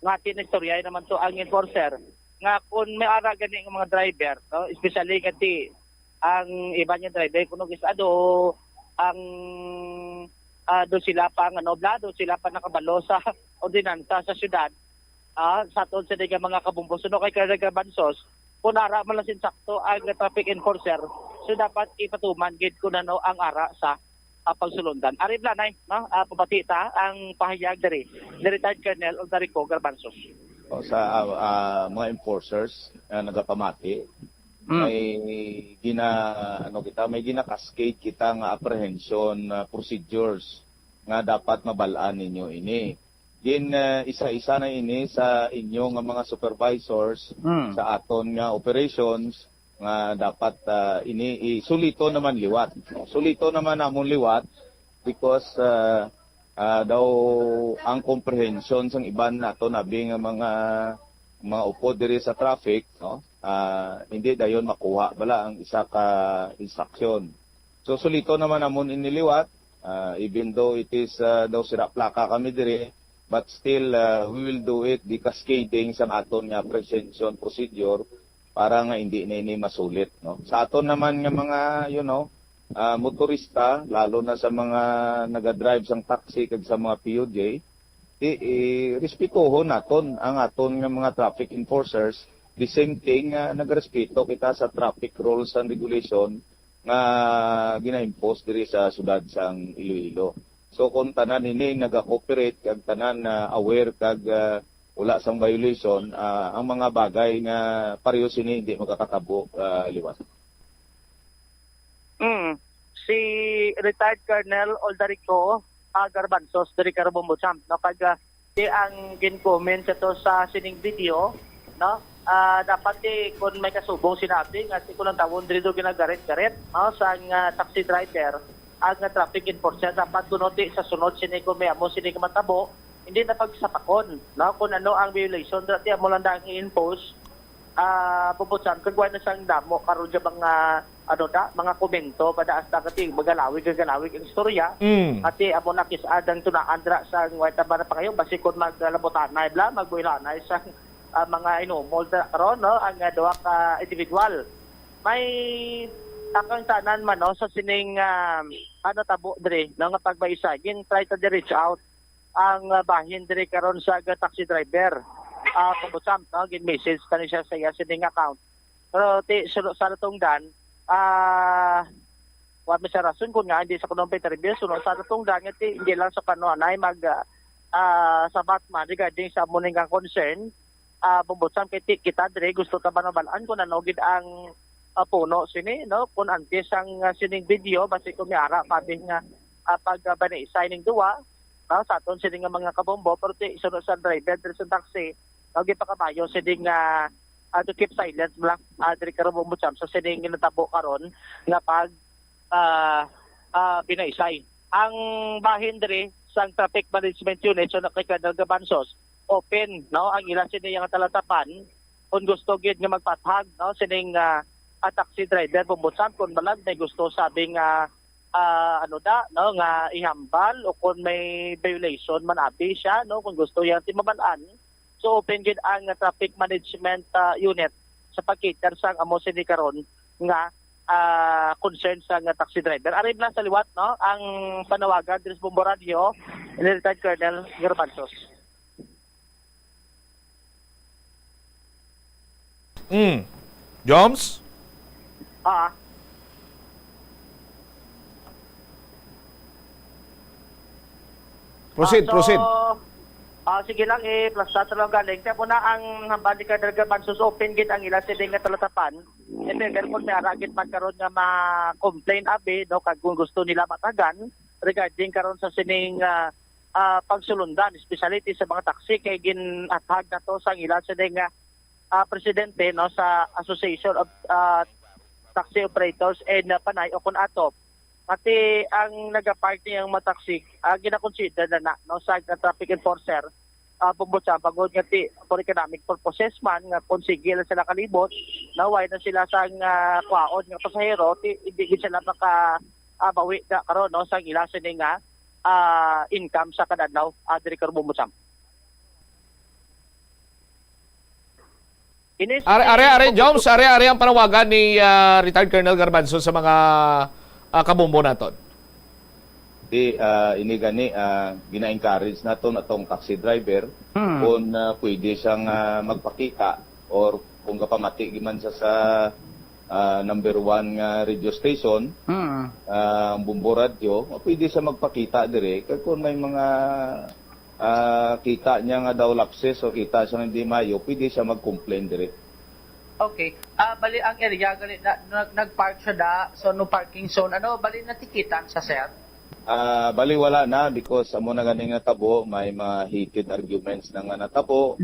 nga tinaistorya naman to ang enforcer nga kung may ara gani nga mga driver, no, especially nga ti ang iba niya driver kuno is ado ang, ah, do sila pa nga noblado, sila pa nakabalo sa ordinansa sa syudad. Ah, sa aton sa mga kabumbo, suno kay Colonel Garbanzos, kung ara man lang sinsakto ang traffic enforcer, so dapat ipatuman gid kung ano ang ara sa, ah, pagsulundan. Ari bala nay, no? Ah, pabati ta ang pahayag diri ni Retired Colonel Aldarico Garbanzos. O, sa, ah, ah, mga enforcers nga nagapamati, Mm. may gina-, ano kita, may gina-cascade kita nga apprehension, ah, procedures nga dapat mabal-an ninyo ini. Gin, ah, isa-isa na ini sa inyo nga mga supervisors Mm. sa aton nga operations nga dapat, ah, ini isulito naman liwat. Sulito naman namon liwat because, ah, ah, daw ang comprehension sang iban nato nabi nga mga, mga upod diri sa traffic, no? Ah, hindi dayon makuha bala ang isa ka instruction. So, sulito naman namon ini liwat, ah, even though it is, ah, daw sira plaka kami diri, but still, ah, we will do it, the cascading sang aton nga apprehension procedure para nga hindi na ini masulit, no? Sa aton naman nga mga, you know, ah, motorista, lalo na sa mga nagadrive sang taxi kag sa mga P U J, di, eh, respetuhon naton ang aton nga mga traffic enforcers. The same thing, ah, nagrespeto kita sa traffic rules and regulation nga gina-impose diri sa siyudad sang Iloilo. So, kung tanan ini naga-cooperate kag tanan na aware kag, ah, wala sang violation, ah, ang mga bagay nga pareho sini hindi magakatabo, ah, liwat. Mm. Si Retired Colonel Aldarico, ah, Garbanzos diri ka Bumbocham, no? Kag, ah, di ang gin-comment sa to sa sining video, no? Ah, dapat di kun may kasubong sinabi nga ti kun ang tawon diri do ginagarit-garit, no, sa nga taxi driver, ang nga traffic enforcer, dapat kuno ti sa sunod sini kun may amo sini nga matabo, hindi na pagsapakon, no, kun ano ang violation, dati amo lang dang i-impose, ah, Bumbocham, kag wala na sang damo karon sa mga, ano da, mga komento, pada hasta kati magalawig, magalawig ang istorya. Mm. Kati amo na kis-ad ang tunaan dira sa wala ta ba na pangayo, basi kun maglabutanay bla, magbuilanay sa, ah, mga inumol dira karon, no, ang, ah, duha ka individual. May akang tanan man, no, sa sining, ah, ano, tabo diri, no, nga pagbaisa, gin try ta di reach out ang, ah, bahin diri karon sa aga taxi driver. ah, Kubo Sam, no? Gin-message na ni siya sa iya sining account. Pero ti, suno sa natungdan, ah, wa mi sa rason kung nga hindi sa kuno pa interview, suno sa natungdan nga ti, hindi lang sa kano anay mag, ah, ah, sabat man regarding sa amo ning nga concern, ah, Bombo Sam, kay ti, kita diri gusto ta man mabalaan kung ano gid ang, ah, puno sini, no? Kung antes ang, ah, sining video, basi kung may ara pa din nga, ah, pag, ah, banaisay ning duwa, no? Sa aton sini nga mga kabombo, pero ti, suno sa driver diri sa taxi, no? Gipakamayo sini nga, ah, to keep silent lang, ah, diri karon, Bombo Sam, sa sining natabo karon nga pag, ah, ah, binaisay. Ang bahin diri sang Traffic Management Unit, so, na kay Colonel Gabanzos, open, no, ang ila sini nga talatapan kung gusto gid nga magpathag, no, sining, ah, ah, taxi driver, Bombo Sam, kung balag may gusto sabi nga, ah, ano da, no, nga ihambal o kung may violation man abi siya, no, kung gusto yang timabal-an. So, open gid ang traffic management, ah, unit sa pag-cater sang amo sini karon nga, ah, concern sang taxi driver. Ari lang sa liwat, no, ang panawagan diri sa Bombo Radio ni retired Colonel Garbanzos. Mm. Joms? Ah, Proceed, Ah, so, proceed. Ah, sige lang, eh, plus sa lang galing. Kaya muna ang hambal ni Colonel Garbanzos, open gid ang ila sini nga talatapan. And then, kung may ara gid man karon nga ma-complain abi, no, kag kung gusto nila matagan regarding karon sa sining, ah, ah, pagsulundan, especially ti sa mga taxi, kay ginathag na to sa ila sining, ah, ah, presidente, no, sa Association of, ah, Taxi Operators and, ah, Panay o kung atop. Pati ang nagapark niyang mga taxi, ah, ginakonsider na, na, no, sa traffic enforcer, ah, Bombo Sam, bangod nga ti, for economic purposes man, nga kung sige lang sila kalibot, na why na sila sang, ah, kwaon nga pasahero, ti, hindi gid sila maka, ah, bawi na karon, no, sang ila sini nga, ah, income sa kada adlaw, ah, diri karon, Bombo Sam. Ini si Are, are, are, Joms, are, are ang panawagan ni, ah, retired Colonel Garbanzos sa mga, ah, kabombo naton. Di, ah, ini gani, ah, gina-encourage naton atong taxi driver Hmm. kung, ah, pwede siyang, ah, magpakita or kung kapamati man sa, sa, ah, number one nga radio station, Hmm. ah, ang Bombo Radio, pwede siya magpakita dire. Kay kung may mga, ah, kita niya nga daw lapses o kita siya nga hindi mayo, pwede siya mag-complain dire. Okay. Ah, bali ang area gali na, na, nag-park siya da, so no parking zone. Ano, bali natikitan sa sir? Ah, bali wala na because amo na gani nga tabo, may mga heated arguments na nga natabo.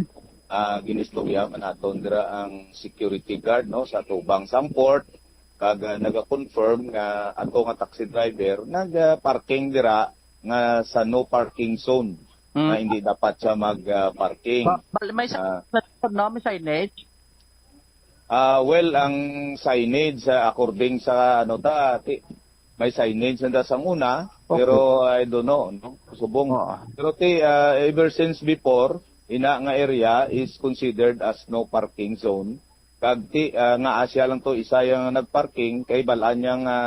Ah, ginistorya man naton dira ang security guard, no, sa tubang sang port, kag, ah, naga-confirm nga ato nga taxi driver naga-parking dira nga sa no parking zone, Hmm. na hindi dapat siya mag, ah, parking. Ba- bali may sa Ah. no, may signage. Ah, well, ang signage, ah, according sa ano ta, ti, may signage na sang una, Okay. pero I don't know, no? Subong. Oo. Pero ti, ah, ever since before, ina nga area is considered as no parking zone. Kag ti, ah, nga asya lang to, isa yang nagparking, kay balaan niya nga,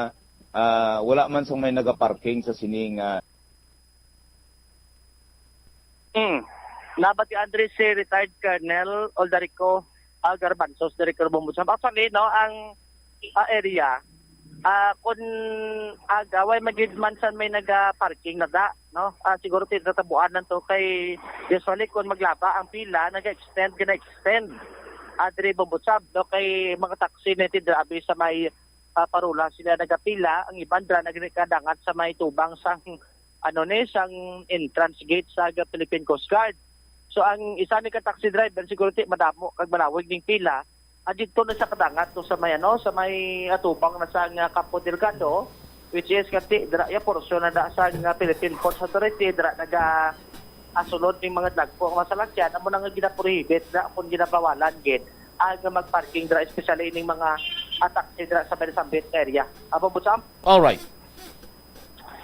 ah, wala man sang may nagaparking sa sining, ah, Hmm. Nabatian diri si retired Colonel Aldarico, ah, Garbanzos, Director Bombo Sam. Actually, no, ang, ah, area, ah, kun aga, way magid man san may naga-parking na da, no? Ah, siguro tinatabuan lang to kay usually kun maglaba ang pila, naga-extend, gina-extend. Ah, diri Bombo Sam, no, kay mga taxi na ti grabe sa may, ah, parola sila nagapila, ang iban dira nagkadangat sa may tubang sang ano ni, sang entrance gate sa Philippine Coast Guard. So ang isa ni ka taxi driver siguro ti madamo kag malawig ning pila, ah, didto na sa kadangat to sa may ano, sa may atubang na sa nga Campo Delgado, which is kati dira ya portion na da sa nga Philippine Ports Authority, dira naga asulod ning mga dagko nga salakyan, amo na nga ginaprohibit na kung ginabawalan gid ang mag-parking dira, especially ining mga, ah, taxi dira sa may nasambit nga area. Abo, Boss Sam? All right.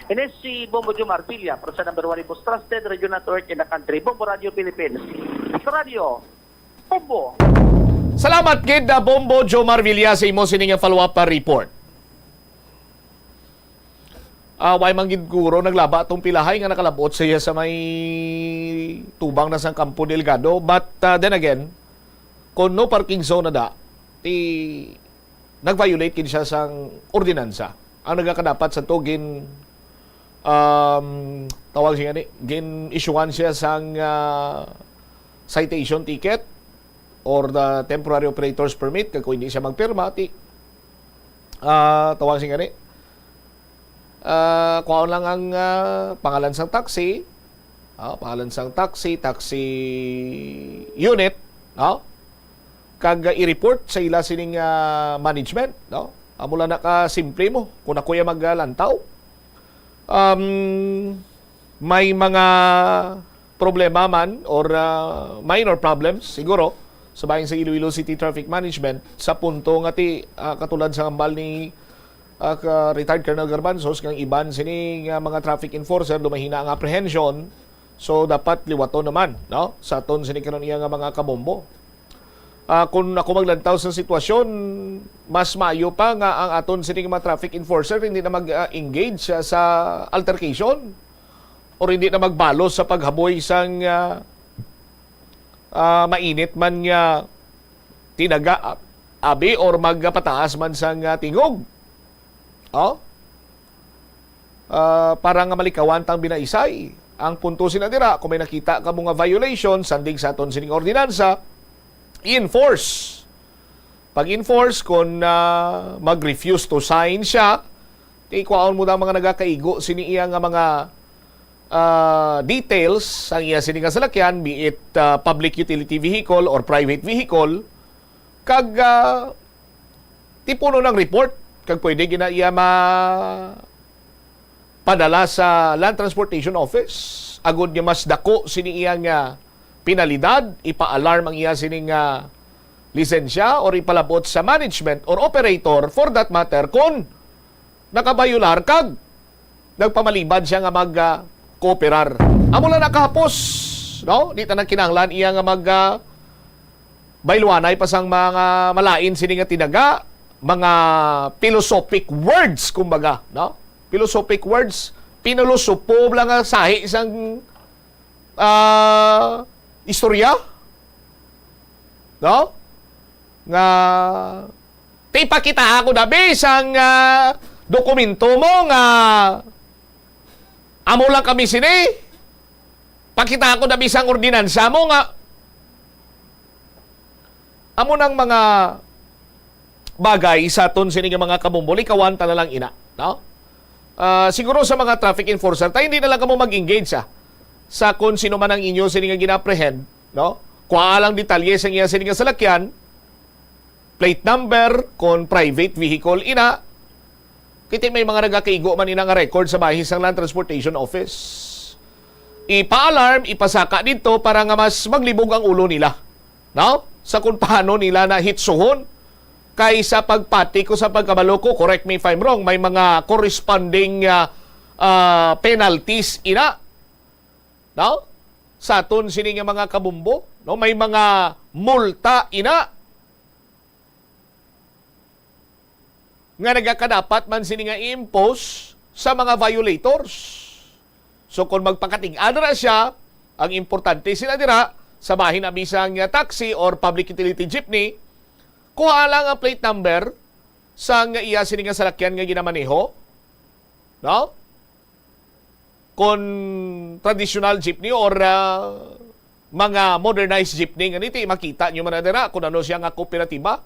Ini si Bombo Jomar Villa, para sa number one most trusted radio network in the country, Bombo Radio Philippines. Sa radyo, Bombo. Salamat gid, ah, Bombo Jomar Villa, sa imo sining follow-up, ah, report. Ah, way man gid guro naglaba tong pilahay nga nakalabot siya sa may tubang na sang Campo Delgado. But, ah, then again, kung no parking zone na da, ti nag-violate gid siya sang ordinansa. Ang nagakadapat sa to gin, um, tawag siya ni, gin-issuehan siya sang, ah, citation ticket or the temporary operator's permit, kag kung hindi siya magpirma, ti, ah, tawag siya ni, ah, kuhaon lang ang, ah, pangalan sang taxi, ah, pangalan sang taxi, taxi unit, no? Kag, ah, i-report sa ila sining, ah, management, no? Amo lang na ka simple mo kung ako ya maglantaw. Um, may mga problema man or, ah, minor problems siguro sa bahin sa Iloilo City Traffic Management sa punto nga ti, ah, katulad sa hambal ni, ah, ka-, retired Colonel Garbanzos, kang iban sini nga mga traffic enforcer do mahina ang apprehension. So, dapat liwaton naman, no? Sa aton sini karon iya nga mga kabombo. Ah, kung ako maglantaw sa sitwasyon, mas maayo pa nga ang aton sining mga traffic enforcer hindi na mag-, ah, engage sa, sa altercation or hindi na magbalos sa paghaboy sang, ah, ah, mainit man nga tinaga, abi, or magpataas man sang, ah, tingog. Oh? Ah, para nga malikawan tang binaisay. Ang punto sina dira, kung may nakita ka mo nga violation, sandig sa aton sining ordinansa, i-enforce. Pag-enforce, kung, ah, mag-refuse to sign siya, ti kuhaon mo na mga nagakaigo sini iya nga mga, ah, details, ang iya sini nga salakyan, be it, ah, public utility vehicle or private vehicle, kag, ah, tipunon ang report, kag pwede gina iya ma-, padala sa Land Transportation Office, agud nga mas dako sini iya nga penalidad, ipa-alarm ang iya sini nga lisensya or ipalabot sa management or operator, for that matter, kon nakabayular kag nagpamalibad siya nga mag, ah, kooperar. Amo lang nakahapos, no? Di ta na kinahanglan iya nga mag, ah, bayluanay pa sang mga malain sini nga tinaga, mga philosophic words, kumbaga, no? Philosophic words, pinulosopo lang nga sahi sang, ah, istorya, no? Nga, "Ti, pakita ako dabi sang, ah, dokumento mo nga amo lang kami sini. Pakita ako dabi sang ordinansa mo nga." Amo nang mga bagay sa aton sini nga mga kabombo, likawan ta na lang ina, no? Ah, siguro sa mga traffic enforcer, tayo hindi na lang kamo mag-engage, ah, sa kung sino man ang inyo sini nga gina-apprehend, no? Kuha lang detalye sa iya sini nga salakyan, plate number, kung private vehicle ina, kiti may mga nagakaigo man ina nga record sa bahin sang Land Transportation Office. Ipa-alarm, ipasaka didto para nga mas maglibog ang ulo nila, no? Sa kung paano nila nahitsuhon. Kay sa pagpati ko, sa pagkabalo ko, correct me if I'm wrong, may mga corresponding, ah, ah, penalties ina, no? Sa aton sini nga mga kabombo, no? May mga multa ina nga nagakadapat man sini nga i-impose sa mga violators. So, kung magpakatig-an ra siya, ang importante sila dira, sa bahin na bisan nga taxi or public utility jeepney, kuha lang ang plate number sa nga iya sini nga salakyan nga ginamaneho, no? Kon traditional jeepney or, ah, mga modernized jeepney nga niti, makita nyo man na dira kung ano siya nga kooperatiba.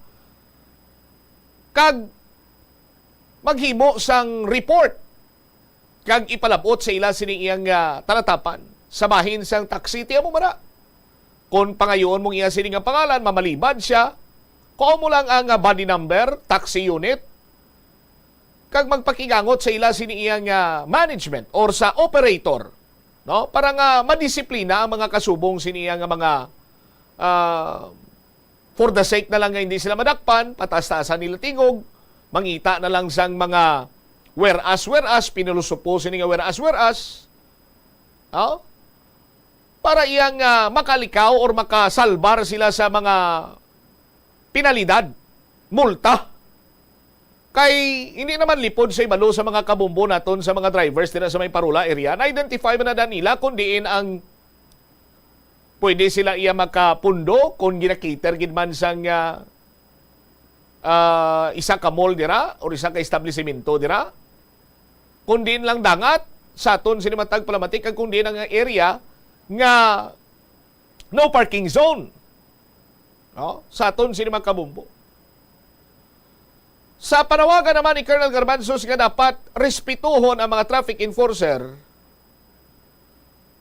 Kag maghimo sang report kag ipalabot sa ila sini iyang, ah, talatapan sa bahin sang taxi. Ti amo mara. Kon pangayoon mong iya sini nga pangalan, mamalibad siya. Kuha mo lang ang, ah, body number, taxi unit, kag magpakigangot sa ila sini iyang, ah, management or sa operator, no? Para nga madisiplina ang mga kasubong sini iyang mga, ah, for the sake na lang nga hindi sila madakpan, pataas-taasan nila tingog, mangita na lang sang mga whereas, whereas, pinulusupo sini nga whereas, whereas, no? Para iyang, ah, makalikaw or makasalbar sila sa mga penalidad, multa. Kay hindi naman lipod sa ibalo sa mga kabombo naton sa mga drivers dira sa may Parola area. Na-identify man na nila kung diin ang pwede sila iya makapundo kung ginakater gid man sang, ah, ah, isa ka mall dira or isa ka establisemento dira. Kung diin lang dangat, sa aton sini matag palamatik, kag kung diin ang area nga no parking zone. No? Sa aton sini mga kabombo. Sa panawagan naman ni Colonel Garbanzos nga dapat respetuhon ang mga traffic enforcer,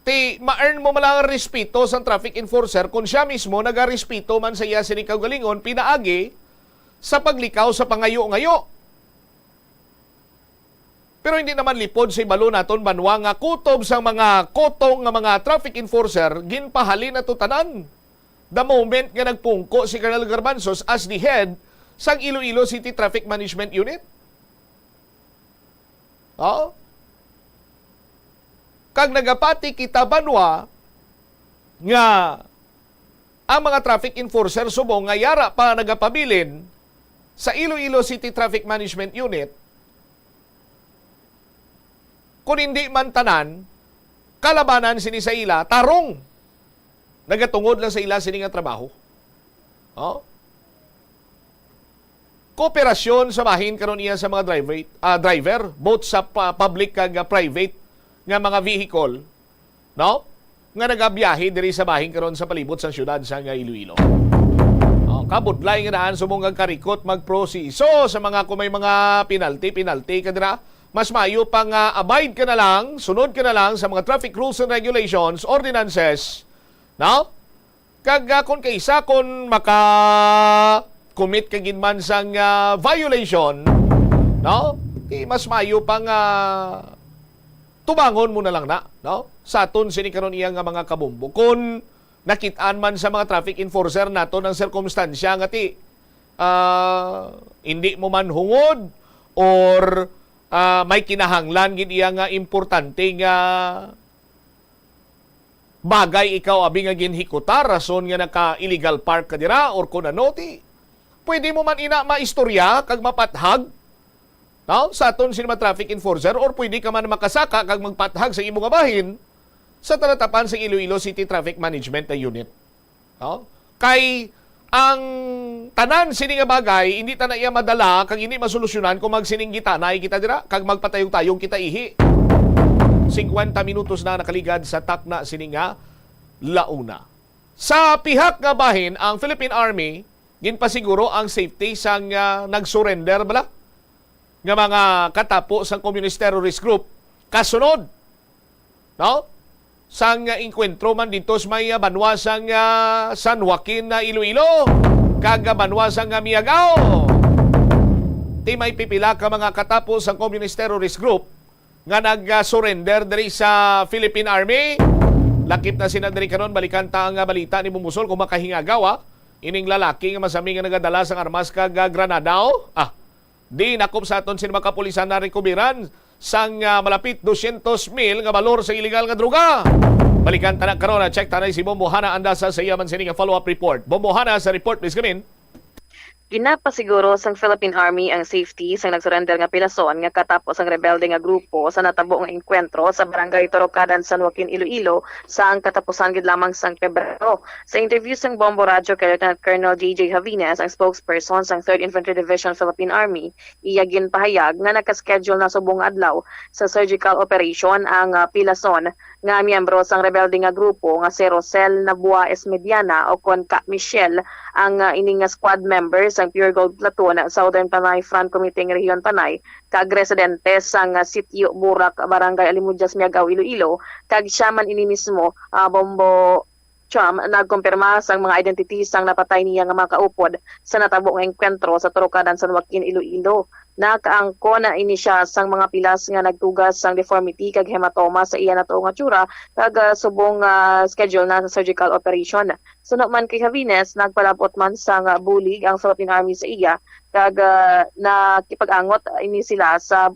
ti ma-earn mo man lang ang respeto sang traffic enforcer kung siya mismo nagarespeto man sa iya sini kaugalingon pinaagi sa paglikaw sa pangayo-ngayo. Pero hindi naman lipod sa ibalo naton banwa nga kutob sang mga kotong nga mga traffic enforcer, ginpahalin nato tanan the moment nga nagpungko si Colonel Garbanzos as the head sang Iloilo City Traffic Management Unit. Oh? Kag nagapati kita banwa nga ang mga traffic enforcer subong nga yara pa nagapabilin sa Iloilo City Traffic Management Unit, kung hindi man tanan, kalabanan sini sa ila, tarong nagatungod lang sa ila sini nga trabaho. Oh? Kooperasyon sa bahin karon iya sa mga driver, ah, driver, both sa pa-, public kag, ah, private nga mga vehicle, no? Nga nagabiyahe diri sa bahin karon sa palibot sang siyudad sang, ah, Iloilo. Oh, kabudlay nga daan subong nga karikot magproseso sa mga, kung may mga penalty, penalty ka dira. Mas maayo pa nga abide ka na lang, sunod ka na lang sa mga traffic rules and regulations, ordinances, no? Kag, ah, kung kaisa, kung maka-commit ka gid man sang, ah, violation, no? Di mas maayo pa nga tubangon mo na lang na, no? Sa aton sini karon iya nga mga kabombo. Kung nakit-an man sa mga traffic enforcer naton ang sirkumstansya nga ti, ah, hindi mo man hungod or, ah, may kinahanglan gid iya nga importante nga bagay ikaw abi nga ginhikutar, rason nga naka-illegal park ka dira or kun ano, ti pwede mo man ina maistorya kag mapathag, no, sa aton sini mga traffic enforcer, or pwede ka man makasaka kag magpathag sa imo nga bahin sa talatapan sa Iloilo City Traffic Management na Unit. No? Kay ang tanan sini nga bagay, hindi ta na iya madala kag hindi masolusyonan kung magsininggitanay kita dira kag magpatayog-tayog kita ihi. Singkwenta minutos na nakaligad sa takna sini nga launa. Sa pihak nga bahin, ang Philippine Army ginpasiguro ang safety sang, ah, nag-surrender bala nga mga katapo sang communist terrorist group. Kasunod, no? Sang, ah, engkwentro man dito sa may, ah, banwa sang, ah, San Joaquin na Iloilo kag, ah, banwa sang, ah, Miagao. Ti may pipila ka mga katapo sang communist terrorist group nga nag-surrender diri sa Philippine Army. Lakip na sila diri karon. Balikan ta ang, ah, balita ni Bumusol kung makahingagaw, ah. Ining lalaki nga masami nga nagadala sang armas kag, ah, granada, oh. Ah, di nakop sa aton sini mga kapulisan na rekubiran sang, ah, malapit dosyentos mil nga balor sa iligal nga droga. Balikan ta na karon, ah, check ta na si Bombo Hana Andasa sa iya man sini nga follow-up report. Bombo Hana sa report, please come in. Ginapasiguro sang Philippine Army ang safety sang nagsurrender nga pilason nga katapo sang rebelde nga grupo sa natabo nga engkwentro sa Barangay Torocadan, San Joaquin, Iloilo, sa ang katapusan gid lamang sang Pebrero. Sa interview sang Bombo Radyo kay Lieutenant Colonel J J Javines, ang spokesperson sang Third Infantry Division Philippine Army, iya ginpahayag nga naka-schedule na subong nga adlaw sa surgical operation ang, ah, pilason nga miyembro sang rebelde nga grupo nga si Rosel Nabua Esmediana o kon Ka Michelle, ang, ah, ini nga squad member sang Pure Gold Platoon, Southern Panay Front Committee nga Rehiyon Panay, kag residente sang, ah, Sitio Burak, Barangay Alimudias, Miagao, Iloilo, kag siya man ini mismo, ah, Bombo Cham, nagkumpirma sang mga identity sang napatay niya nga mga kaupod sa natabo nga engkwentro sa Torocadan, San Joaquin, Iloilo. Nakaangkon ini siya sang mga pilas nga nagtugas sang deformity kag hematoma sa iya natabo nga tsura, kag, ah, subong, ah, schedule na sa surgical operation. Suno man kay Javines, nagpalabot man sang bulig ang Philippine Army sa iya, kag, ah, nakipag-angot ini sila sa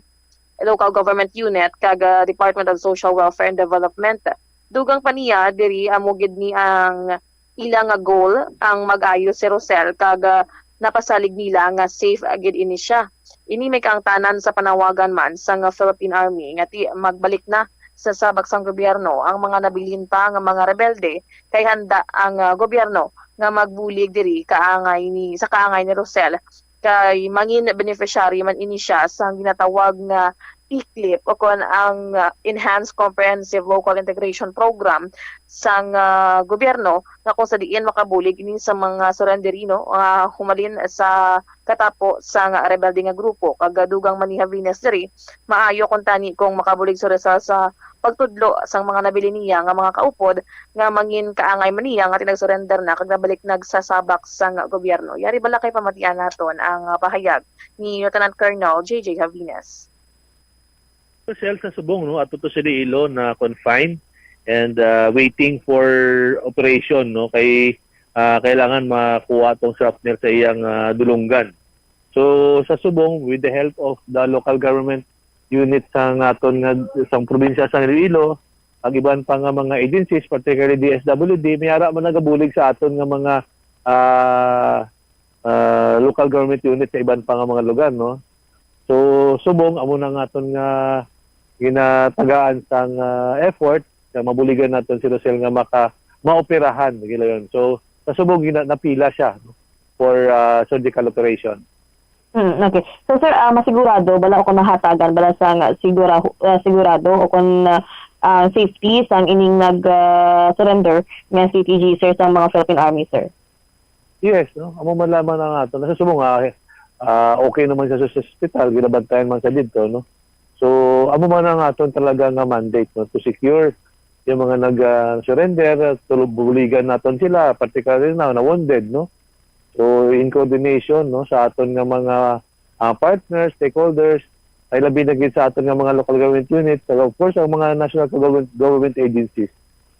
local government unit kag, ah, Department of Social Welfare and Development. Dugang pa niya, diri amo gid ni ang ila nga goal ang mag-ayo si Rosel kag, ah, napasalig nila nga safe gid ini siya. Ini may kaangtanan sa panawagan man sang Philippine Army nga ti magbalik na sa sabak sang gobyerno ang mga nabilin pa nga mga rebelde, kay handa ang, ah, gobyerno nga magbulig diri kaangay ni, sa kaangay ni Rosel, kay mangin beneficiary man ini siya sang ginatawag nga eclip o kon ang, ah, Enhanced Comprehensive Local Integration Program sang, ah, gobyerno, nga kung sa diin makabulig ini sa mga surrenderino nga humalin sa katapo sang rebelde nga grupo. Kag dugang man ni Javines diri, maayo kuntani kung makabulig si Rosel sa pagtudlo sang mga nabilin niya nga mga kaupod nga mangin kaangay man niya nga ti nag-surrender na kag nabalik nagsasabak sang gobyerno. Yari bala kay pamatian naton ang, ah, pahayag ni Lieutenant Colonel J J Javines. Rosel sa subong, no, ato to sa Iloilo na confined and, ah, waiting for operation, no, kay, ah, kailangan makuha tong shrapnel sa iyang, ah, dulunggan. So sa subong, with the help of the local government unit sa aton nga, sa probinsya sa Iloilo, ang iban pa nga mga agencies, particularly D S W D, may ara man nagabulig sa aton nga mga, ah, ah, local government unit sa iban pa nga mga lugar, no? So subong, amo na nga aton nga ginatagaan sang, ah, effort nga mabuligan naton si Rosel nga maka maoperahan, gilayon. So sa subong, gina, napila siya, no, for, ah, surgical operation. Hmm, okay. So sir, ah, masigurado bala o kung mahatagan bala sang sigura, ah, sigurado o kung, ah, ah, safety sang ining nag, ah, surrender nga C T G, sir, sa mga Philippine Army, sir? Yes, no? Amo man lamang ang aton. Nasa subong nga, ah, okay naman siya sa ospital, ginabantayan man sa dito, no? So amo man ang aton talaga nga mandate, no, to secure yung mga nag, ah, surrender, tulo-, buligan naton sila, particularly na na wounded, no? So in coordination, no, sa aton nga mga, ah, partners, stakeholders, ay labi na gid sa aton nga mga local government units, and of course ang mga national government, government agencies.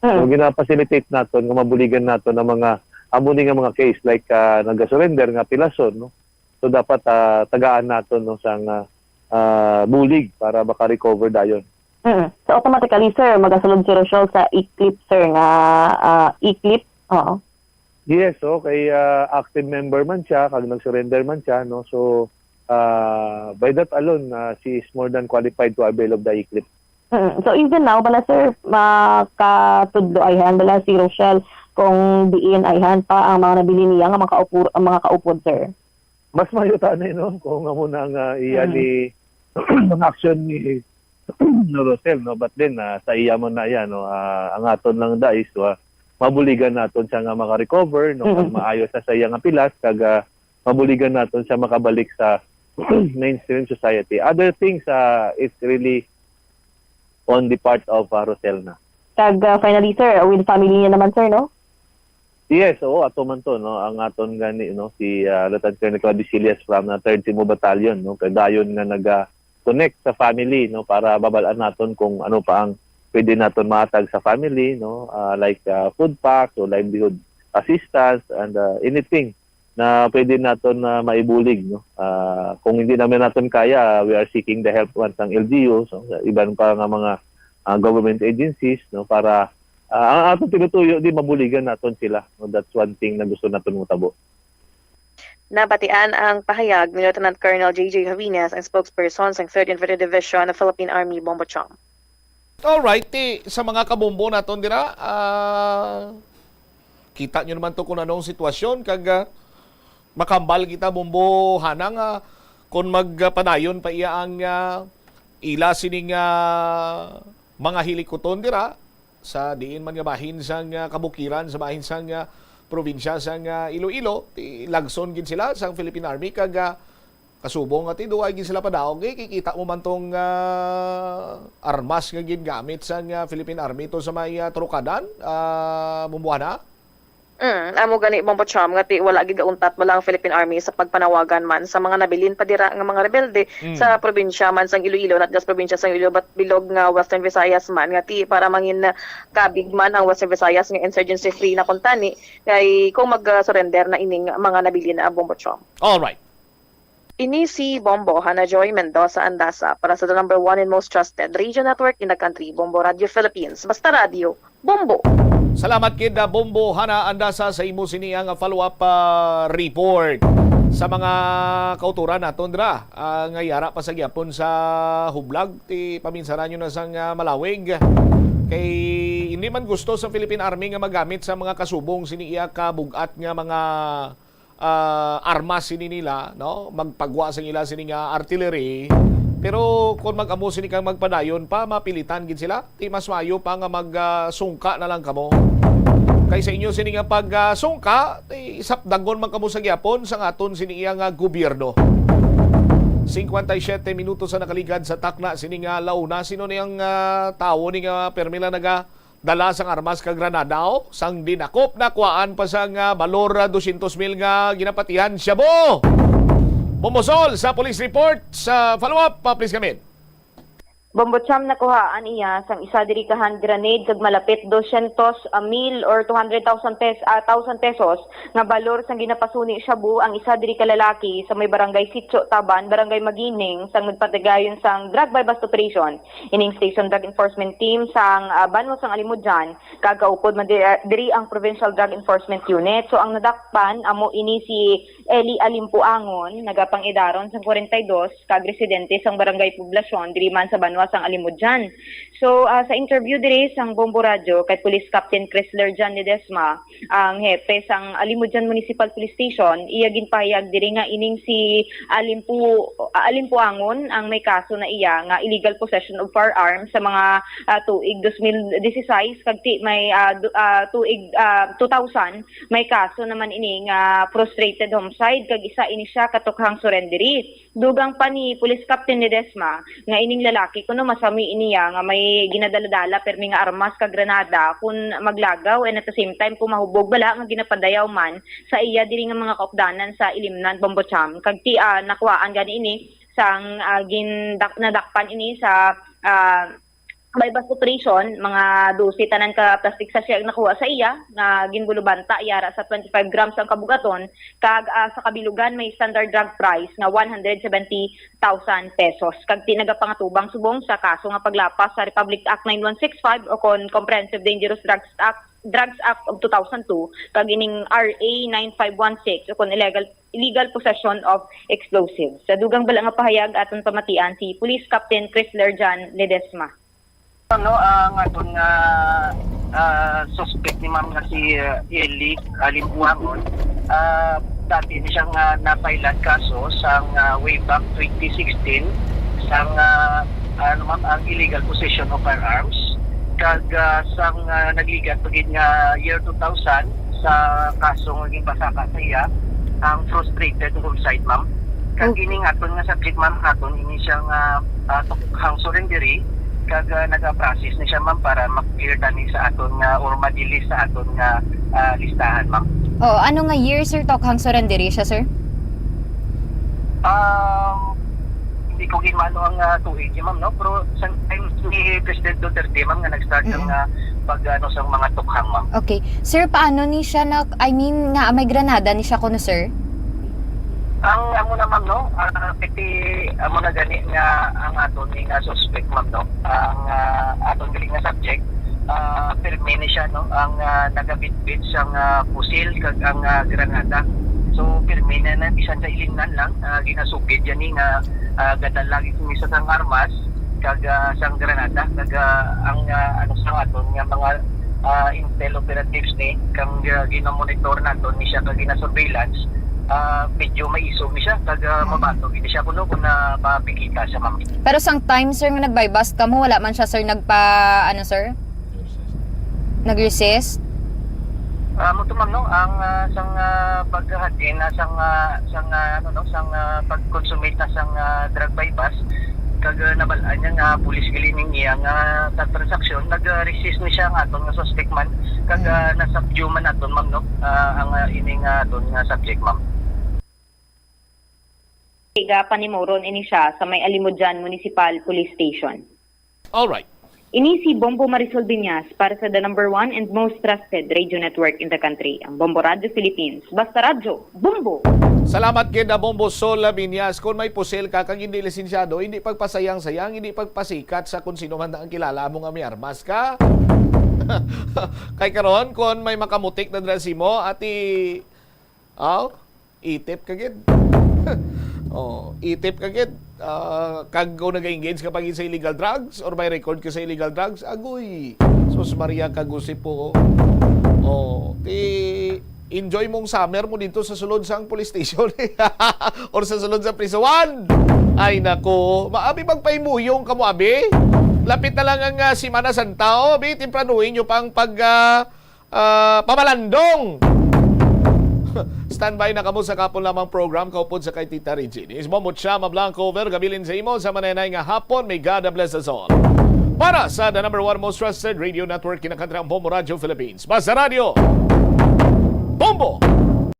So gina-facilitate naton nga mabuligan naton ang mga amo ni nga mga case like, ah, nagasurrender nga pilason, no? So dapat, ah, tagaan naton, no, sang, ah, ah, bulig para maka-recover dayon. Mm. So automatically, sir, magasulod si Rosel sa eclip, sir, nga, ah, eclip. Oo. Yes, okay, ah, active member man siya kag nag-surrender man siya, no? So ah, by that alone, ah, she is more than qualified to avail of the eclip. Mm. So even now bala, sir, makatudlo ayhan bala si Rosel kung diin ayhan pa ang mga nabilin niya nga mga kaupor-, ang mga kaupod, sir? Mas maayo tani, no, kung amo na nga iya ni ang action ni, ni Rosel, no, but then, ah, sa iya man na iya, no, ah, ang aton lang da is, ah, mabuligan naton siya nga maka-recover, no, kag maayo sa, sa iya nga pilas, kag, ah, mabuligan naton siya makabalik sa mainstream society. Other things, ah, it's really on the part of, ah, Rosel na. Kag, ah, finally, sir, with family niya naman, sir, no? Yes, oo, ato man to, no. Ang aton gani, no, si, ah, Lieutenant Colonel Claudio Sillas from, ah, Third Cebu Battalion, no, kay dayon nga naga-connect sa family, no, para babal-an naton kung ano pa ang pwede naton mahatag sa family, no, ah, like, ah, food packs o livelihood assistance and, ah, anything na pwede naton na maibulig, no? Ah, kung hindi naman naton kaya, we are seeking the help man sang L G U, so, sa iban pa nga mga, ah, government agencies, no, para, ah, ang aton tinutuyo di mabuligan naton sila, no? That's one thing na gusto naton mutabo. Nabatian ang pahayag ni Lieutenant Colonel J J Javines, ang spokesperson sang Third Infantry Division of Philippine Army Bombo Chom. Alright, ti sa mga kabombo naton dira, ah, kita nyo naman to kung anong sitwasyon, kag, ah, makambal kita, Bombo Hana, nga kung magpadayon pa iya ang, ah, ila sining, ah, mga hilikuton dira sa diin man nga bahin sang, ah, kabukiran, sa bahin sang, ah, probinsya sang, ah, Iloilo, ti lagson gid sila sang Philippine Army, kag, ah, kasubong nga ti duwa gid sila padaog, eh, kikita mo man tong, ah, armas nga gingamit sang, ah, Philippine Army to sa may, ah, Trukadan, ah, Bombo Hana? Mm, amo gani, Bombo Chom, nga ti wala gid gauntat bala ang Philippine Army sa pagpanawagan man sa mga nabilin pa dira nga mga rebelde sa probinsya man sang Iloilo, not just probinsya sang Iloilo, but bilog nga Western Visayas man, nga ti para mangin, ah, kabig man ang Western Visayas nga insurgency free na kuntani, kay kung mag-surrender na ining mga nabilin, ah, Bombo Chom. Alright. Ini si Bombo Hana Joy Mendoza Andasa para sa the number one and most trusted radio network in the country, Bombo Radio Philippines. Basta radyo, Bombo! Salamat gid, ah, Bombo Hana Andasa, sa imo sini nga follow-up, ah, report. sa mga kauturan naton dira, ah, nga yara pa sa gyapon sa hublag, ti paminsaran nyo na sang, ah, malawig. Kay hindi man gusto sa Philippine Army nga magamit sa mga kasubong sini iya kabug-at nga mga, ah, armas sini nila, no? Magpagwa sa ila sini nga artillery. Pero kung mag-amo sini kang magpadayon pa, mapilitan gid sila. Ti mas maayo pa nga mag, ah, sungka na lang kamo. Kay sa inyo sini nga pag, ah, sungka, ti sapdagon man kamo sa gyapon sang aton sini iya nga gobyerno. Singkwenta y siyete minutos ang nakaligad sa takna sini nga launa. Sino ni ang, ah, tawo ni nga permi lang nagadala sang armas ka granada, oh? Sang dinakop na kuhaan pa sang, ah, balor, ah, dosyentos mil nga ginapatihan. Shabu! Bumosol sa police report sa follow-up, pa, please, kami. Bombo Cham, nakuhaan iya sang isa diri ka hand grenade kag malapit dosyentos mil or two hundred thousand pes-, ah, thousand pesos nga balor sang ginapasuni shabu ang isa diri ka lalaki sa may barangay Sitio Taban, Barangay Magining, sang nagpatigayon sang drug buy-bust operation ining Station Drug Enforcement Team sang, ah, banwa sang Alimodian, kag kaupod man di-, diri ang Provincial Drug Enforcement Unit. So, ang nadakpan amo ini si Eli Alimpuangon, nagapang-edaron sang kwarenta y dos, kag residente sang Barangay Poblacion, diri man sa banwa sang Alimodian. So, ah, sa interview diri sang Bombo Radyo kay Police Captain Chrysler John Ledesma, ang hepe sang Alimodian Municipal Police Station, iya ginpahayag diri nga ining si Alimpu-, ah, Alimpuangon ang may kaso na iya nga illegal possession of firearms sa mga, ah, tuig dos mil dieciséis, kag ti may, ah, du-, ah, tuig, ah, two thousand, may kaso naman ini nga frustrated homicide, kag isa ini siya ka tukhang surrenderee. Dugang pa ni Police Captain Ledesma nga ining lalaki kuno masami iniya nga may ginadaladala permi nga armas ka granada kun maglagaw, and at the same time kung mahubog bala nga ginapadayaw man sa iya diri nga mga kaupdanan sa Ilimnan, Bombo Cham, kag ti, ah, nakuhaan gani ini sang, ah, gindak-, nadakpan ini sa, ah, buy-bust operation, mga dose tanan ka plastic sachet ang nakuha sa iya, nga ginbulubanta yara sa twenty-five grams ang kabugaton, kag, ah, sa kabilugan may standard drug price nga one hundred seventy thousand pesos. Kag ti nagapangatubang subong sa kaso nga paglapas sa Republic Act nine one six five o kon Comprehensive Dangerous Drugs Act, Drugs Act of two thousand two, kag ining R A nine five one six o kon illegal, illegal possession of explosives. Sa dugang bala nga pahayag, aton pamatian si Police Captain Chrysler John Ledesma. Ano, ang aton nga, ah, suspect ni ma'am nga si, ah, Eli Alimbuangon, ah, dati ni siyang, ah, napailan kaso sang, ah, way back twenty sixteen sang, ah, ano, ma'am, ang illegal possession of firearms. Kag, ah, sang, ah, nagligat pa gid nga year two thousand, sa kaso nga ginpasaka sa iya, ang frustrated homicide, ma'am. Kag Okay. Ining aton nga subject, ma'am, aton ini siya nga, ah, tukhang surrenderee, kag, ah, naga-process ni siya, ma'am, para ma-clear tani sa aton nga or ma-delist sa aton nga, ah, listahan, ma'am. Oh, ano nga year, sir, tukhang surrenderee siya, sir? Um, hindi ko ginmano ang, ah, tuig, ma'am, no? Pero sa time ni President Duterte, ma'am, nga nag-start ang, Mm-mm. ah, pag, ano, sa mga tukhang, ma'am. Okay. Sir, paano ni siya na, I mean, nga may granada ni siya kuno, sir? Ang amo na, ma'am, no? Ah, piti, amo na gani nga ang aton ni nga suspect, ma'am, no? Ang, ah, aton dili nga subject, ah, pirmi ni siya, no? Ang, ah, nagabitbit sang, ah, pusil kag ang, ah, granada. So, pirmi na na bisan sa Ilimnan lang, ah, ginasugid yan ni nga, ah, gadala gid ni sa sang armas, kag, ah, sang granada, kag, ah, ang, ah, ano sa aton nga mga, ah, intel operatives ni, kang, ah, ginamonitor naton ni siya kag ginasurveillance, ah, medyo maiso ni siya, kag, ah, Mm. mabato gid siya kuno kung na mapikita siya, ma'am. Pero sang time, sir, nga nag-buy-bust kamo, wala man siya, sir, nagpa-, ano, sir? Nag-resist? Ah, mo to, ma'am, no? Ang, ah, sang, ah, pagkahadin na sang, ah, sang, ah, ano, no, sang, ah, pag-consummate na sang, ah, drug buy-bust, kag, ah, nabal-an niya nga pulis gali ning iya nga, ah, transaksyon, nag-resist ni siya nga aton nga suspect man, kag, Mm. ah, na-subdue man aton, ma'am, no? Ah, ang, ah, ining, ah, aton nga subject, ma'am. Tiga panimuron ini siya sa may Alimodian Municipal Police Station. Alright. Ini si Bombo Marisol Biñas para sa the number one and most trusted radio network in the country, ang Bombo Radyo Philippines. Basta radyo, Bombo! Salamat gid na Bombo Sol Biñas. Kung may pusil ka kag hindi lisensyado, hindi pagpasayang-sayang, hindi pagpasikat sa kung sino man ang kilala mo nga may armas ka. Kay karon, kung may makamutik na dira sa imo, ati, aw, itip ka gid. Oh, itip ka gid. Ah, kag kung nag-engage ka pa gid sa illegal drugs or may record ka sa illegal drugs, agoy, sus Maria, kag usip po. Oh, ti enjoy mong summer mo dito sa sulod sang police station or sa sulod sa prisuan. Ay nako, maabi magpahimuyong kamo abi. Lapit na lang ang ah, Semana Santa, oh, abi, tempranuhin nyo pa ang pag ah, ah, pamalandong. Standby na kamo sa kapon lamang program, kaupod sa kay Tita Regine. Ismo mo siya, Mablanco, over, gabilin sa imo sa manenay nga hapon. May God bless us all. Para sa the number one most trusted radio network, Kinakantrang Bombo Radio Philippines. Basta Radio, Bombo!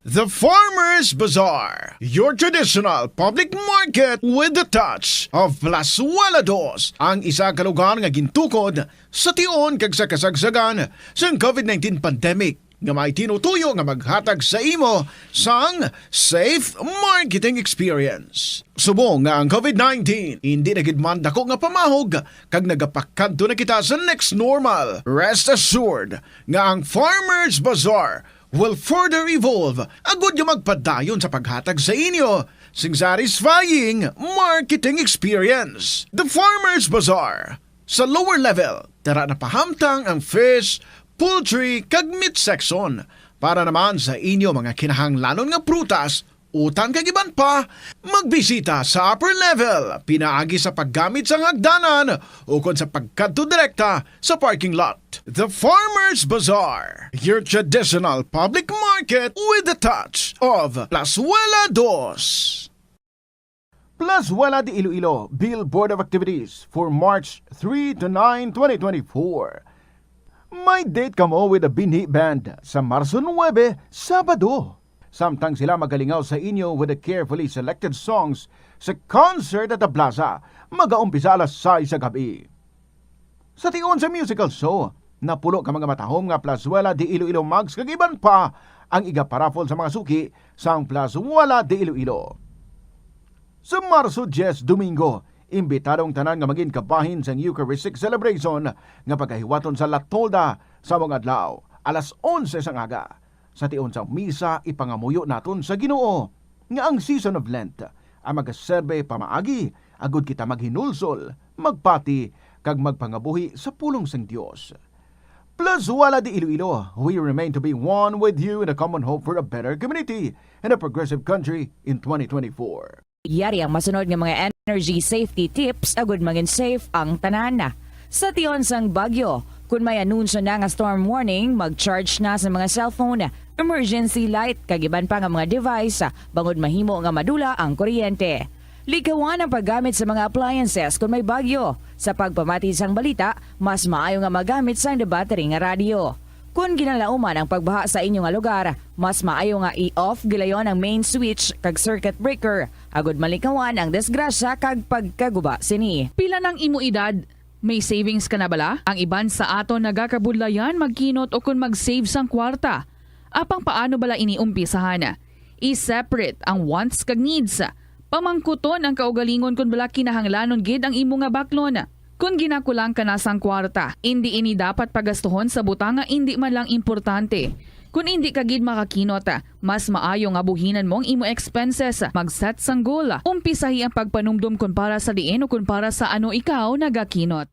The Farmers Bazaar, your traditional public market with the touch of Plazuela Dos, ang isa ka lugar nga gintukod sa tion kag sa kasagsagan sang covid nineteen pandemic nga may tinutuyo nga maghatag sa imo sang safe marketing experience. Subong nga ang covid nineteen hindi na gid man dako nga pamahog kag nagapakadto na kita sa next normal, rest assured nga ang Farmers Bazaar will further evolve agud nga magpadayon sa paghatag sa inyo sing satisfying marketing experience. The Farmers Bazaar. Sa lower level, tara na pahamtang ang fish, poultry, kag meat section. Para naman sa inyo mga kinahanglanon nga prutas, utang kag iban pa, magbisita sa upper level pinaagi sa paggamit sang hagdanan ukon sa pagkadto direkta sa parking lot. The Farmers Bazaar, your traditional public market with the touch of Plazuela Dos. Plazuela de Iloilo, Bill Board of Activities for March three to nine, twenty twenty-four. May date kamo with the Binhi Band sa Marso nuebe, Sabado. Samtang sila magalingaw sa inyo with the carefully selected songs sa concert at the plaza, magaumpisa alas sais sa gabi. Sa tion sa musical show, napulo ka mga matahom nga Plazuela de Iloilo mugs kag iban pa ang igaparaffle sa mga suki sang Plazuela de Iloilo. Sa Marso diyes, Domingo, imbitado ang tanan nga magin kabahin sang Eucharistic celebration nga pagahiwaton sa La Tolda sa mga adlaw, alas onse sang aga. Sa tion sang misa, ipangamuyo naton sa Ginoo nga ang season of Lent ang magaserbe pamaagi agud kita maghinulsol, magpati, kag magpangabuhi sa pulong sang Dios. Plazuela de Iloilo, we remain to be one with you in a common hope for a better community and a progressive country in twenty twenty-four. Yari ang masunod nga mga energy safety tips agud mangin safe ang tanan. Sa tion sang bagyo, kun may anunsyo na nga storm warning, mag-charge na sa mga cellphone, emergency light, kag iban pa nga mga device, bangod mahimo nga madula ang kuryente. Likawan ang paggamit sa mga appliances kun may bagyo. Sa pagpamati sang balita, mas maayo nga magamit sang the battery nga radyo. Kon ginalauman ang pagbaha sa inyo nga lugar, mas maayo nga i-off gilayon ang main switch kag circuit breaker, agud malikawan ang disgrasya kag pagkaguba sini. Pila nang imo edad? May savings ka na bala? Ang iban sa aton nagakabudlayan magkinot ukon mag-save sang kwarta. Apang paano bala ini umpisahan? I-separate ang wants kag needs. Pamangkuton ang kaugalingon kon bala kinahanglanon gid ang imo nga baklon. Kon ginakulang ka na sang kwarta, indi ini dapat pagastuhon sa butang nga indi man lang importante. Kon indi ka gid makakinot, mas maayo nga buhinan mo ang imo expenses. Mag-set sang goal. Umpisahi ang pagpanumdom kon para sa diin o kon para sa ano ikaw nagakinot.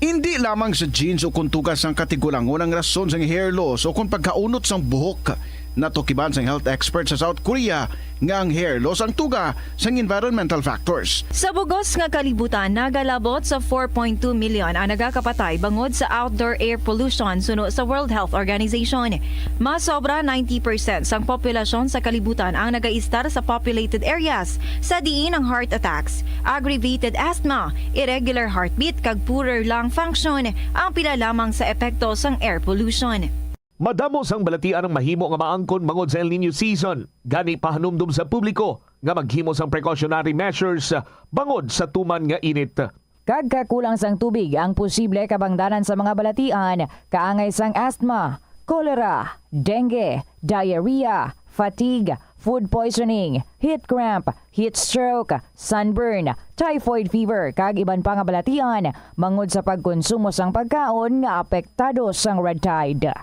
Indi lamang sa genes o kon tuga sang katigulangon ang rason sang hair loss o kon pagkaunot sang buhok. Natukiban sang health expert sa South Korea nga ang hair loss ang tuga sang environmental factors. Sa bugos nga kalibutan, nagalabot sa four point two million ang nagakapatay bangod sa outdoor air pollution suno sa World Health Organization. Mas sobra ninety percent sang populasyon sa kalibutan ang nagaistar sa populated areas, sa diin ang heart attacks, aggravated asthma, irregular heartbeat, kag poorer lung function ang pila lamang sa epekto sang air pollution. Madamo sang balatian ang mahimo nga maangkon bangod sa El Niño season, gani pahanumdom sa publiko nga maghimo sang precautionary measures bangod sa tuman nga init. Kag kakulang sang tubig ang posible kabangdanan sa mga balatian, kaangay sang asthma, cholera, dengue, diarrhea, fatigue, food poisoning, heat cramp, heat stroke, sunburn, typhoid fever, kag iban pa nga balatian bangod sa pagkonsumo sang pagkaon nga apektado sang red tide.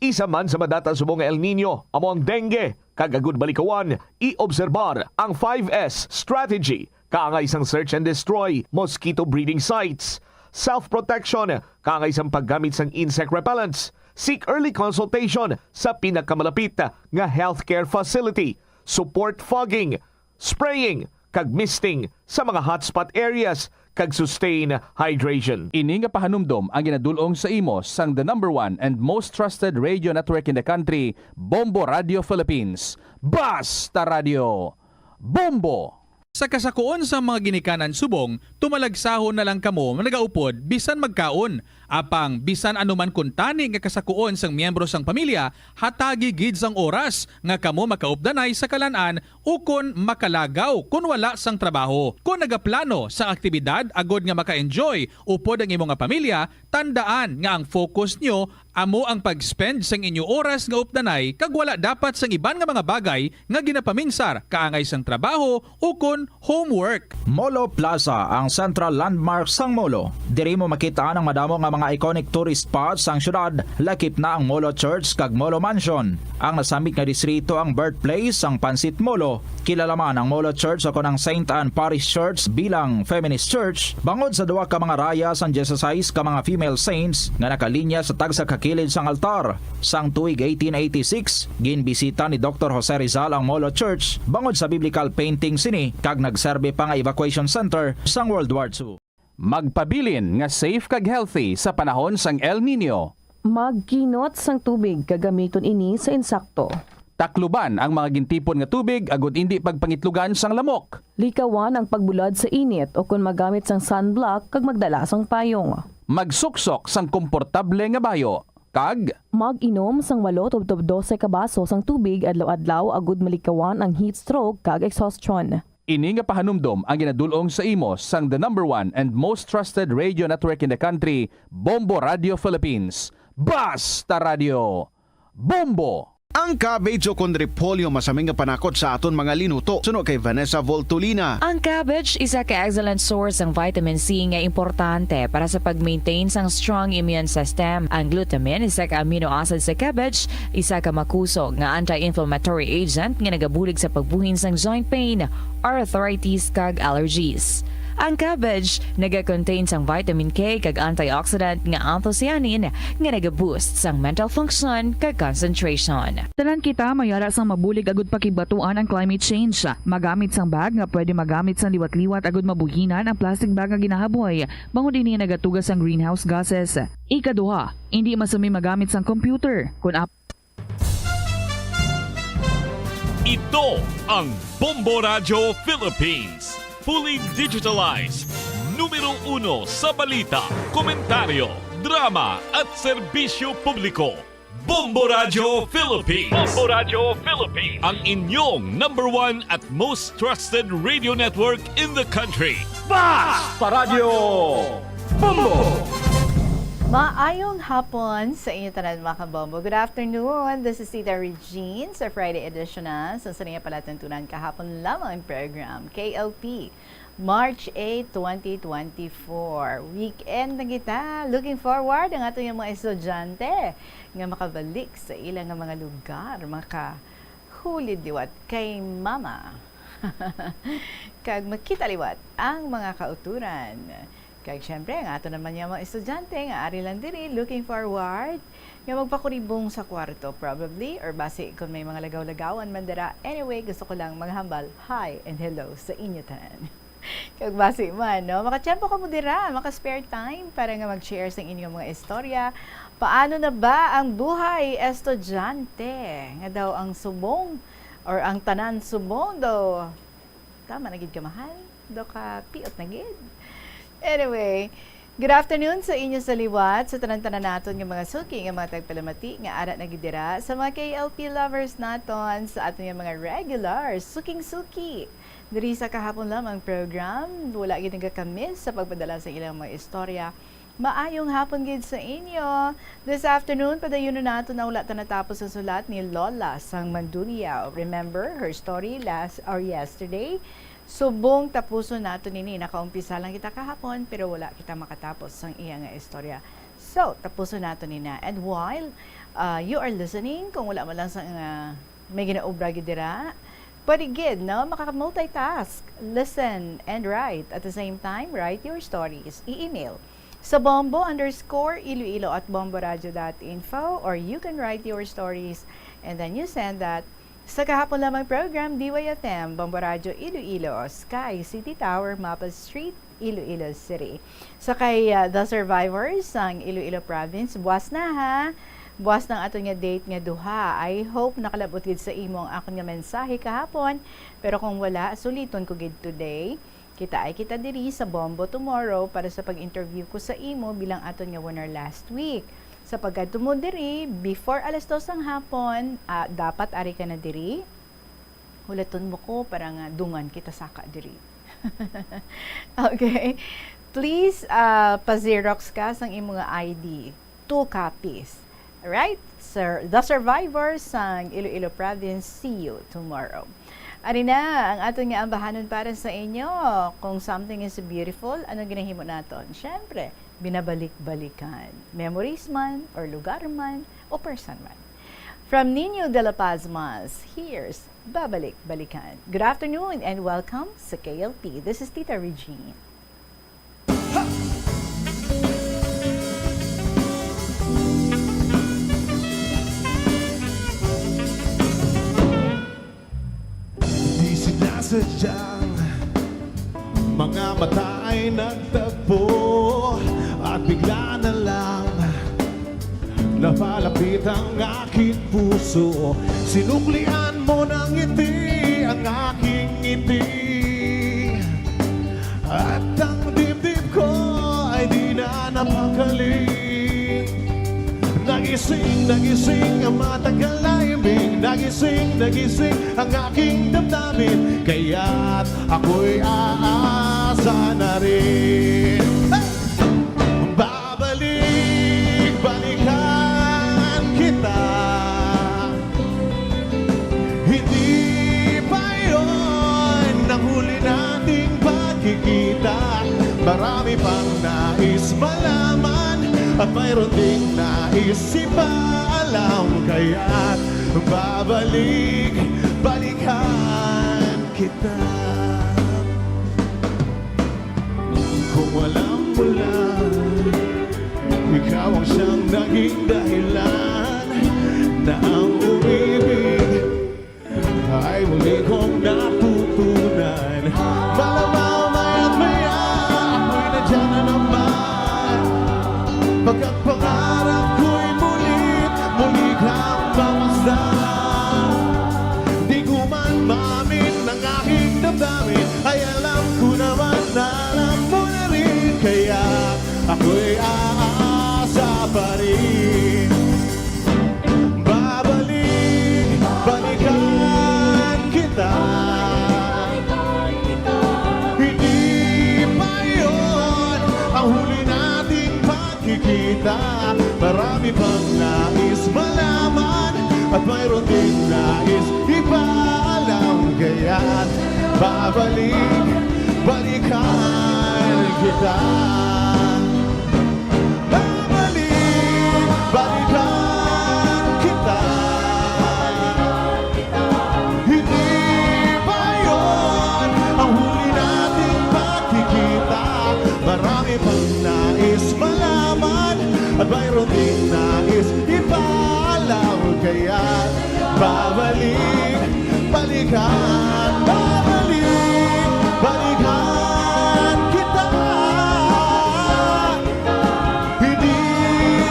Isa man sa madata subong nga El Niño amo ang dengue, Kag agud malikawan, i-obserbar ang five S strategy, kaangay sang search and destroy, mosquito breeding sites, self-protection, kaangay sang paggamit sang insect repellents, seek early consultation sa pinakamalapit nga healthcare facility, support fogging, spraying, kag misting sa mga hotspot areas, kag sustain hydration. Ini nga pahanumdom ang ginadul-ong sa imo sang the number one and most trusted radio network in the country, Bombo Radio Philippines. Basta Radio, Bombo! Sa kasakuon sang mga ginikanan subong, tumalagsahon na lang kamo nagaupod bisan magkaon. Apang bisan ano man kuntani nga kasakuon sang miyembro sang pamilya, hatagi gid sang oras nga kamo makaupdanay sa kalan-an ukon makalagaw kon wala sang trabaho. Kon nagaplano sang aktibidad agod nga maka-enjoy upod ang imo nga pamilya, tandaan nga ang focus nyo amo ang pag-spend sang inyo oras nga updanay kag wala dapat sang iban nga mga bagay nga ginapaminsar kaangay sang trabaho ukon homework. Molo Plaza, ang central landmark sang Molo. Diri mo makit-an ang madamo nga mga iconic tourist spots sang syudad, lakip na ang Molo Church kag Molo Mansion. Ang nasambit nga distrito ang birthplace sang Pansit Molo. Kilala man ang Molo Church o kon ang Saint Anne Parish Church bilang feminist church bangod sa duha ka mga raya sang dieciséis ka mga female saints nga nakalinya sa tagsa ka kilid sang altar. Sang tuig eighteen eighty-six, ginbisita ni Doktor Jose Rizal ang Molo Church bangod sa biblical painting sini kag nagserbi pa nga evacuation center sang World War Two. Magpabilin nga safe kag healthy sa panahon sang El Niño. Magkinot sang tubig kag gamiton ini sa insakto. Takluban ang mga gintipon nga tubig agud indi pagpangitlugan sang lamok. Likawan ang pagbulad sa init ukon magamit sang sunblock kag magdala sang payong. Magsuksok sang komportable nga bayo. Kag mag-inom sang walo tubtob dose ka baso sang tubig adlaw-adlaw agud malikawan ang heat stroke kag exhaustion. Ini nga pahanumdom ang ginadul-ong sa imo sang the number one and most trusted radio network in the country, Bombo Radio Philippines. Basta Radio, Bombo! Ang cabbage o kon repolyo masami nga panakot sa aton mga linuto, suno kay Vanessa Voltolina. Ang cabbage isa ka excellent source sang vitamin C nga importante para sa pag-maintain sang strong immune system. Ang glutamine, isa ka amino acid sa cabbage, isa ka makusog nga anti-inflammatory agent nga nagabulig sa pagbuhin sang joint pain, arthritis, kag allergies. Ang cabbage naga-contain sang vitamin K kag antioxidant nga anthocyanin nga naga-boost sang mental function kag concentration. Tanan kita mayara sang mabulig agud pakigbatuan ang climate change. Magamit sang bag nga pwede magamit sang liwat-liwat agud mabuhinan ang plastic bag nga ginahaboy, bangod ini nagatuga sang greenhouse gases. Ikaduha, indi masami magamit sang computer. Kun ap- Ito ang Bombo Radyo Philippines, fully digitalized, numero uno sa balita, komentaryo, drama, at serbisyo publiko. Bombo Radyo Philippines. Bombo Radyo Philippines. Ang inyong number one at most trusted radio network in the country. Basta Radyo Bombo! Maayong hapon sa inyo tanan, mga kabombo. Good afternoon. This is Tita Regine sa Friday edition na sa Saniya Palatuntunan kahapon lamang ang program, K L P. March eight, twenty twenty-four. Weekend na kita. Looking forward ang ato nga mga estudyante nga makabalik sa ila nga mga lugar, makahulid liwat kay mama. Kag makita liwat ang mga kauturan. Kag syempre, ang ato naman nga mga estudyante nga ari lang diri, looking forward nga magpakuribong sa kwarto, probably, or basi kung may mga lagaw-lagawan man dira. Anyway, gusto ko lang maghambal, hi and hello sa inyo tanan. Kag basi man, no? Makatiyempo kamo dira, maka-spare time para nga mag-share sang inyong mga istorya. Paano na ba ang buhay estudyante? Nga daw ang subong or ang tanan subong daw, tama na gid ka, mahal? Daw ka piot na gid? Anyway, good afternoon sa inyo sa liwat, sa tanan-tanan naton nga mga suki, nga mga tagpalamati, nga ara na gid dira, sa mga K L P lovers naton, sa aton nga mga regulars, suking-suki. Diri sa kahapon lamang program, wala gid nagakamiss sa pagpadala sa ilang mga istorya. Maayong hapon gid sa inyo. This afternoon, padayonon nato na wala ta natapos ang sulat ni Lola sang Manduyao. Remember her story last or yesterday? Subong tapuson nato nini. Nakaumpisa lang kita kahapon, pero wala kita makatapos sang iya nga istorya. So, tapuson nato nina. And while, uh, you are listening, kung wala man lang sa nga May ginaobra gid dira. Pwede gid, no? Maka-multitask. Listen and write. At the same time, write your stories. I-email sa bombo underscore iloilo at bomboradio dot info, or you can write your stories and then you send that sa kahapon lamang program, D Y F M, Bombo Radio Iloilo, Sky City Tower, Maples Street, Iloilo City. So kay, ah, the survivors sang Iloilo Province, buwas na ha. Buwas ng aton nga date nga duha. I hope nakalabot gid sa imo ang akon nga mensahe kahapon. Pero kung wala, suliton ko gid today. Kita ay kita diri sa Bombo tomorrow para sa pag-interview ko sa imo bilang aton nga winner last week. Sa pagkadto mo diri, before alas dos ang hapon, ah, dapat ari ka na diri. Hulaton mo ko para nga dungan kita saka diri. Okay? Please, ah, pa-xerox ka sang imo nga I D. Two copies. Right? Sir, the survivors sang Iloilo Province, see you tomorrow. Ari na ang aton nga ambahanon para sa inyo. Kung something is beautiful, ano ginahimo naton? Siyempre, binabalik-balikan. Memories man, or lugar man, o person man. From Nino de la Paz Mas, here's Babalik Balikan. Good afternoon and welcome sa K L P. This is Tita Regine. Di sinasadyang mga mata ay nagtagpo at bigla na lang napalapit ang aking puso. Sinuklian mo ng ngiti ang aking ngiti at ang dibdib ko ay di na napakali. Nagising, nagising ang matagal na iming. Nagising, nagising ang aking damdamin. Kaya't ako'y aasa na rin. Hey! Babalik, balikan kita. Hindi pa yon ang huli nating pagkikita. Marami pang nais malaman at mayroon ding nais ipaalam. Kaya't babalik, balikan kita. Kung alam mo lang, ikaw ang siyang naging dahilan na ang umibig ay muli kong natutunan. Malamang maya't maya, ako'y nandiyan na naman. Pagkat pangarap ko'y muli't muli kang mamasdan. Di ko man maamin ang aking damdamin, ay alam ko naman na alam mo na rin. Kaya ako'y aasa pa rin. Babalik, balikan kita. Hindi pa yon ang huli nating pagkikita. Marami pang nais malaman at mayroon ding nais ipaalam. Kaya't babalik, balikan kita. Babalik, balikan kita. Hindi pa yon ang huli nating pagkikita. Marami pang nais malaman at mayroon ding nais ipaalam. Kaya babalik, balikan, babalik, balikan kita. Hindi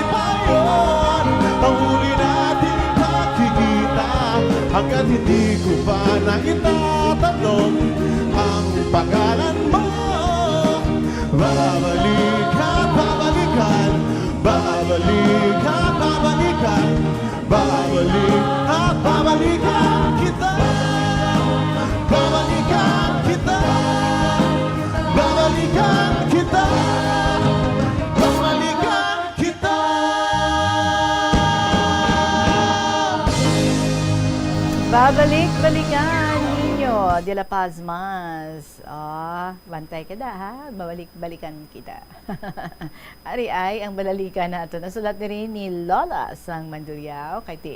pa yon ang huli nating pagkikita, hanggat hindi ko pa na itatanong ang pangalan mo. Babalik at babalikan, babalik at babalikan, babalik at babalikan kita. Babalikan kita. Babalikan kita. Babalikan kita. Babalik, balikan ninyo, De La Paz Mas. Ah, bantay ka da, ha? Babalik, balikan kita. Ari ay ang balalikan nato. Nasulat diri ni Lola sang Mandurriao, kay ti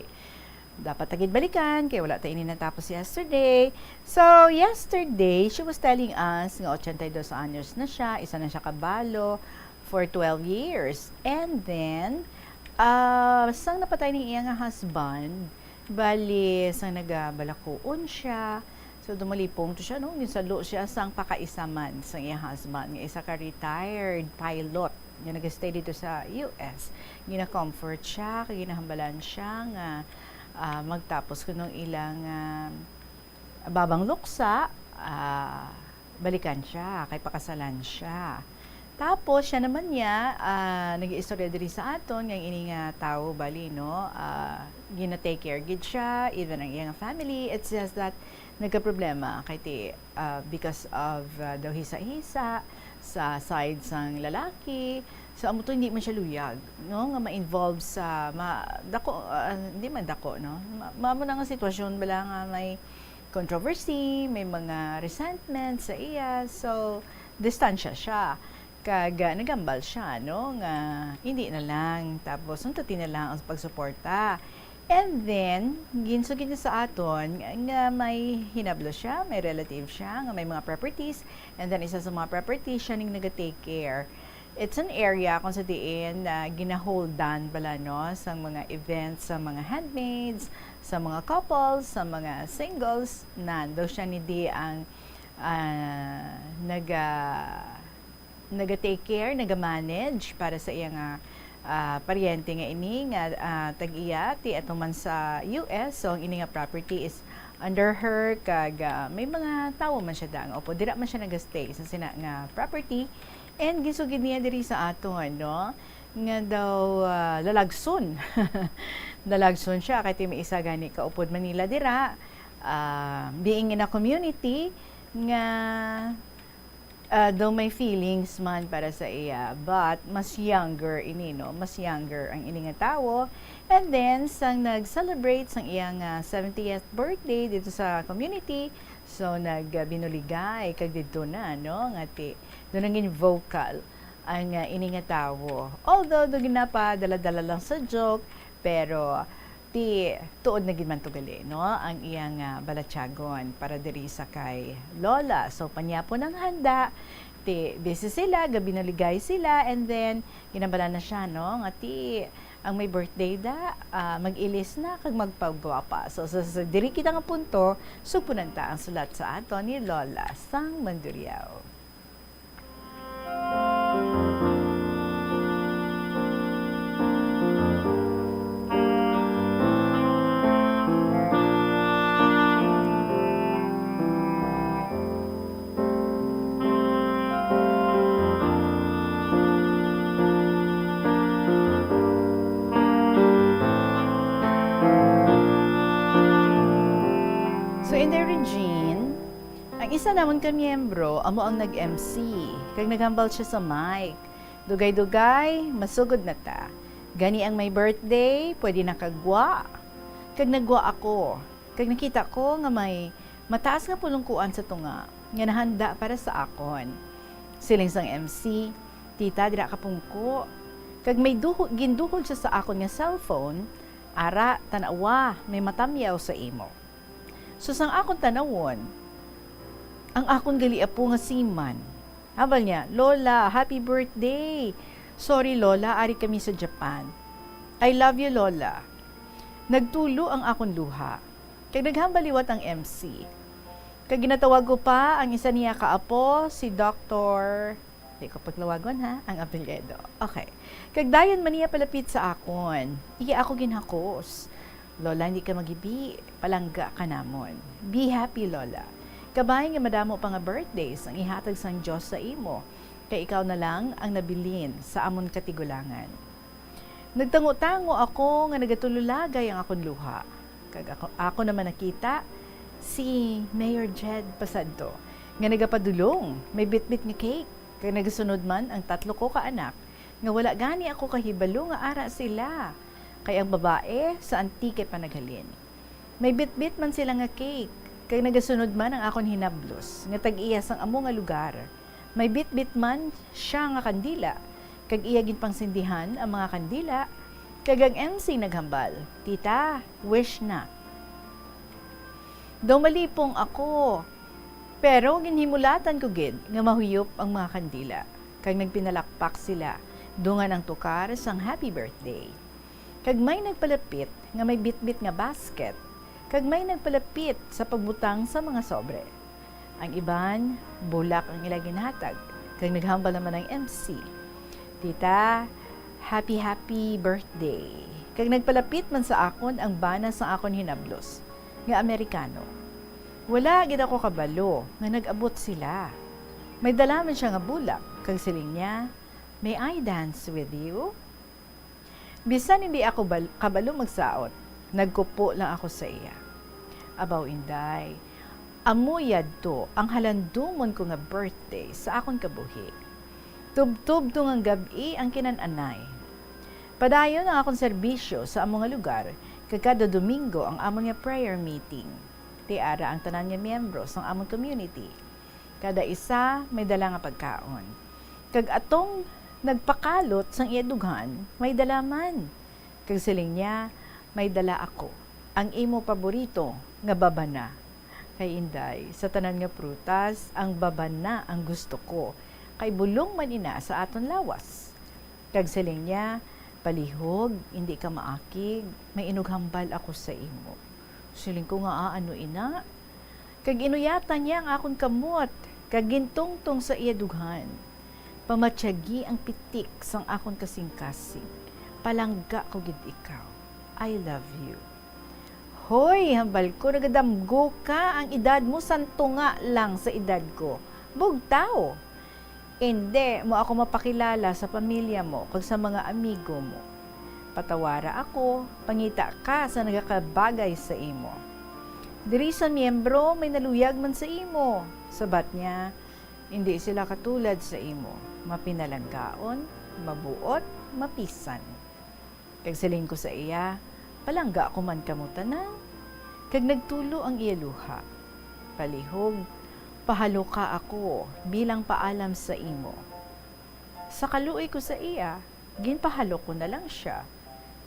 Dapat ta gid balikan kay wala ta ini natapos yesterday. So, yesterday, she was telling us nga ochenta y dos anyos na siya, isa na siya kabalo for twelve years. And then, ah, sang napatay ni iya nga husband, bali, sang nagabalakuon siya, so dumalipong to siya, no? Ginsalo siya sang pakaisaman sang iya husband, nga isa ka retired pilot nga nag-stay dito sa U S. Gina-comfort siya, kay ginahambalan siya nga, ah, magtapos kuno ang ilang, ah, babang luksa, ah, balikan siya, kay pakasalan siya. Tapos, siya naman niya, ah, nag-iistorya diri sa aton nga ini nga tawo, bali, no, ah, gina-take care gid siya, even ang iyang family. It's just that nagkaproblema kay ti, ah, because of, ah, daw hisa-hisa sa side sang lalaki. So, amo to, hindi man siya luyag, no, nga ma-involve sa ma-, dako, ah, hindi man dako, no? Ma-, amo na nga sitwasyon bala nga may controversy, may mga resentment sa iya. So, distansya siya. Kag, ah, nagambal siya, no, nga hindi na lang. Tapos, untuti na lang ang pagsuporta. And then, ginsugid niya sa aton nga may hinablo siya, may relative siya, nga may mga properties. And then, isa sa mga properties, siya ning naga-take care. It's an area kung sa diin na ginaholdan bala, no, sang mga events sa mga handmaids, sa mga couples, sa mga singles. Nando siya ni di ang, ah, naga-, naga-take care, naga-manage para sa iya nga, ah, paryente nga ini nga, ah, tag-iya ti ato man sa U S. So, ang ini nga property is under her, kag, ah, may mga tawo man siya da nga upod. Dira man siya nagastay sa sina nga property. And ginsugid niya diri sa aton, no, nga daw, ah, lalagson. Lalagson siya, kay ti may isa gani ka upod Manila dira, ah, being in a community nga, ah, daw may feelings man para sa iya, but mas younger ini, no? Mas younger ang ini nga tawo. And then, sang nag-celebrate sang iyang, ah, seventieth birthday dito sa community, so, nag, ah, binuligay kag didto na, no? Nga ti, doon nangin vocal ang, ah, ini nga tawo. Although, doon ginapadala-dala lang sa joke, pero ti tuod na gid man to gali, no? Ang iyang, ah, balatyagon para diri sa kay Lola. So, panyapon ang handa, ti busy sila, gabi naligay sila, and then, ginambalan na siya, no? Nga ti, ang may birthday da, ah, mag-ilis na, kag magpagwapa. So, sa, sa diri kita nga punto, sugpunan ta ang sulat sa aton ni Lola sang Mandurriao. So, Inday Regine, ang isa namon ka miyembro amo ang nag-M C, kag naghambal siya sa mic, "Dugay-dugay, masugod na ta. Gani ang may birthday, pwede na kagwa." Kag nagwa ako, kag nakita ko nga may mataas nga pulungkuan sa tunga nga nahanda para sa akon. Siling sang M C, "Tita, dira ka pungko." Kag may duho-, ginduhol siya sa akon nga cellphone, "Ara, tan-awa, may matamyaw sa imo." So, sang akon tanawon, ang akon gali apo nga seaman. Hambal niya, "Lola, happy birthday! Sorry, Lola, ari kami sa Japan. I love you, Lola." Nagtulo ang akon luha. Kag naghambal liwat ang M C. Kag ginatawag ko pa ang isa niya ka apo, si Doktor, di ko paglawagon, ha, ang apelyido. Okay. Kag dayon man niya palapit sa akon. Iya ako ginhakos. "Lola, hindi ka magibi. Palangga ka namon. Be happy, Lola. Kabay nga madamo pa nga birthdays ang ihatag sang Dios sa imo, kay ikaw na lang ang nabilin sa amon katigulangan." Nagtango-tango ako nga nagatululagay ang akon luha. Kag ako, ako naman nakita si Mayor Jed Pasadto nga nagapadulong, may bitbit nga cake, kag nagasunod man ang tatlo ko ka anak nga wala gani ako kahibalo nga ara sila, kay ang babae sa Antique pa naghalin. May bitbit man sila nga cake, kag nagasunod man ang akon hinablos nga tag-iya sang amo nga lugar. May bitbit man sia nga kandila, kag iya ginpangsindihan ang mga kandila, Kag ang M C naghambal, "Tita, wish na." Daw malipong ako, pero ginhimulatan ko gid nga mahuyop ang mga kandila, kag nagpinalakpak sila dungan ang tukar sang happy birthday. Kag may nagpalapit nga may bitbit nga basket, kag may nagpalapit sa pagbutang sa mga sobre. Ang iban, bulak ang ila ginhatag, kag naghambal naman ang M C, "Tita, happy, happy birthday." Kag nagpalapit man sa akon ang bana sang akon hinablos, nga Amerikano. Wala gid ako kabalo nga nag-abot sila. May dala man siya nga bulak, kag siling niya, "May I dance with you?" Bisan hindi ako bal-, kabalo magsaot, nagkupo lang ako sa iya. Abaw, Inday, amo yadto ang halandumon ko nga birthday sa akon kabuhi. Tubtob tungang gab-i ang kinan-anay. Padayon ang akon serbisyo sa amo nga lugar, kag kada Domingo ang amon nga prayer meeting. Ti ara ang tanan nga miyembro sang amon community. Kada isa may dala nga pagkaon. Kag atong nagpakalot sang iya dughan, may dala man. Kag siling niya, "May dala ako, ang imo paborito nga babana." Kay, Inday, sa tanan nga prutas, ang babana ang gusto ko, kay bulong man ina sa aton lawas. Kag siling niya, "Palihog, indi ka maakig, may inughambal ako sa imo." Siling ko nga, "Ah, ano ina?" Kag inuyatan niya ang akon kamot, kag gintungtong sa iya dughan. Pamatyagi ang pitik sang akon kasingkasing. "Palangga ko gid ikaw. I love you." "Hoy," hambal ko, "nagadamgo ka. Ang edad mo santunga lang sa edad ko. Bugtaw. Indi mo ako mapakilala sa pamilya mo kag sa mga amigo mo. Patawara ako, pangita ka sa nagakabagay sa imo. Diri sa miyembro may naluyag man sa imo." Sabat niya, "Indi sila katulad sa imo, mapinalanggaon, mabuot, mapisan." Kag siling ko sa iya, "Palangga ko man kamo tanan." Kag nagtulo ang iya luha. "Palihog, pahaloka ako bilang paalam sa imo." Sa kaluoy ko sa iya, ginpahalo ko na lang sia.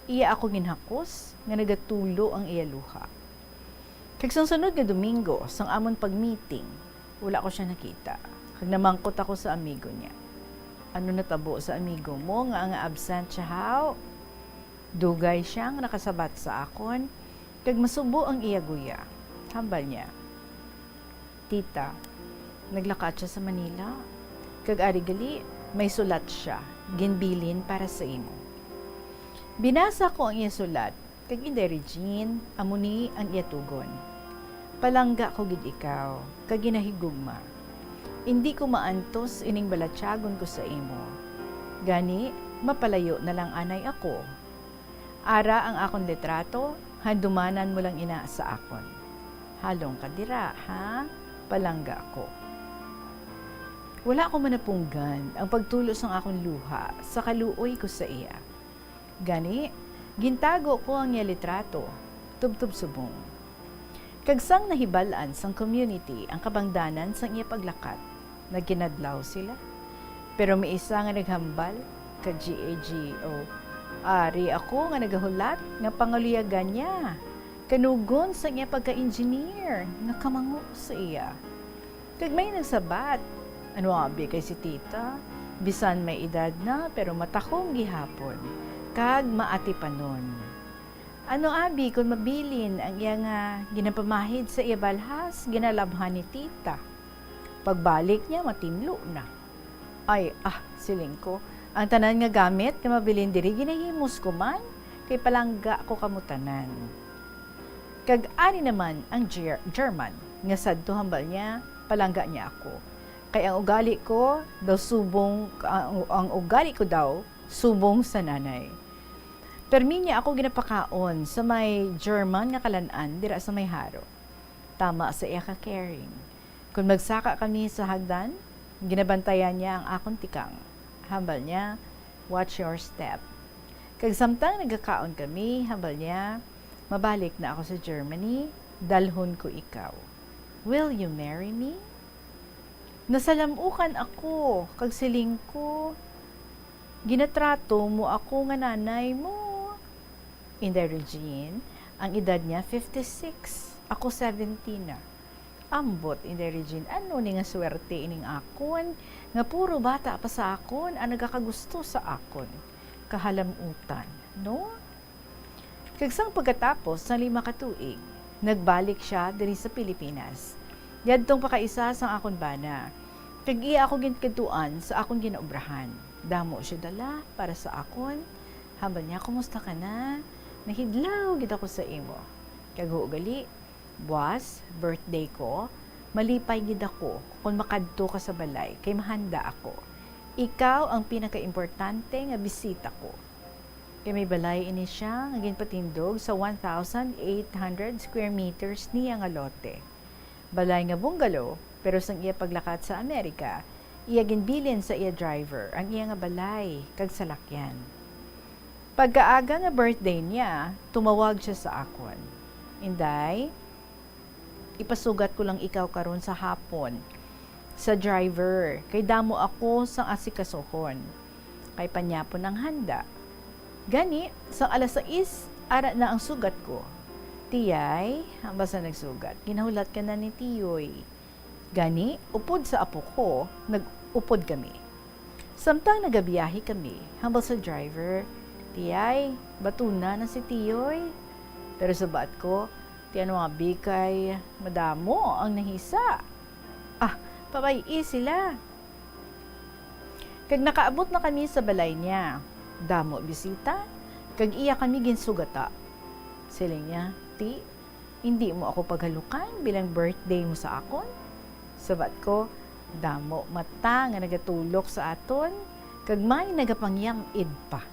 Iya ako ginhakos nga nagatulo ang iya luha. Kag sang sunod nga Domingo, sang amon pag-meeting, wala ko sia nakita. Kag namangkot ako sa amigo niya, "Ano natabo sa amigo mo nga, nga absent siya, haw?" Dugay siya nga nakasabat sa akon, kag masubo ang iya guya. Hambal niya, "Tita, naglakat siya sa Manila, kag ari gali may sulat siya ginbilin para sa imo." Binasa ko ang iya sulat, kag, Inday Regine, amo ni ang iya tugon, "Palangga ko gid ikaw, kag ginahigugma. Indi ko maantos ining balatyagon ko sa imo. Gani, mapalayo na lang anay ako. Ara ang akon litrato, handumanan mo lang ina sa akon. Halong ka dira, ha? Palangga ko." Wala ko manapunggan ang pagtulo sang akon luha sa kaluoy ko sa iya. Gani, gintago ko ang iya litrato, tubtob subong. Kag sang nahibal-an sang community ang kabangdanan sang iya paglakat, nagkinadlaw sila. Pero may isa nga naghambal, "Ka-G A G O, ari ako nga nagahulat nga pangaluyagan niya kanugon sang iya pagka-engineer nga kamango sa iya." Kag may nagsabat, "Ano abi kay si tita, bisan may edad na, pero matahom gihapon, kag maatipanon. Ano abi kon mabilin ang iya nga ginapamahid sa iya balhas, ginalabhan ni tita? Pagbalik niya, matinlo na." "Ay, ah," siling ko, "ang tanan nga gamit nga mabilin diri ginahimos ko man, kay palangga ko kamo tanan." Kag ari naman ang Ger-, German, nga sadto hambal niya, palangga niya ako. Kay ang ugali ko daw subong, ang, ang ugali ko daw subong sa nanay. Permi niya ako ginapakaon sa may German nga kalan-an dira sa may Jaro. Tama sa iya ka caring. Kon magsaka kami sa hagdan, ginabantayan niya ang akon tikang. Hambal niya, "Watch your step." Kag samtang nagakaon kami, hambal niya, "Mabalik na ako sa Germany, dalhon ko ikaw. Will you marry me?" Nasalamukan ako, kag siling ko, "Ginatrato mo ako nga nanay mo. Inday Regine, ang edad niya fifty-six, ako seventeen na. Ambot, Inday Regine, ano ni nga swerte ining akon, nga puro bata pa sa akon ang nagakagusto sa akon. Kahalamutan, no? Kag sang pagkatapos sang lima ka tuig, nagbalik sia diri sa Pilipinas. Yadtong pakaisa sang akon bana, kag iya ako ginkadtuan sa akon ginaobrahan. Damo sia dala para sa akon. Hambal niya, "Kumusta ka na? Nahidlaw gid ako sa imo." Kag huo gali, "Buas, birthday ko. Malipay gid ako kon makadto ka sa balay, kay mahanda ako. Ikaw ang pinakaimportante nga bisita ko." Kay may balay ini sia nga ginpatindog sa one thousand eight hundred square meters niya nga lote. Balay nga bungalow, pero sang iya paglakat sa Amerika, iya ginbilin sa iya driver ang iya nga balay kag salakyan. Pagkaaga nga birthday niya, tumawag sia sa akon, "Inday, ipasugat ko lang ikaw karon sa hapon sa driver, kay damo ako sang asikasohon, kay panyapon ang handa." Gani, sang alas sais, ara na ang sugat ko. "Tiyay," hambal sa nagsugat, "ginahulat ka na ni Tiyoy." Gani, upod sa apo ko, nag-upod kami. Samtang nagabiyahe kami, hambal sa driver, "Tiyay, batuna na si Tiyoy." Pero sabat ko, "Ti ano nga bi kay madamo ang nahisa." Ah, pabay-i sila. Kag nakaabot na kami sa balay niya. Damo bisita, kag iya kami ginsugata. Siling niya, "Ti, indi mo ako paghalukan bilang birthday mo sa akon?" Sabat ko, "Damo mata nga nagatulok sa aton, kag may nagapangyam-id pa."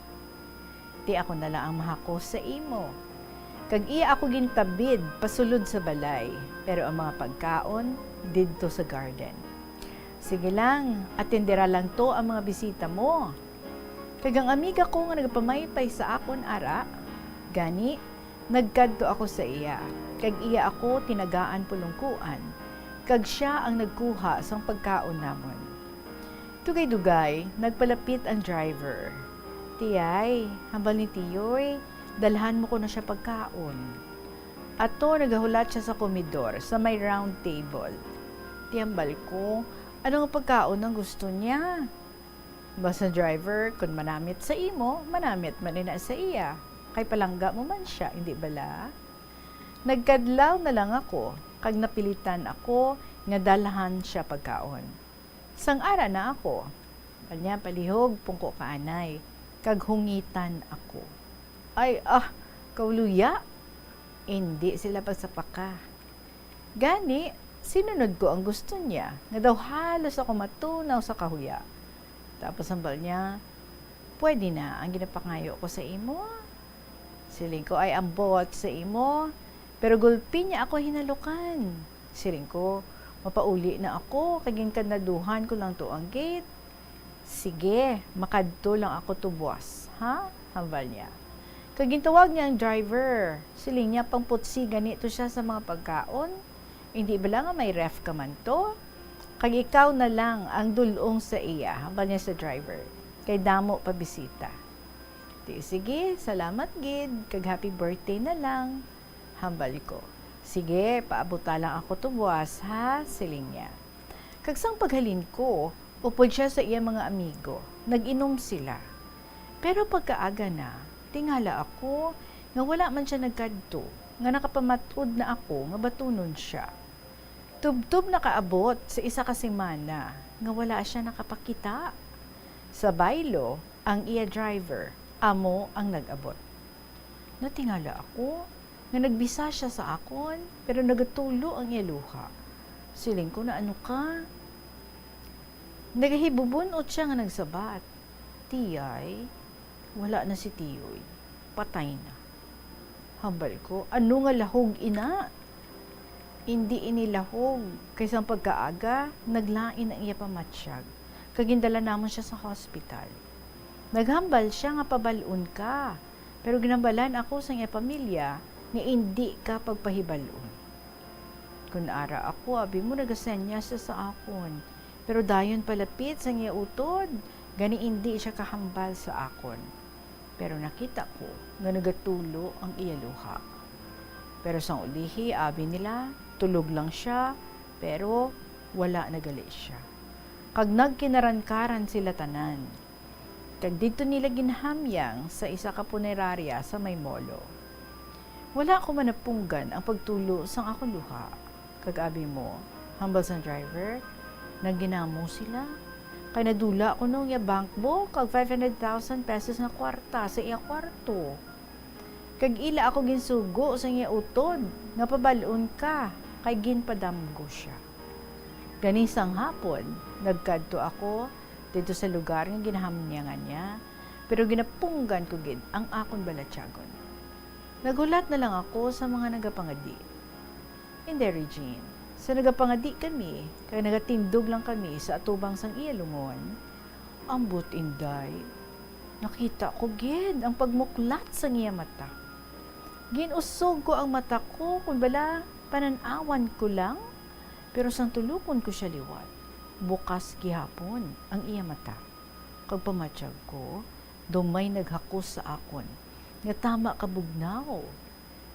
"Ti ako na lang ang mahakos sa imo." Kag iya ako gintabid pasulod sa balay, pero ang mga pagkaon didto sa garden. "Sige lang, atendera lang to ang mga bisita mo." Kag ang amiga ko nga nagapamaypay sa akon ara, gani, nagkadto ako sa iya, kag iya ako tinagaan pulungkuan, kag sia ang nagkuha sang pagkaon namon. Dugay-dugay, nagpalapit ang driver. "Tiyay," hambal ni Tiyoy, "dalhan mo ko na sia pagkaon." Ato, nagahulat sia sa komedor, sa may round table. Ti hambal ko, "Ano nga pagkaon ang gusto niya?" Basta, driver, kon manamit sa imo, manamit man ina sa iya. Kay palangga mo man sia, indi bala? Nagkadlaw na lang ako, kag napilitan ako nga dalhan sia pagkaon. Sang ara na ako, kanya palihog pungko kaanay, kag hungitan ako. Ay, ah, kauluya! Indi sila pagsapaka. Gani, sinunod ko ang gusto niya, nga daw halos ako matunaw sa kahuya. Tapos hambal niya, "Pwede na ang ginapangayo ko sa imo?" Siling ko, "Ay, ambot sa imo." Pero gulpi niya ako hinalukan. Siling ko, "Mapauli na ako, kay ginkandaduhan ko lang to ang gate." "Sige, makadto lang ako tubwas, ha?" hambal niya. Kag gintawag niya ang driver. Siling niya, "Pangputsi gani to siya sa mga pagkaon. Indi bala nga may ref ka man to? Kag ikaw na lang ang dul-ong sa iya," hambal niya sa driver, "kay damo pa bisita." "Ti sige, salamat gid, kag happy birthday na lang," hambal ko. "Sige, paabuta lang ako tubwas, ha?" siling niya. Kag sang paghalin ko, upod sia sa iya mga amigo. Nag-inom sila. Pero pagkaaga na, tingala ako nga wala man sia nagkadto, nga nakapamat-od na ako nga batunon sia. Tubtob nakaabot sa isa ka semana nga wala sia nakapakita. Sa baylo, ang iya driver amo ang nag-abot. Natingala ako nga nagbisa sia sa akon, pero nagatulo ang iya luha. Siling ko, "Na ano ka?" Nagahibubun-ot sia nga nagsabat, "Tiyay, wala na si Tiyoy. Patay na." Hambal ko, "Ano nga lahog ina?" "Indi ini lahog, kay sang pagkaaga, naglain ang iya pamatsyag, kag gindala namon sia sa hospital. Naghambal sia nga pabal-on ka, pero ginhambalan ako sang iya pamilya nga indi ka pagpahibal-on." Kon ara ako, abi mo, nagasenyas sia sa akon, pero dayon palapit sang iya utod, gani indi sia kahambal sa akon. Pero nakita ko nga nagatulo ang iya luha. Pero sang ulihi, abi nila, tulog lang sia, pero wala na gali sia. Kag nagkinarankaran sila tanan. Kag didto nila ginhamyang sa isa ka punerarya sa may molo. Wala ko manapunggan ang pagtulo sang akon luha. Kag abi mo, hambal sang driver, nagginamo sila. Kay nadula kuno ang iya bankbook kag five hundred thousand pesos nga kwarta sa iya kwarto. Kag ila ako ginsugo sa iya utod nga pabal-on ka, kay ginpadamgo sia. Gani sang hapon, nagkadto ako didto sa lugar nga ginahamyangan niya, pero ginapunggan ko gid ang akon balatyagon. Naghulat na lang ako sa mga nagapangadi. Inday Regine, sa nagapangadi kami, kag nagatindog lang kami sa atubang sang iya lungon, ambot, Inday, nakita ko gid ang pagmuklat sang iya mata. Gin-usog ko ang mata ko, kon bala, panan-awan ko lang, pero sang tulokon ko sia liwat, bukas gihapon ang iya mata. Kag pamatyag ko, daw may naghakos sa akon nga tama ka bugnaw.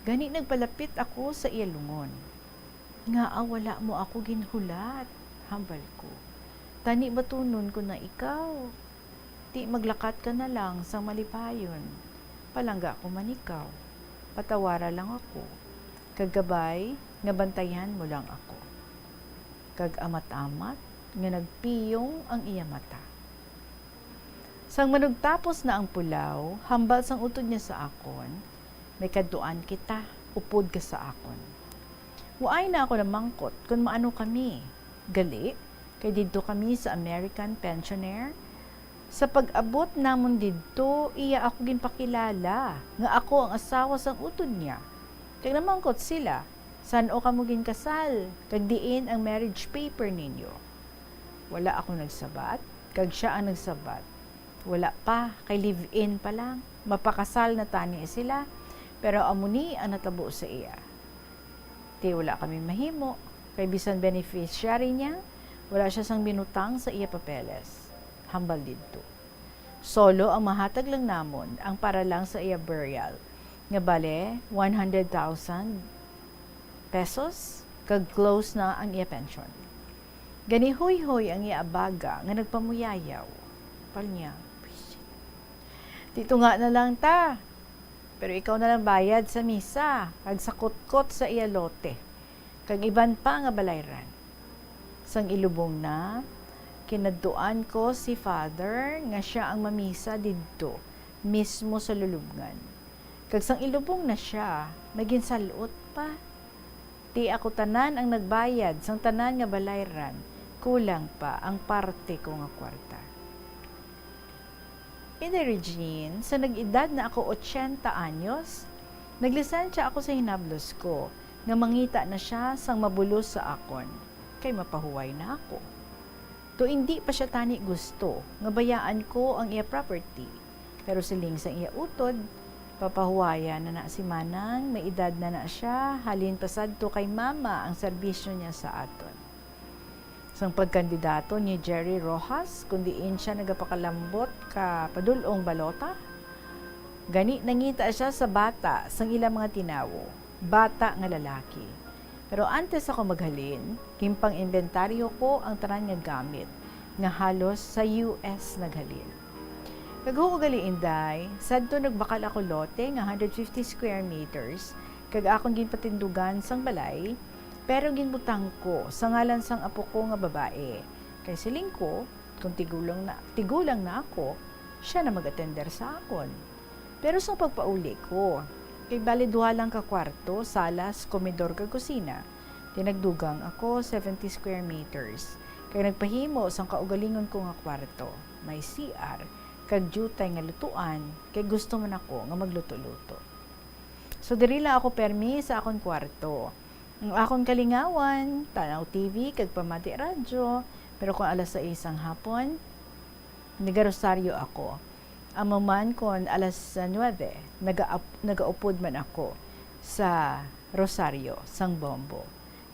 Gani nagpalapit ako sa iya lungon. "Ngaa wala mo ako ginhulat?" hambal ko. "Tani batunon ko na ikaw. Ti maglakat ka na lang sang malipayon. Palangga ko man ikaw. Patawara lang ako. Kag kabay nga bantayan mo lang ako." Kag amat-amat nga nagpiyong ang iya mata. Sang manugtapos na ang pulaw, hambal sang utod niya sa akon, "May kadtuan kita, upod ka sa akon." Waay na ako namangkot kon maano kami. Gali, kay didto kami sa American Pensioner. Sa pag-abot namon didto, iya ako ginpakilala nga ako ang asawa sang utod niya. Kag namangkot sila, "San-o kamo ginkasal, kag diin ang marriage paper ninyo?" Wala ako nagsabat, kag sia ang nagsabat, "Wala pa, kay live-in pa lang. Mapakasal na tani sila, pero amo ni ang natabo sa iya." Ti wala kami mahimo, kay bisan beneficiary niya, wala sia sang binutang sa iya papeles. Hambal didto, solo ang mahatag lang namon ang para lang sa iya burial, nga bale one hundred thousand pesos, kag close na ang iya pension. Gani huyhoy ang iya abaga nga nagpamuyayaw. Pal niya, "Dito nga na lang ta, pero ikaw na lang bayad sa misa kag sa kutkot sa iya lote, kag iban pa nga balayran." Sang ilubong na, kinadtuan ko si Father nga sia ang mamisa didto mismo sa lulubngan. Kag sang ilubong na sia, may ginsal-ot pa. Ti ako tanan ang nagbayad sang tanan nga balayran, kulang pa ang parte ko nga kwarta. Inday Regine, sa nag-edad na ako ochenta anyos, naglisensya ako sa hinablos ko nga mangita na sia sang mabulos sa akon, kay mapahuway na ako. To indi pa sia tani gusto nga bayaan ko ang iya property, pero siling sang iya utod, papahuwaya na na si Manang, may edad na na sia, halin pa sadto kay Mama ang serbisyo niya sa aton. Sang pagkandidato ni Jerry Rojas, kun diin sia nagapakalambot ka padul-ong balota, gani nangita sia sa bata sang ila mga tinawo, bata nga lalaki. Pero antes ako maghalin, ginpang-imbentaryo ko ang tanan nga gamit nga halos sa U S naghalin. Kag huo gali, Inday, sadto nagbakal ako lote nga hundred fifty square meters, kag akon ginpatindugan sang balay, pero ginbutang ko sa ngalan sang apo ko nga babae. Kay siling ko, kung tigulang na, tigulang na ako, sia na mag-atender sa akon. Pero sang pagpauli ko, kay bali duha lang ka kwarto, salas, komedor, kag kusina. Ti nagdugang ako, seventy square meters. Kag nagpahimo sang kaugalingon ko nga kwarto, may C R, kag diutay nga lutuan, kay gusto man ako nga magluto-luto. So, diri lang ako permi sa akon kwarto. Ang akon kalingawan, tanaw T V kag pamati radyo, pero kon alas sais sang hapon, nagarosaryo ako. Amo man kon alas nuebe, nagaap-, nagaupod man ako sa rosaryo sang bombo.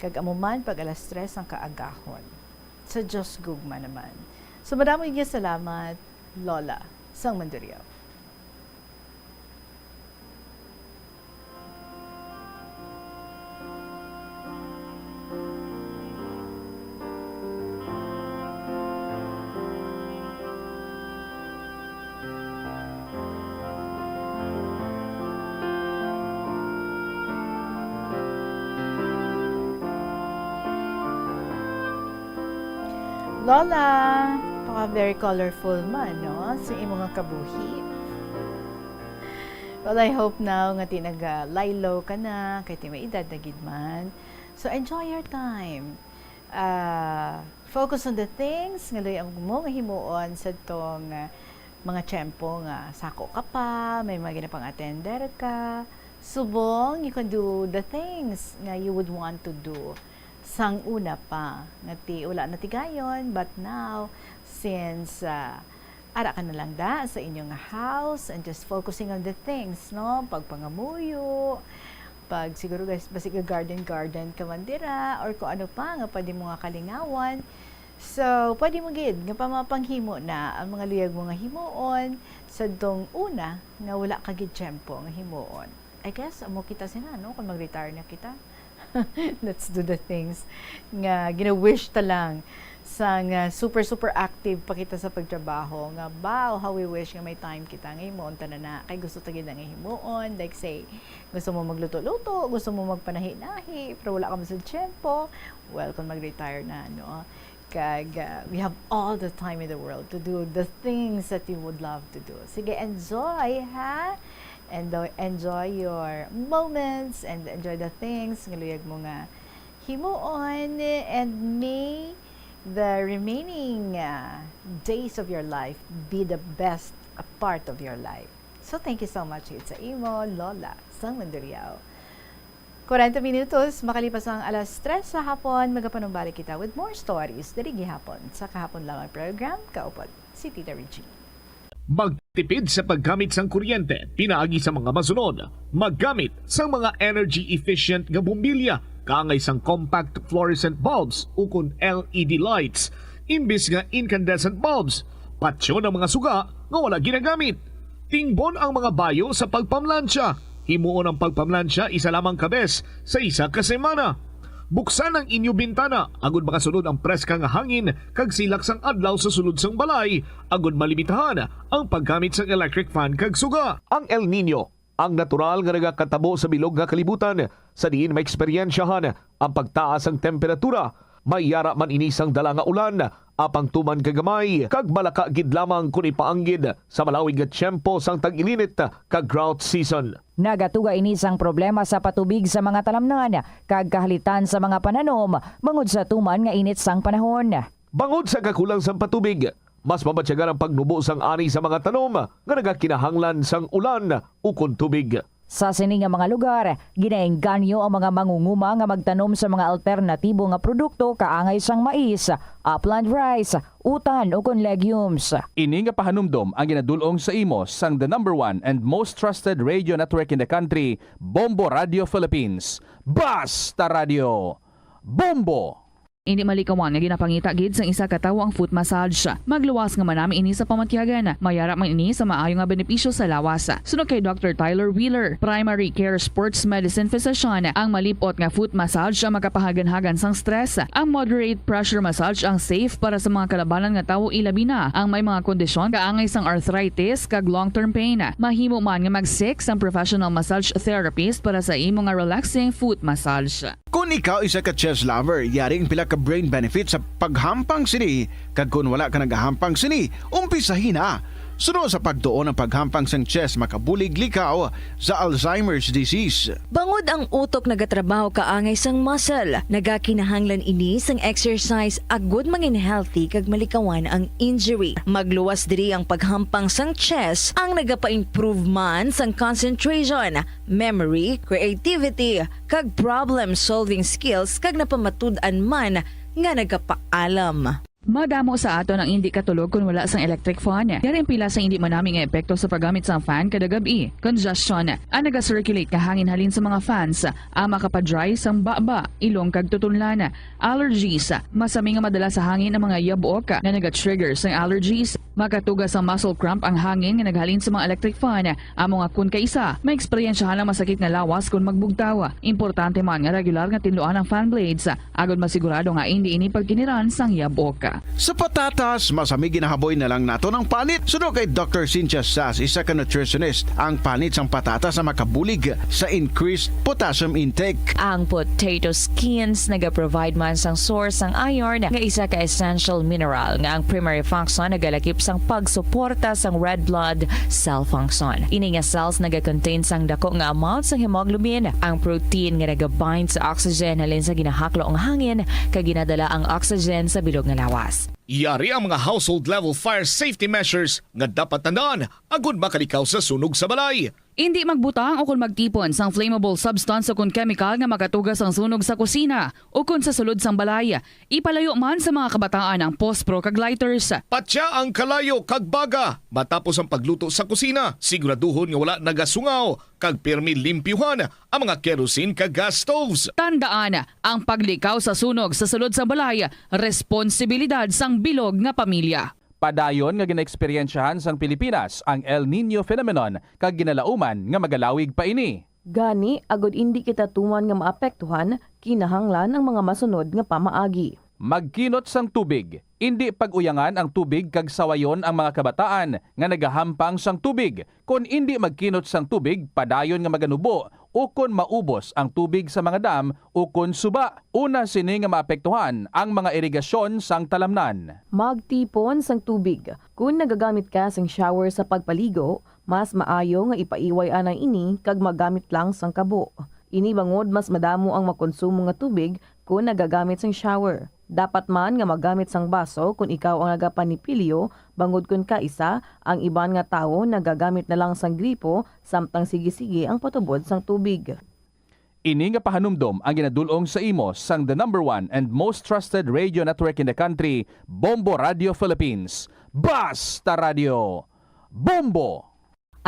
Kag amo man pag alas tres sang kaagahon. Sa Dios gugma naman. So, madamo nga salamat, Lola sang Mandurriao. Lola, baka very colorful man, no? Sa imo nga kabuhi. Well, I hope now nga ti nag-lie low ka na, kay ti may edad na gid man. So, enjoy your time. Ah, focus on the things nga luyag mo nga himuon sa tong, ah, mga tiyempo nga sako ka pa, may mga ginapang-atender ka. Subong, you can do the things nga you would want to do sang una pa, nga ti wala na ti gayon, but now, since, ah, ara ka na lang da sa inyo nga house and just focusing on the things, no? Pagpangamuyo, pag siguro, guys, basig garden-garden ka man dira, or kung ano pa nga pwede mo nga kalingawan. So, pwede mo gid nga pamapanghimo na ang mga luyag mo nga himuon sa dong una nga wala ka gid tiyempo nga himuon. I guess, amo kita sina, no? Kung mag-retire na kita, let's do the things nga gina-wish ta lang. Sang, ah, super, super active pa kita sa pagtrabaho, nga, "Wow, how we wish nga may time kita nga himuon ta na na." Kay gusto ta gid na nga himuon. Like, say, gusto mo magluto-luto, gusto mo magpanahi-nahi, pero wala ka man sad tiyempo, well, kung mag-retire na, no? Kag, uh, we have all the time in the world to do the things that you would love to do. Sige, enjoy, ha? And, uh, enjoy your moments and enjoy the things nga luyag mo nga himuon. And may the remaining, uh, days of your life be the best, uh, part of your life. So, thank you so much, it's sa imo, Lola sang Mandurriao. Kwarenta minutos makalipas ang alas tres sa hapon, magapanumbalik kita with more stories diri gihapon sa Kahapon Lamang program. Kaupod si Tita Regine. Magtipid sa paggamit sang kuryente pinaagi sa mga masunod. Maggamit sang mga energy efficient nga bombilya kaangay sang compact fluorescent bulbs ukon L E D lights imbis nga incandescent bulbs. Patyon ang mga suga nga wala ginagamit. Tingbon ang mga bayo sa pagpamlansya. Himuon ang pagpamlansya isa lamang ka bes sa isa ka semana. Buksan ang inyo bintana agud makasulod ang preska nga hangin kag silak sang adlaw sa sulod sang balay, agud malimitahan ang paggamit sang electric fan kag suga. Ang El Niño, ang natural nga nagakatabo sa bilog nga kalibutan, sa diin maeksperyensyahan ang pagtaas sang temperatura. May yara man ini sang dala nga ulan, apang tuman ka gamay, kag malaka gid lamang kon ipaanggid sa malawig nga tiyempo sang tag-ilinit kag drought season. Nagatuga ini sang problema sa patubig sa mga talamnan kag kahalitan sa mga pananom bangod sa tuman nga init sang panahon. Bangod sa kakulang sang patubig, mas mabatyagan ang pagnubo sang ani sa mga tanom nga nagakinahanglan sang ulan ukon tubig. Sa sini nga mga lugar, ginaengganyo ang mga mangunguma nga magtanom sa mga alternatibo nga produkto kaangay sang mais, upland rice, utan, ukon legumes. Ini nga pahanumdom ang ginadul-ong sa imo sang the number one and most trusted radio network in the country, Bombo Radio Philippines. Basta Radio! Bombo! Indi malikawan nga ginapangita gid sang isa ka tawo ang foot massage. Magluwas nga manami ini sa pamatyagan. May ara man ini sa maayo nga benepisyo sa lawas. Suno kay Doctor Tyler Wheeler, primary care sports medicine physician, ang malip-ot nga foot massage ang makapahaganhagan sang stress. Ang moderate pressure massage ang safe para sa mga kalabanan nga tawo, ilabi na ang may mga kondisyon kaangay sang arthritis kag long-term pain. Mahimo man nga mag-seek sang professional massage therapist para sa imo nga relaxing foot massage. Kon ikaw isa ka chess lover, yari ang pila ka brain benefits sa paghampang sini, kag kon wala ka nagahampang sini, umpisahi na. Suno sa pagtuon ang paghampang sang chess makabulig likaw sa Alzheimer's disease. Bangod ang utok nagatrabaho kaangay sang muscle, nagakinahanglan ini sang exercise agud mangin healthy kag malikawan ang injury. Magluwas diri ang paghampang sang chess, ang nagapa-improve man sang concentration, memory, creativity, kag problem-solving skills, kag napamatud-an man nga nagapaalam. Madamo sa aton ang indi katulog kon wala sang electric fan. Yari ang pila sa indi manami nga epekto sa paggamit sang fan kada gab-i. Congestion. Ang naga-circulate nga hangin halin sa mga fans ang makapa-dry sang baba, ilong kag tutunlan. Allergies. Masami nga madala sa hangin ang mga yabok nga naga-trigger sang allergies. Makatuga sang muscle cramp ang hangin nga naghalin sa mga electric fan. Amo nga kon kaisa, maeksperiensyahan ang masakit nga lawas kon magbugtaw. Importante man nga regular nga tinluan ang fan blades, agod masigurado nga indi ini pagkiniran sang yabok. Sa patatas, masami ginahaboy na lang naton ang panit. Suno kay Doctor Cynthia Sass, isa ka nutritionist, ang panit sang patatas ang makabulig sa increased potassium intake. Ang potato skins nagaprovide man sang source sang iron, nga isa ka essential mineral nga ang primary function nagalakip sang pagsuporta sang red blood cell function. Ini nga cells nagakontain sang dako nga amount sang hemoglobin, ang protein nga nagabind sa oxygen halin sa ginahaklo nga hangin kag ginadala ang oxygen sa bilog nga lawas. Yari ang mga household level fire safety measures nga dapat tandaan agud makalikaw sa sunog sa balay. Indi magbutang o kon magtipon sang flammable substance o kon kemikal nga makatuga sang sunog sa kusina o kon sa sulod sang balay. Ipalayo man sa mga kabataan ang pospro kag lighters. Patya ang kalayo kag baga matapos ang pagluto sa kusina. Siguraduhon nga wala nagasungaw kag pirmi limpyuhan ang mga kerosene kag gas stoves. Tandaan, ang paglikaw sa sunog sa sulod sa balay, responsibilidad sang bilog nga pamilya. Padayon nga ginaeksperyensyahan sang Pilipinas ang El Niño phenomenon kag ginalauman nga magalawig pa ini. Gani, agud indi kita tuman nga maapektuhan, kinahanglan ang mga masunod nga pamaagi. Magkinot sang tubig. Indi pag-uyangan ang tubig kag sawayon ang mga kabataan nga nagahampang sang tubig. Kon indi magkinot sang tubig, padayon nga maganubo ukon maubos ang tubig sa mga dam ukon suba. Una sini nga maapektuhan ang mga irigasyon sang talamnan. Magtipon sang tubig. Kon nagagamit ka sang shower sa pagpaligo, mas maayo nga ipaiway anay ini kag magamit lang sang kabo. Ini bangod mas madamo ang makonsumo nga tubig kon nagagamit sang shower. Dapat man nga magamit sang baso kon ikaw ang nagapanipilyo, bangod kon kaisa, ang iban nga tawo nagagamit na lang sang gripo samtang sige-sige ang patubod sang tubig. Ini nga pahanumdom ang ginadul-ong sa imo sang the number one and most trusted radio network in the country, Bombo Radio Philippines. Basta Radio, Bombo!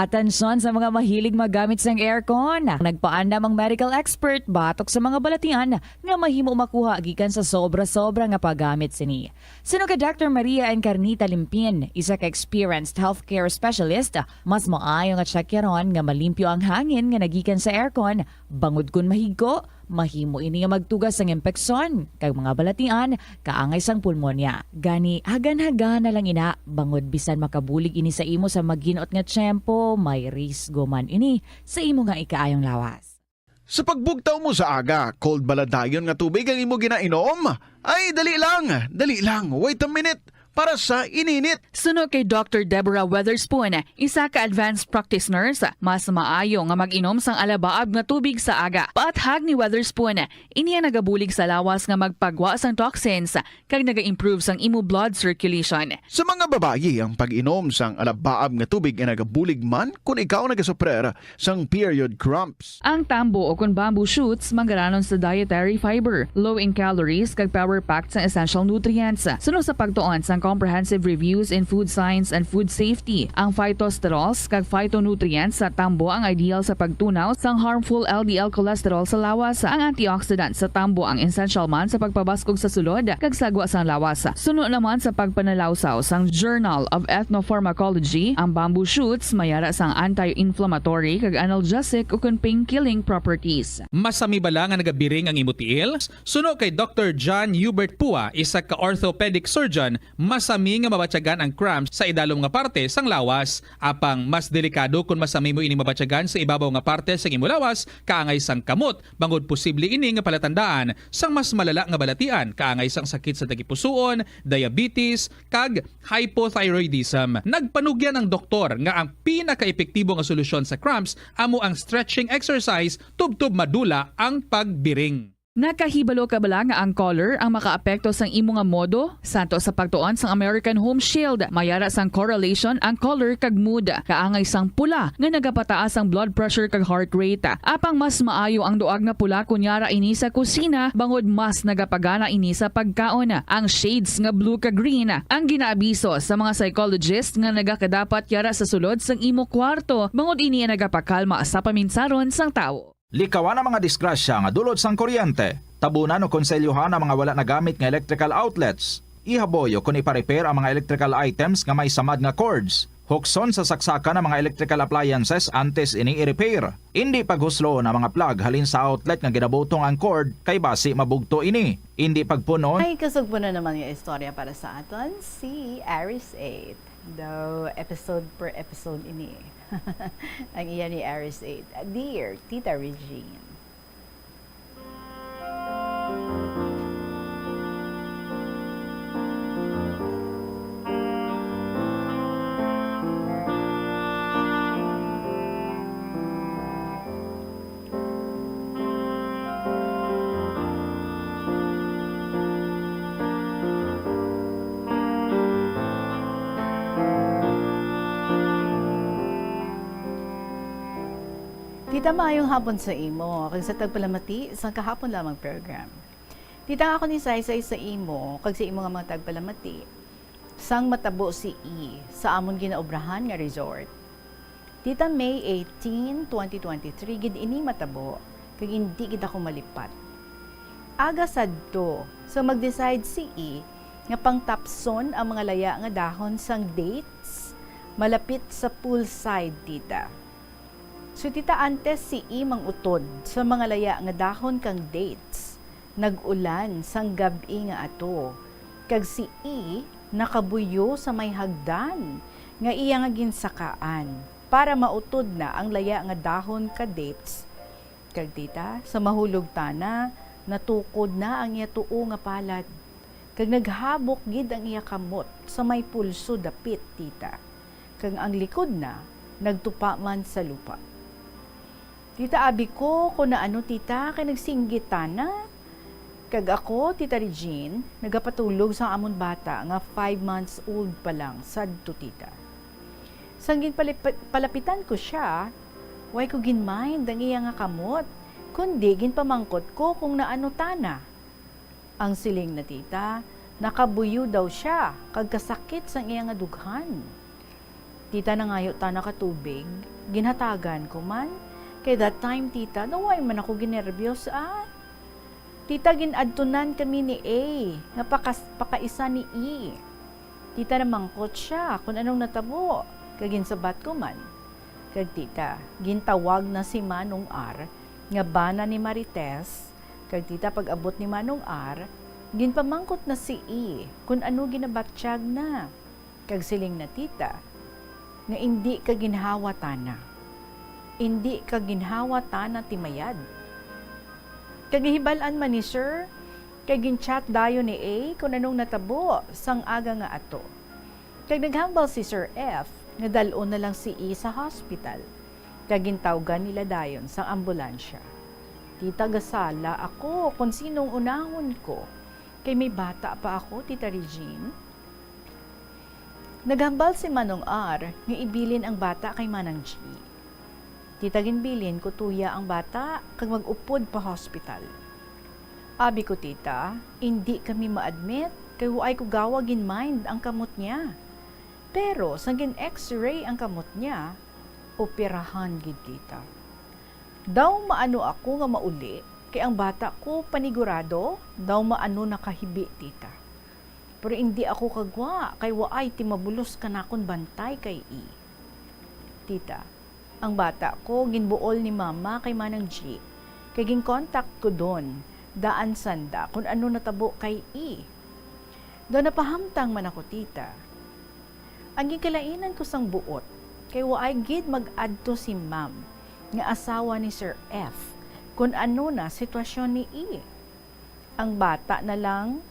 Atensyon sa mga mahilig maggamit sang aircon. Nagpaandam ang medical expert batok sa mga balatian nga mahimo makuha gikan sa sobra-sobra nga paggamit sini. Suno kay Doctor Maria Encarnita Limpin, isa ka experienced healthcare specialist, mas maayo nga tsakyaron nga malimpyo ang hangin nga nagikan sa aircon, bangod kon mahigko, mahimo ini nga magtuga sang impeksyon kag mga balatian kaangay sang pulmonya. Gani, hagan-hagan na lang ina, bangod bisan makabulig ini sa imo sa maghinot nga tiyempo, may risgo man ini sa imo nga ikaayong lawas. Sa pagbugtaw mo sa aga, cold bala dayon nga tubig ang imo ginainom? Ay, dali lang, dali lang, wait a minute, para sa ininit. Suno kay Doctor Deborah Weatherspoon, isa ka advanced practice nurse, mas maayo nga mag-inom sang alabaab nga tubig sa aga. Paathag ni Weatherspoon, ini ang nagabulig sa lawas nga magpagwa sang toxins kag naga-improve sang imo blood circulation. Sa mga babayi, ang pag-inom sang alabaab nga tubig ay nagabulig man kon ikaw nagasuprer sang period cramps. Ang tambo o kon bamboo shoots manggaranon sa dietary fiber, low in calories, kag power-packed sang essential nutrients. Suno sa pagtuon sang Comprehensive Reviews in Food Science and Food Safety, ang phytosterols kag phytonutrients sa tambo ang ideal sa pagtunaw sang harmful L D L cholesterol sa lawas. Ang antioxidant sa tambo ang essential man sa pagpabaskog sa sulod kag sagwa sang lawas. Suno naman sa pagpanalawsaw sang Journal of Ethnopharmacology, ang bamboo shoots may ara sang anti-inflammatory kag analgesic ukon pain-killing properties. Masami bala nga nagabiring ang imo tiil? Suno kay Doctor John Hubert Pua, isa ka orthopedic surgeon, masami nga mabatyagan ang cramps sa idalom nga parte sang lawas. Apang mas delikado kon masami mo ini mabatyagan sa ibabaw nga parte sang imo lawas, kaangay sang kamot, bangod posible ini nga palatandaan sang mas malala nga balatian, kaangay sang sakit sa tagipusoon, diabetes, kag hypothyroidism. Nagpanugyan ang doktor nga ang pinakaepektibo nga solusyon sa cramps amo ang stretching exercise tubtob madula ang pagbiring. Nakahibalo ka bala nga ang color ang makaapekto sang imo nga modo? Santo sa pagtuon sang American Home Shield, may ara sang correlation ang color kag mood. Kaangay sang pula nga nagapataas ang blood pressure kag heart rate. Apang mas maayo ang duag nga pula kon yara ini sa kusina, bangod mas nagapagana ini sa pagkaon. Ang shades nga blue kag green ang ginaabiso sa mga psychologist nga nagakadapat yara sa sulod sang imo kwarto, bangod ini ang nagapakalma sa paminsaron sang tawo. Likawan ang mga disgrasya nga dulot sang kuryente. Tabunan o konselyohan ang mga wala nagamit nga electrical outlets. Ihaboy o kon ipa-repair ang mga electrical items nga may samad nga cords, Hukson sa saksakan ang mga electrical appliances antes ini i-repair. Indi paghuslon ang mga plug halin sa outlet nga ginabutong ang cord kay basi mabugto ini. Indi pagpun-on. Ay, kasugpo na naman nga istorya para sa aton si Aris eight. Daw episode per episode ini. Ang iya ni Aris eight. Dear Tita Regine. Tita, maayong hapon sa imo, kag sa tagpalamati sang kahapon lamang program. Tita, nga ako ni saysay sa imo, kag sa imo nga mga tagpalamati, sang matabo si E sa amon ginaobrahan nga resort. Tita, May eighteen, twenty twenty-three gid ini matabo, kag indi gid ako malipat. Aga sadto, sa mag-decide si E nga pangtapson ang mga laya nga dahon sang dates malapit sa poolside, tita. So, tita, antes si E mangutod sa mga laya nga dahon kang dates, nag-ulan sang gab-i nga ato, kag si E nakabuyo sa may hagdan nga iya nga ginsakaan para mautod na ang laya nga dahon ka dates. Kag, tita, sa mahulog tana, natukod na ang iya tuo nga palad, kag naghabok gid ang iya kamot sa may pulso dapit, tita, kag ang likod na nagtupa man sa lupa. Tita, abi ko kon naano, tita, kay nagsinggit tana. Kag ako, Tita Regine, nagapatulog sa amon bata nga five months old pa lang sadto, tita. Sang ginpalip-, palapitan ko sia, way ko ginmind ang iya nga kamot, kundi ginpamangkot ko kung naano tana. Ang siling na, tita, nakabuyo daw sia kag kasakit sang iya nga dughan. Tita, nangayo tana ka tubig, ginhatagan ko man. Kay that time, tita, daw way man ako ginerbiyos, ah. Tita, gin-adtunan kami ni A nga pakas-, pakaisa ni E. Tita, namangkot sia kon anong natabo, kag ginsabat ko man. Kag, tita, gintawag na si Manong R nga bana ni Marites, kag, tita, pag-abot ni Manong R, ginpamangkot na si E kon ano ginabatyag na. Kag siling na, tita, nga indi ka ginhawa tana. Indi ka ginhawa tana ti mayad. Kag gihibal-an man ni Sir, kay gin-chat dayon ni A kon anong natabo sang aga nga ato. Kag naghambal si Sir F nga dal-on na lang si E sa hospital, kag gintawgan nila dayon sang ambulansya. Tita, gasala ako kon sinong unahon ko, kay may bata pa ako, Tita Regine. Naghambal si Manong R nga ibilin ang bata kay Manang G. Tita, ginbilin ko tuya ang bata kag mag-upod pa hospital. Abi ko, tita, indi kami ma-admit kay waay ko gawa ginmind ang kamot niya. Pero sang gin-X-ray ang kamot niya, operahan gid, tita. Daw maano ako nga mauli kay ang bata ko panigurado daw maano nakahibi, tita. Pero indi ako kagwa kay waay ti mabulos kanakon bantay kay E. Tita, ang bata ko ginbuol ni Mama kay Manang G, kay gin-contact ko don daan sanda kon ano natabo kay E. Daw napahamtang man ako, tita. Ang ginkalainan ko sang buot kay waay gid mag-adto si Ma'am nga asawa ni Sir F kon ano na sitwasyon ni E. Ang bata na lang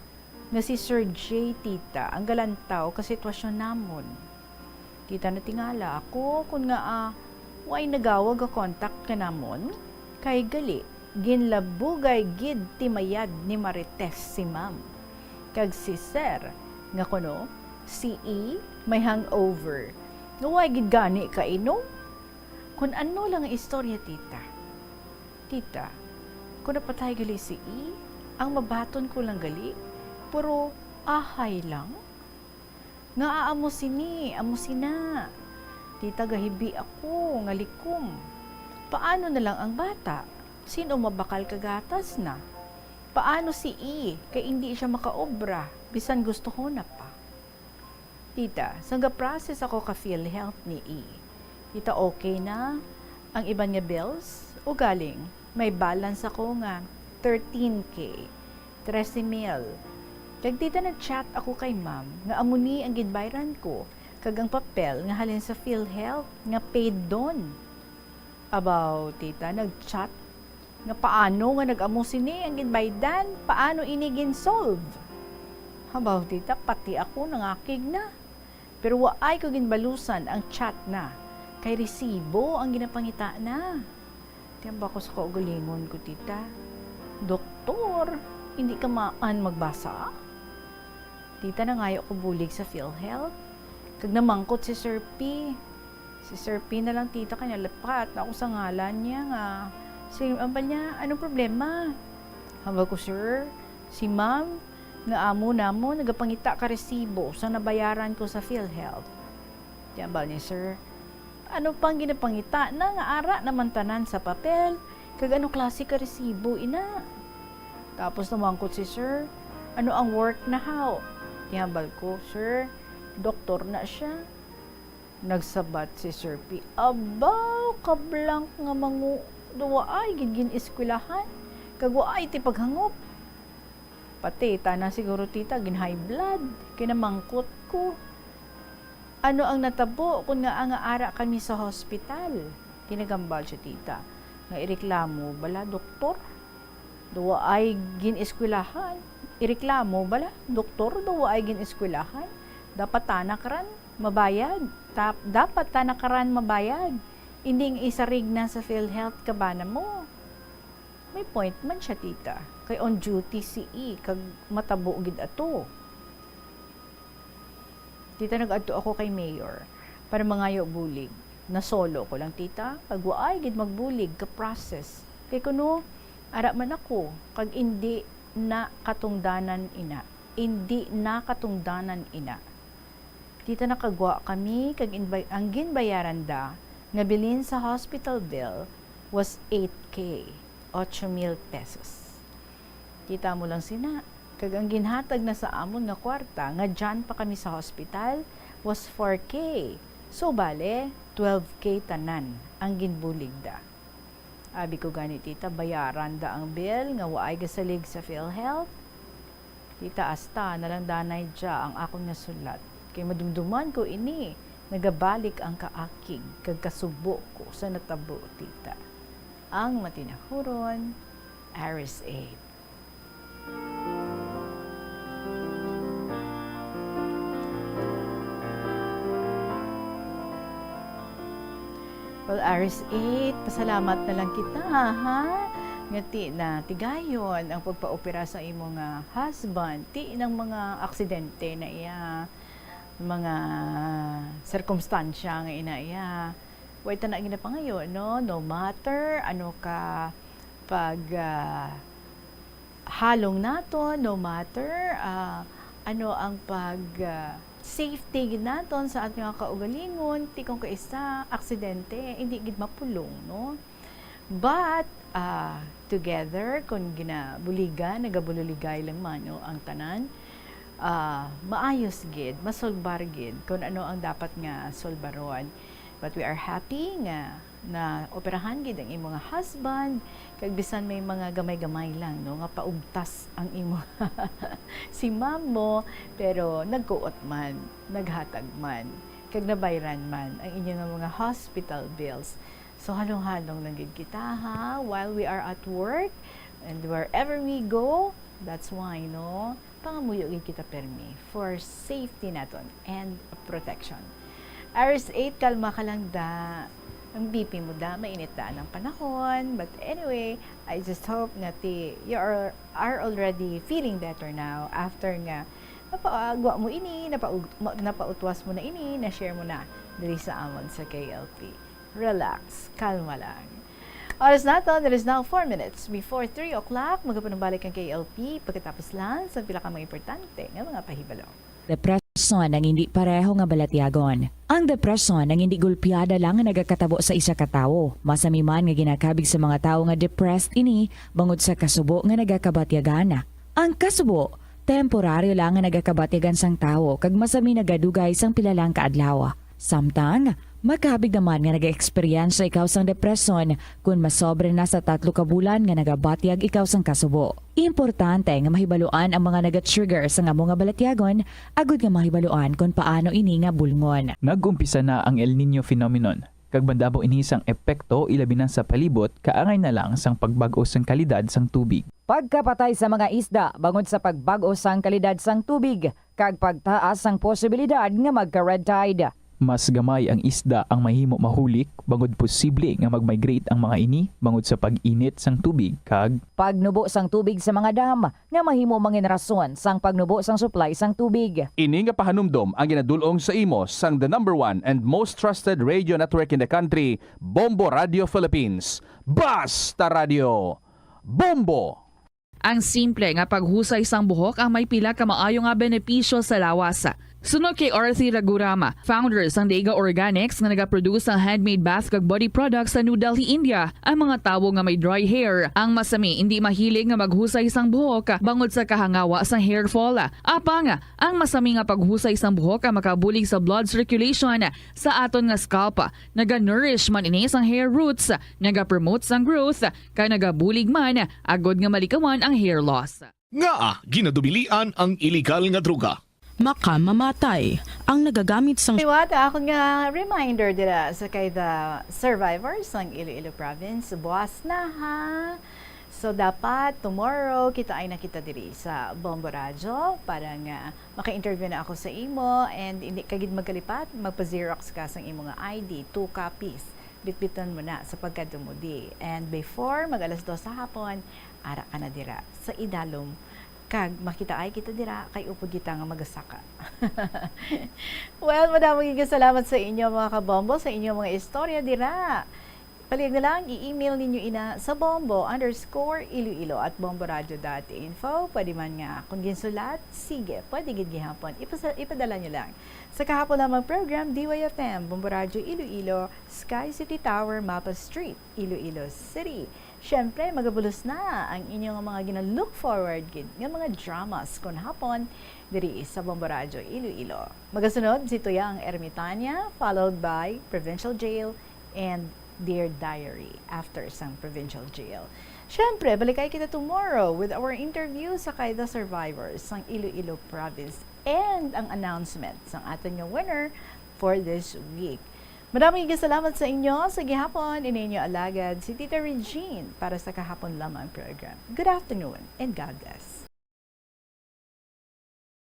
nga si Sir J, tita, ang galantaw ka sitwasyon namon. Tita, natingala ako kon ngaa, ah, way nagawa ga-contact kanamon, kay gali, ginlabugay gid ti mayad ni Marites si Ma'am kag si Sir, nga kuno si E may hangover. Nga way gid gani kainom? Kon ano lang ang istorya, tita. Tita, kon napatay gali si E, ang mabaton ko lang gali, puro ahay lang. Ngaa amo sini, amo sina? Tita, gahibi ako nga likom. Paano na lang ang bata? Sin-o mabakal ka gatas na? Paano si E, kay indi siya makaobra, bisan gustohon na pa? Tita, sang ga-process ako ka PhilHealth ni E. Tita, okay na ang iban nga bills? Ugaling, may balance ako nga thirteen K, trese mil. Kag tita, nag-chat ako kay ma'am nga amo ni ang ginbayran ko, kag ang papel nga halin sa PhilHealth nga paid don. Abaw, tita, nag-chat nga paano nga nag-amo sini ang ginbaydan, paano ini gin-solve? Abaw, tita, pati ako nangakig na. Pero waay ko ginbalusan ang chat na, kay resibo ang ginapangita na. Tiyamba ko sa kaugalingon ko, tita. Doktor, hindi ka maan magbasa? Tita, nangayo ko bulig sa PhilHealth. Kag namangkot si Sir P. Si Sir P na lang, tita, kay nalapat na ako sa ngalan niya nga. Si, ang ba niya, anong problema? Hambal ko, sir, si ma'am nga amo namo nagapangita ka resibo sa nabayaran ko sa PhilHealth. Tiyambal ni sir, ano pang ginapangita na nga ara naman tanan sa papel? Kag ano klase ka resibo ina? Tapos namangkot si sir, ano ang work na haw? Tiyambal ko, sir, doktor na siya. Nagsabat si Sir P, abaw, kablank nga mangu, daw waay gid gin-eskwelahan, kag waay ti paghangop. Pati tana siguro, tita, gin-high blood, kay namangkot ko. Ano ang natabo kon ngaa nga ara kami sa hospital? Tinagambal siya, tita, nga ireklamo bala, doktor? Daw waay gin-eskwelahan. Ireklamo bala, doktor? Daw waay gin-eskwelahan. Dapat tana karan mabayad. Tap-, dapat tana karan mabayad. Indi nga isarig na sa PhilHealth ka bana mo. May point man siya, tita. Kay on duty si E, kag matabo gid ato. Tita, nag-adto ako kay Mayor para mangayo bulig. Nasolo ko lang, tita, kag waay gid magbulig ka process. Kay kuno, ara man ako, kag indi na katungdanan ina. Indi na katungdanan ina. Tita, nakagwa kami, kag inbay-, ang ginbayaran da nga bilin sa hospital bill was eight K, ocho mil pesos. Kita mo lang sina, kag ang ginhatag na sa amon nga kwarta nga dyan pa kami sa hospital was four K. So, bale, twelve K tanan ang ginbulig da. Abi ko gani, tita, bayaran da ang bill nga waay gasalig sa PhilHealth. Tita, asta na lang danay dya ang akon nga sulat, kay madumduman ko ini nagabalik ang kaakig kag kasubo ko sa natabo, tita. Ang matinahuron, Aris Aid. Well, Aris Aid, pasalamat na lang kita, ha? Nga ti-, na tigayon ang pagpaopera sa imo nga husband. Ti nang mga aksidente na iya, mga sirkumstansya nga ina iya. Way ta na ginapangayo, no? No matter ano ka pag, ah, halong naton, no matter, ah, ano ang pag, ah, safety gid naton sa aton nga kaugalingon, ti kung kaisa aksidente, hindi gid mapulong, no? But, ah, together, kung ginabuligan, nagabuliligay lang man, no, ang tanan, ah, maayos gid, masulbar gid kung ano ang dapat nga sulbaron. But we are happy nga naoperahan gid ang imo nga husband, kag bisan may mga gamay-gamay lang, no, nga paugtas ang imo si ma'am mo, pero nagkuot man, naghatag man, kag nabayran man ang inyo nga mga hospital bills. So, halong-halong lang gid kita, ha, while we are at work and wherever we go. That's why, no, pangamuyo gid kita permi for safety naton and protection. Aris Aid, kalma ka lang da. Ang B P mo da, mainit da ang panahon. But anyway, I just hope nga ti, you are, are already feeling better now after nga napaagwa mo ini, napaug-, ma-, napautwas mo na ini, na-share mo na diri sa amon sa K L P. Relax, kalma lang. Oras naton, it is now four minutes before three o'clock. Magapanumbalik ang K L P pagkatapos lang sa pila ka mga importante nga mga pahibalo. Depresyon ang hindi pareho nga balatyagon. Ang depresyon ang hindi gulpiada lang nga nagakatabo sa isa ka tawo. Masami man nga ginakabig sa mga tawo nga depressed ini bangod sa kasubo nga nagakabatyagan. Ang kasubo, temporaryo lang nga nagakabatyagan sang tawo kag masami nagadugay sang pila lang ka adlaw. Samtang, makabig naman nga nag-eksperyensya ikaw sang depresyon kon masobra na sa tatlo ka bulan nga nagabatyag ikaw sang kasubo. Importante nga mahibaluan ang mga naga-trigger sang amo nga balatyagon agud nga mahibaluan kon paano ini nga bulngon. Nag-umpisa na ang El Niño phenomenon, kag madamo ini sang epekto, ilabi na sa palibot, kaangay na lang sang pagbag-o sang kalidad sang tubig. Pagkapatay sa mga isda bangod sa pagbag-o sang kalidad sang tubig, kag pagtaas sang posibilidad nga magka-red tide. Mas gamay ang isda ang mahimo mahulik, bangod posible nga mag-migrate ang mga ini bangod sa pag-init sang tubig kag Pagnubo sang tubig sa mga dam, nga mahimo mangin rason sang pagnubo sang supply sang tubig. Ini nga pahanumdom ang ginadul-ong sa imo sang the number one and most trusted radio network in the country, Bombo Radio Philippines. Basta Radio, Bombo! Ang simple nga paghusay sang buhok ang may pila ka maayo nga benepisyo sa lawas. Suno kay Arthi Raghuram, founder sang Dega Organics nga nagaproduce sang handmade bath kag body products sa New Delhi, India, ang mga tawo nga may dry hair ang masami indi mahilig nga maghusay sang buhok bangod sa kahangawa sang hair fall. Apang, ang masami nga paghusay sang buhok ang makabulig sa blood circulation sa aton nga scalp. Naga-nourish man ini sang hair roots, nagapromote sang growth, kag nagabulig man agud nga malikawan ang hair loss. Ngaa ginadumilian ang iligal nga droga? Makamamatay ang nagagamit sang Liwat, akon nga reminder dira sa kay the survivors sang Iloilo Province. Buwas na, ha? So, dapat tomorrow kita ay nakita diri sa Bombo Radyo para nga maka-interview na ako sa imo, and hindi ka gid magkalipat, magpa-xerox ka sang imo nga I D, two copies. Bitbiton mo na sa pagkadto mo di. And before mag alas dos sa hapon, ara ka na dira sa idalom kag makitaay kita dira kay upod kita nga magasaka. Well, madamo gid nga salamat sa inyo, mga kabombo, sa inyo mga istorya dira. Palihog na lang, i-email ninyo ina sa bombo underscore iloilo at bomboradio dot info. Pwede man nga, kung ginsulat, sige, pwede gid gihapon. Ipasa-, ipadala nyo lang. Sa kahapon lamang program, D Y F M, Bombo Radyo Iloilo, Sky City Tower, Mapa Street, Iloilo City. Siyempre, magabulos na ang inyo nga mga gina-look forward gid nga mga dramas kon hapon diri sa Bombo Radyo Iloilo. Magasunod si Tuyang Ermitania, followed by Provincial Jail and Dear Diary after sang Provincial Jail. Siyempre, balikay kita tomorrow with our interview sa kay the survivors sang Iloilo Province and ang announcement sang aton nga winner for this week. Madamo nga salamat sa inyo. Sa gihapon, ini inyo alagad, si Tita Regine, para sa kahapon lamang program. Good afternoon and God bless.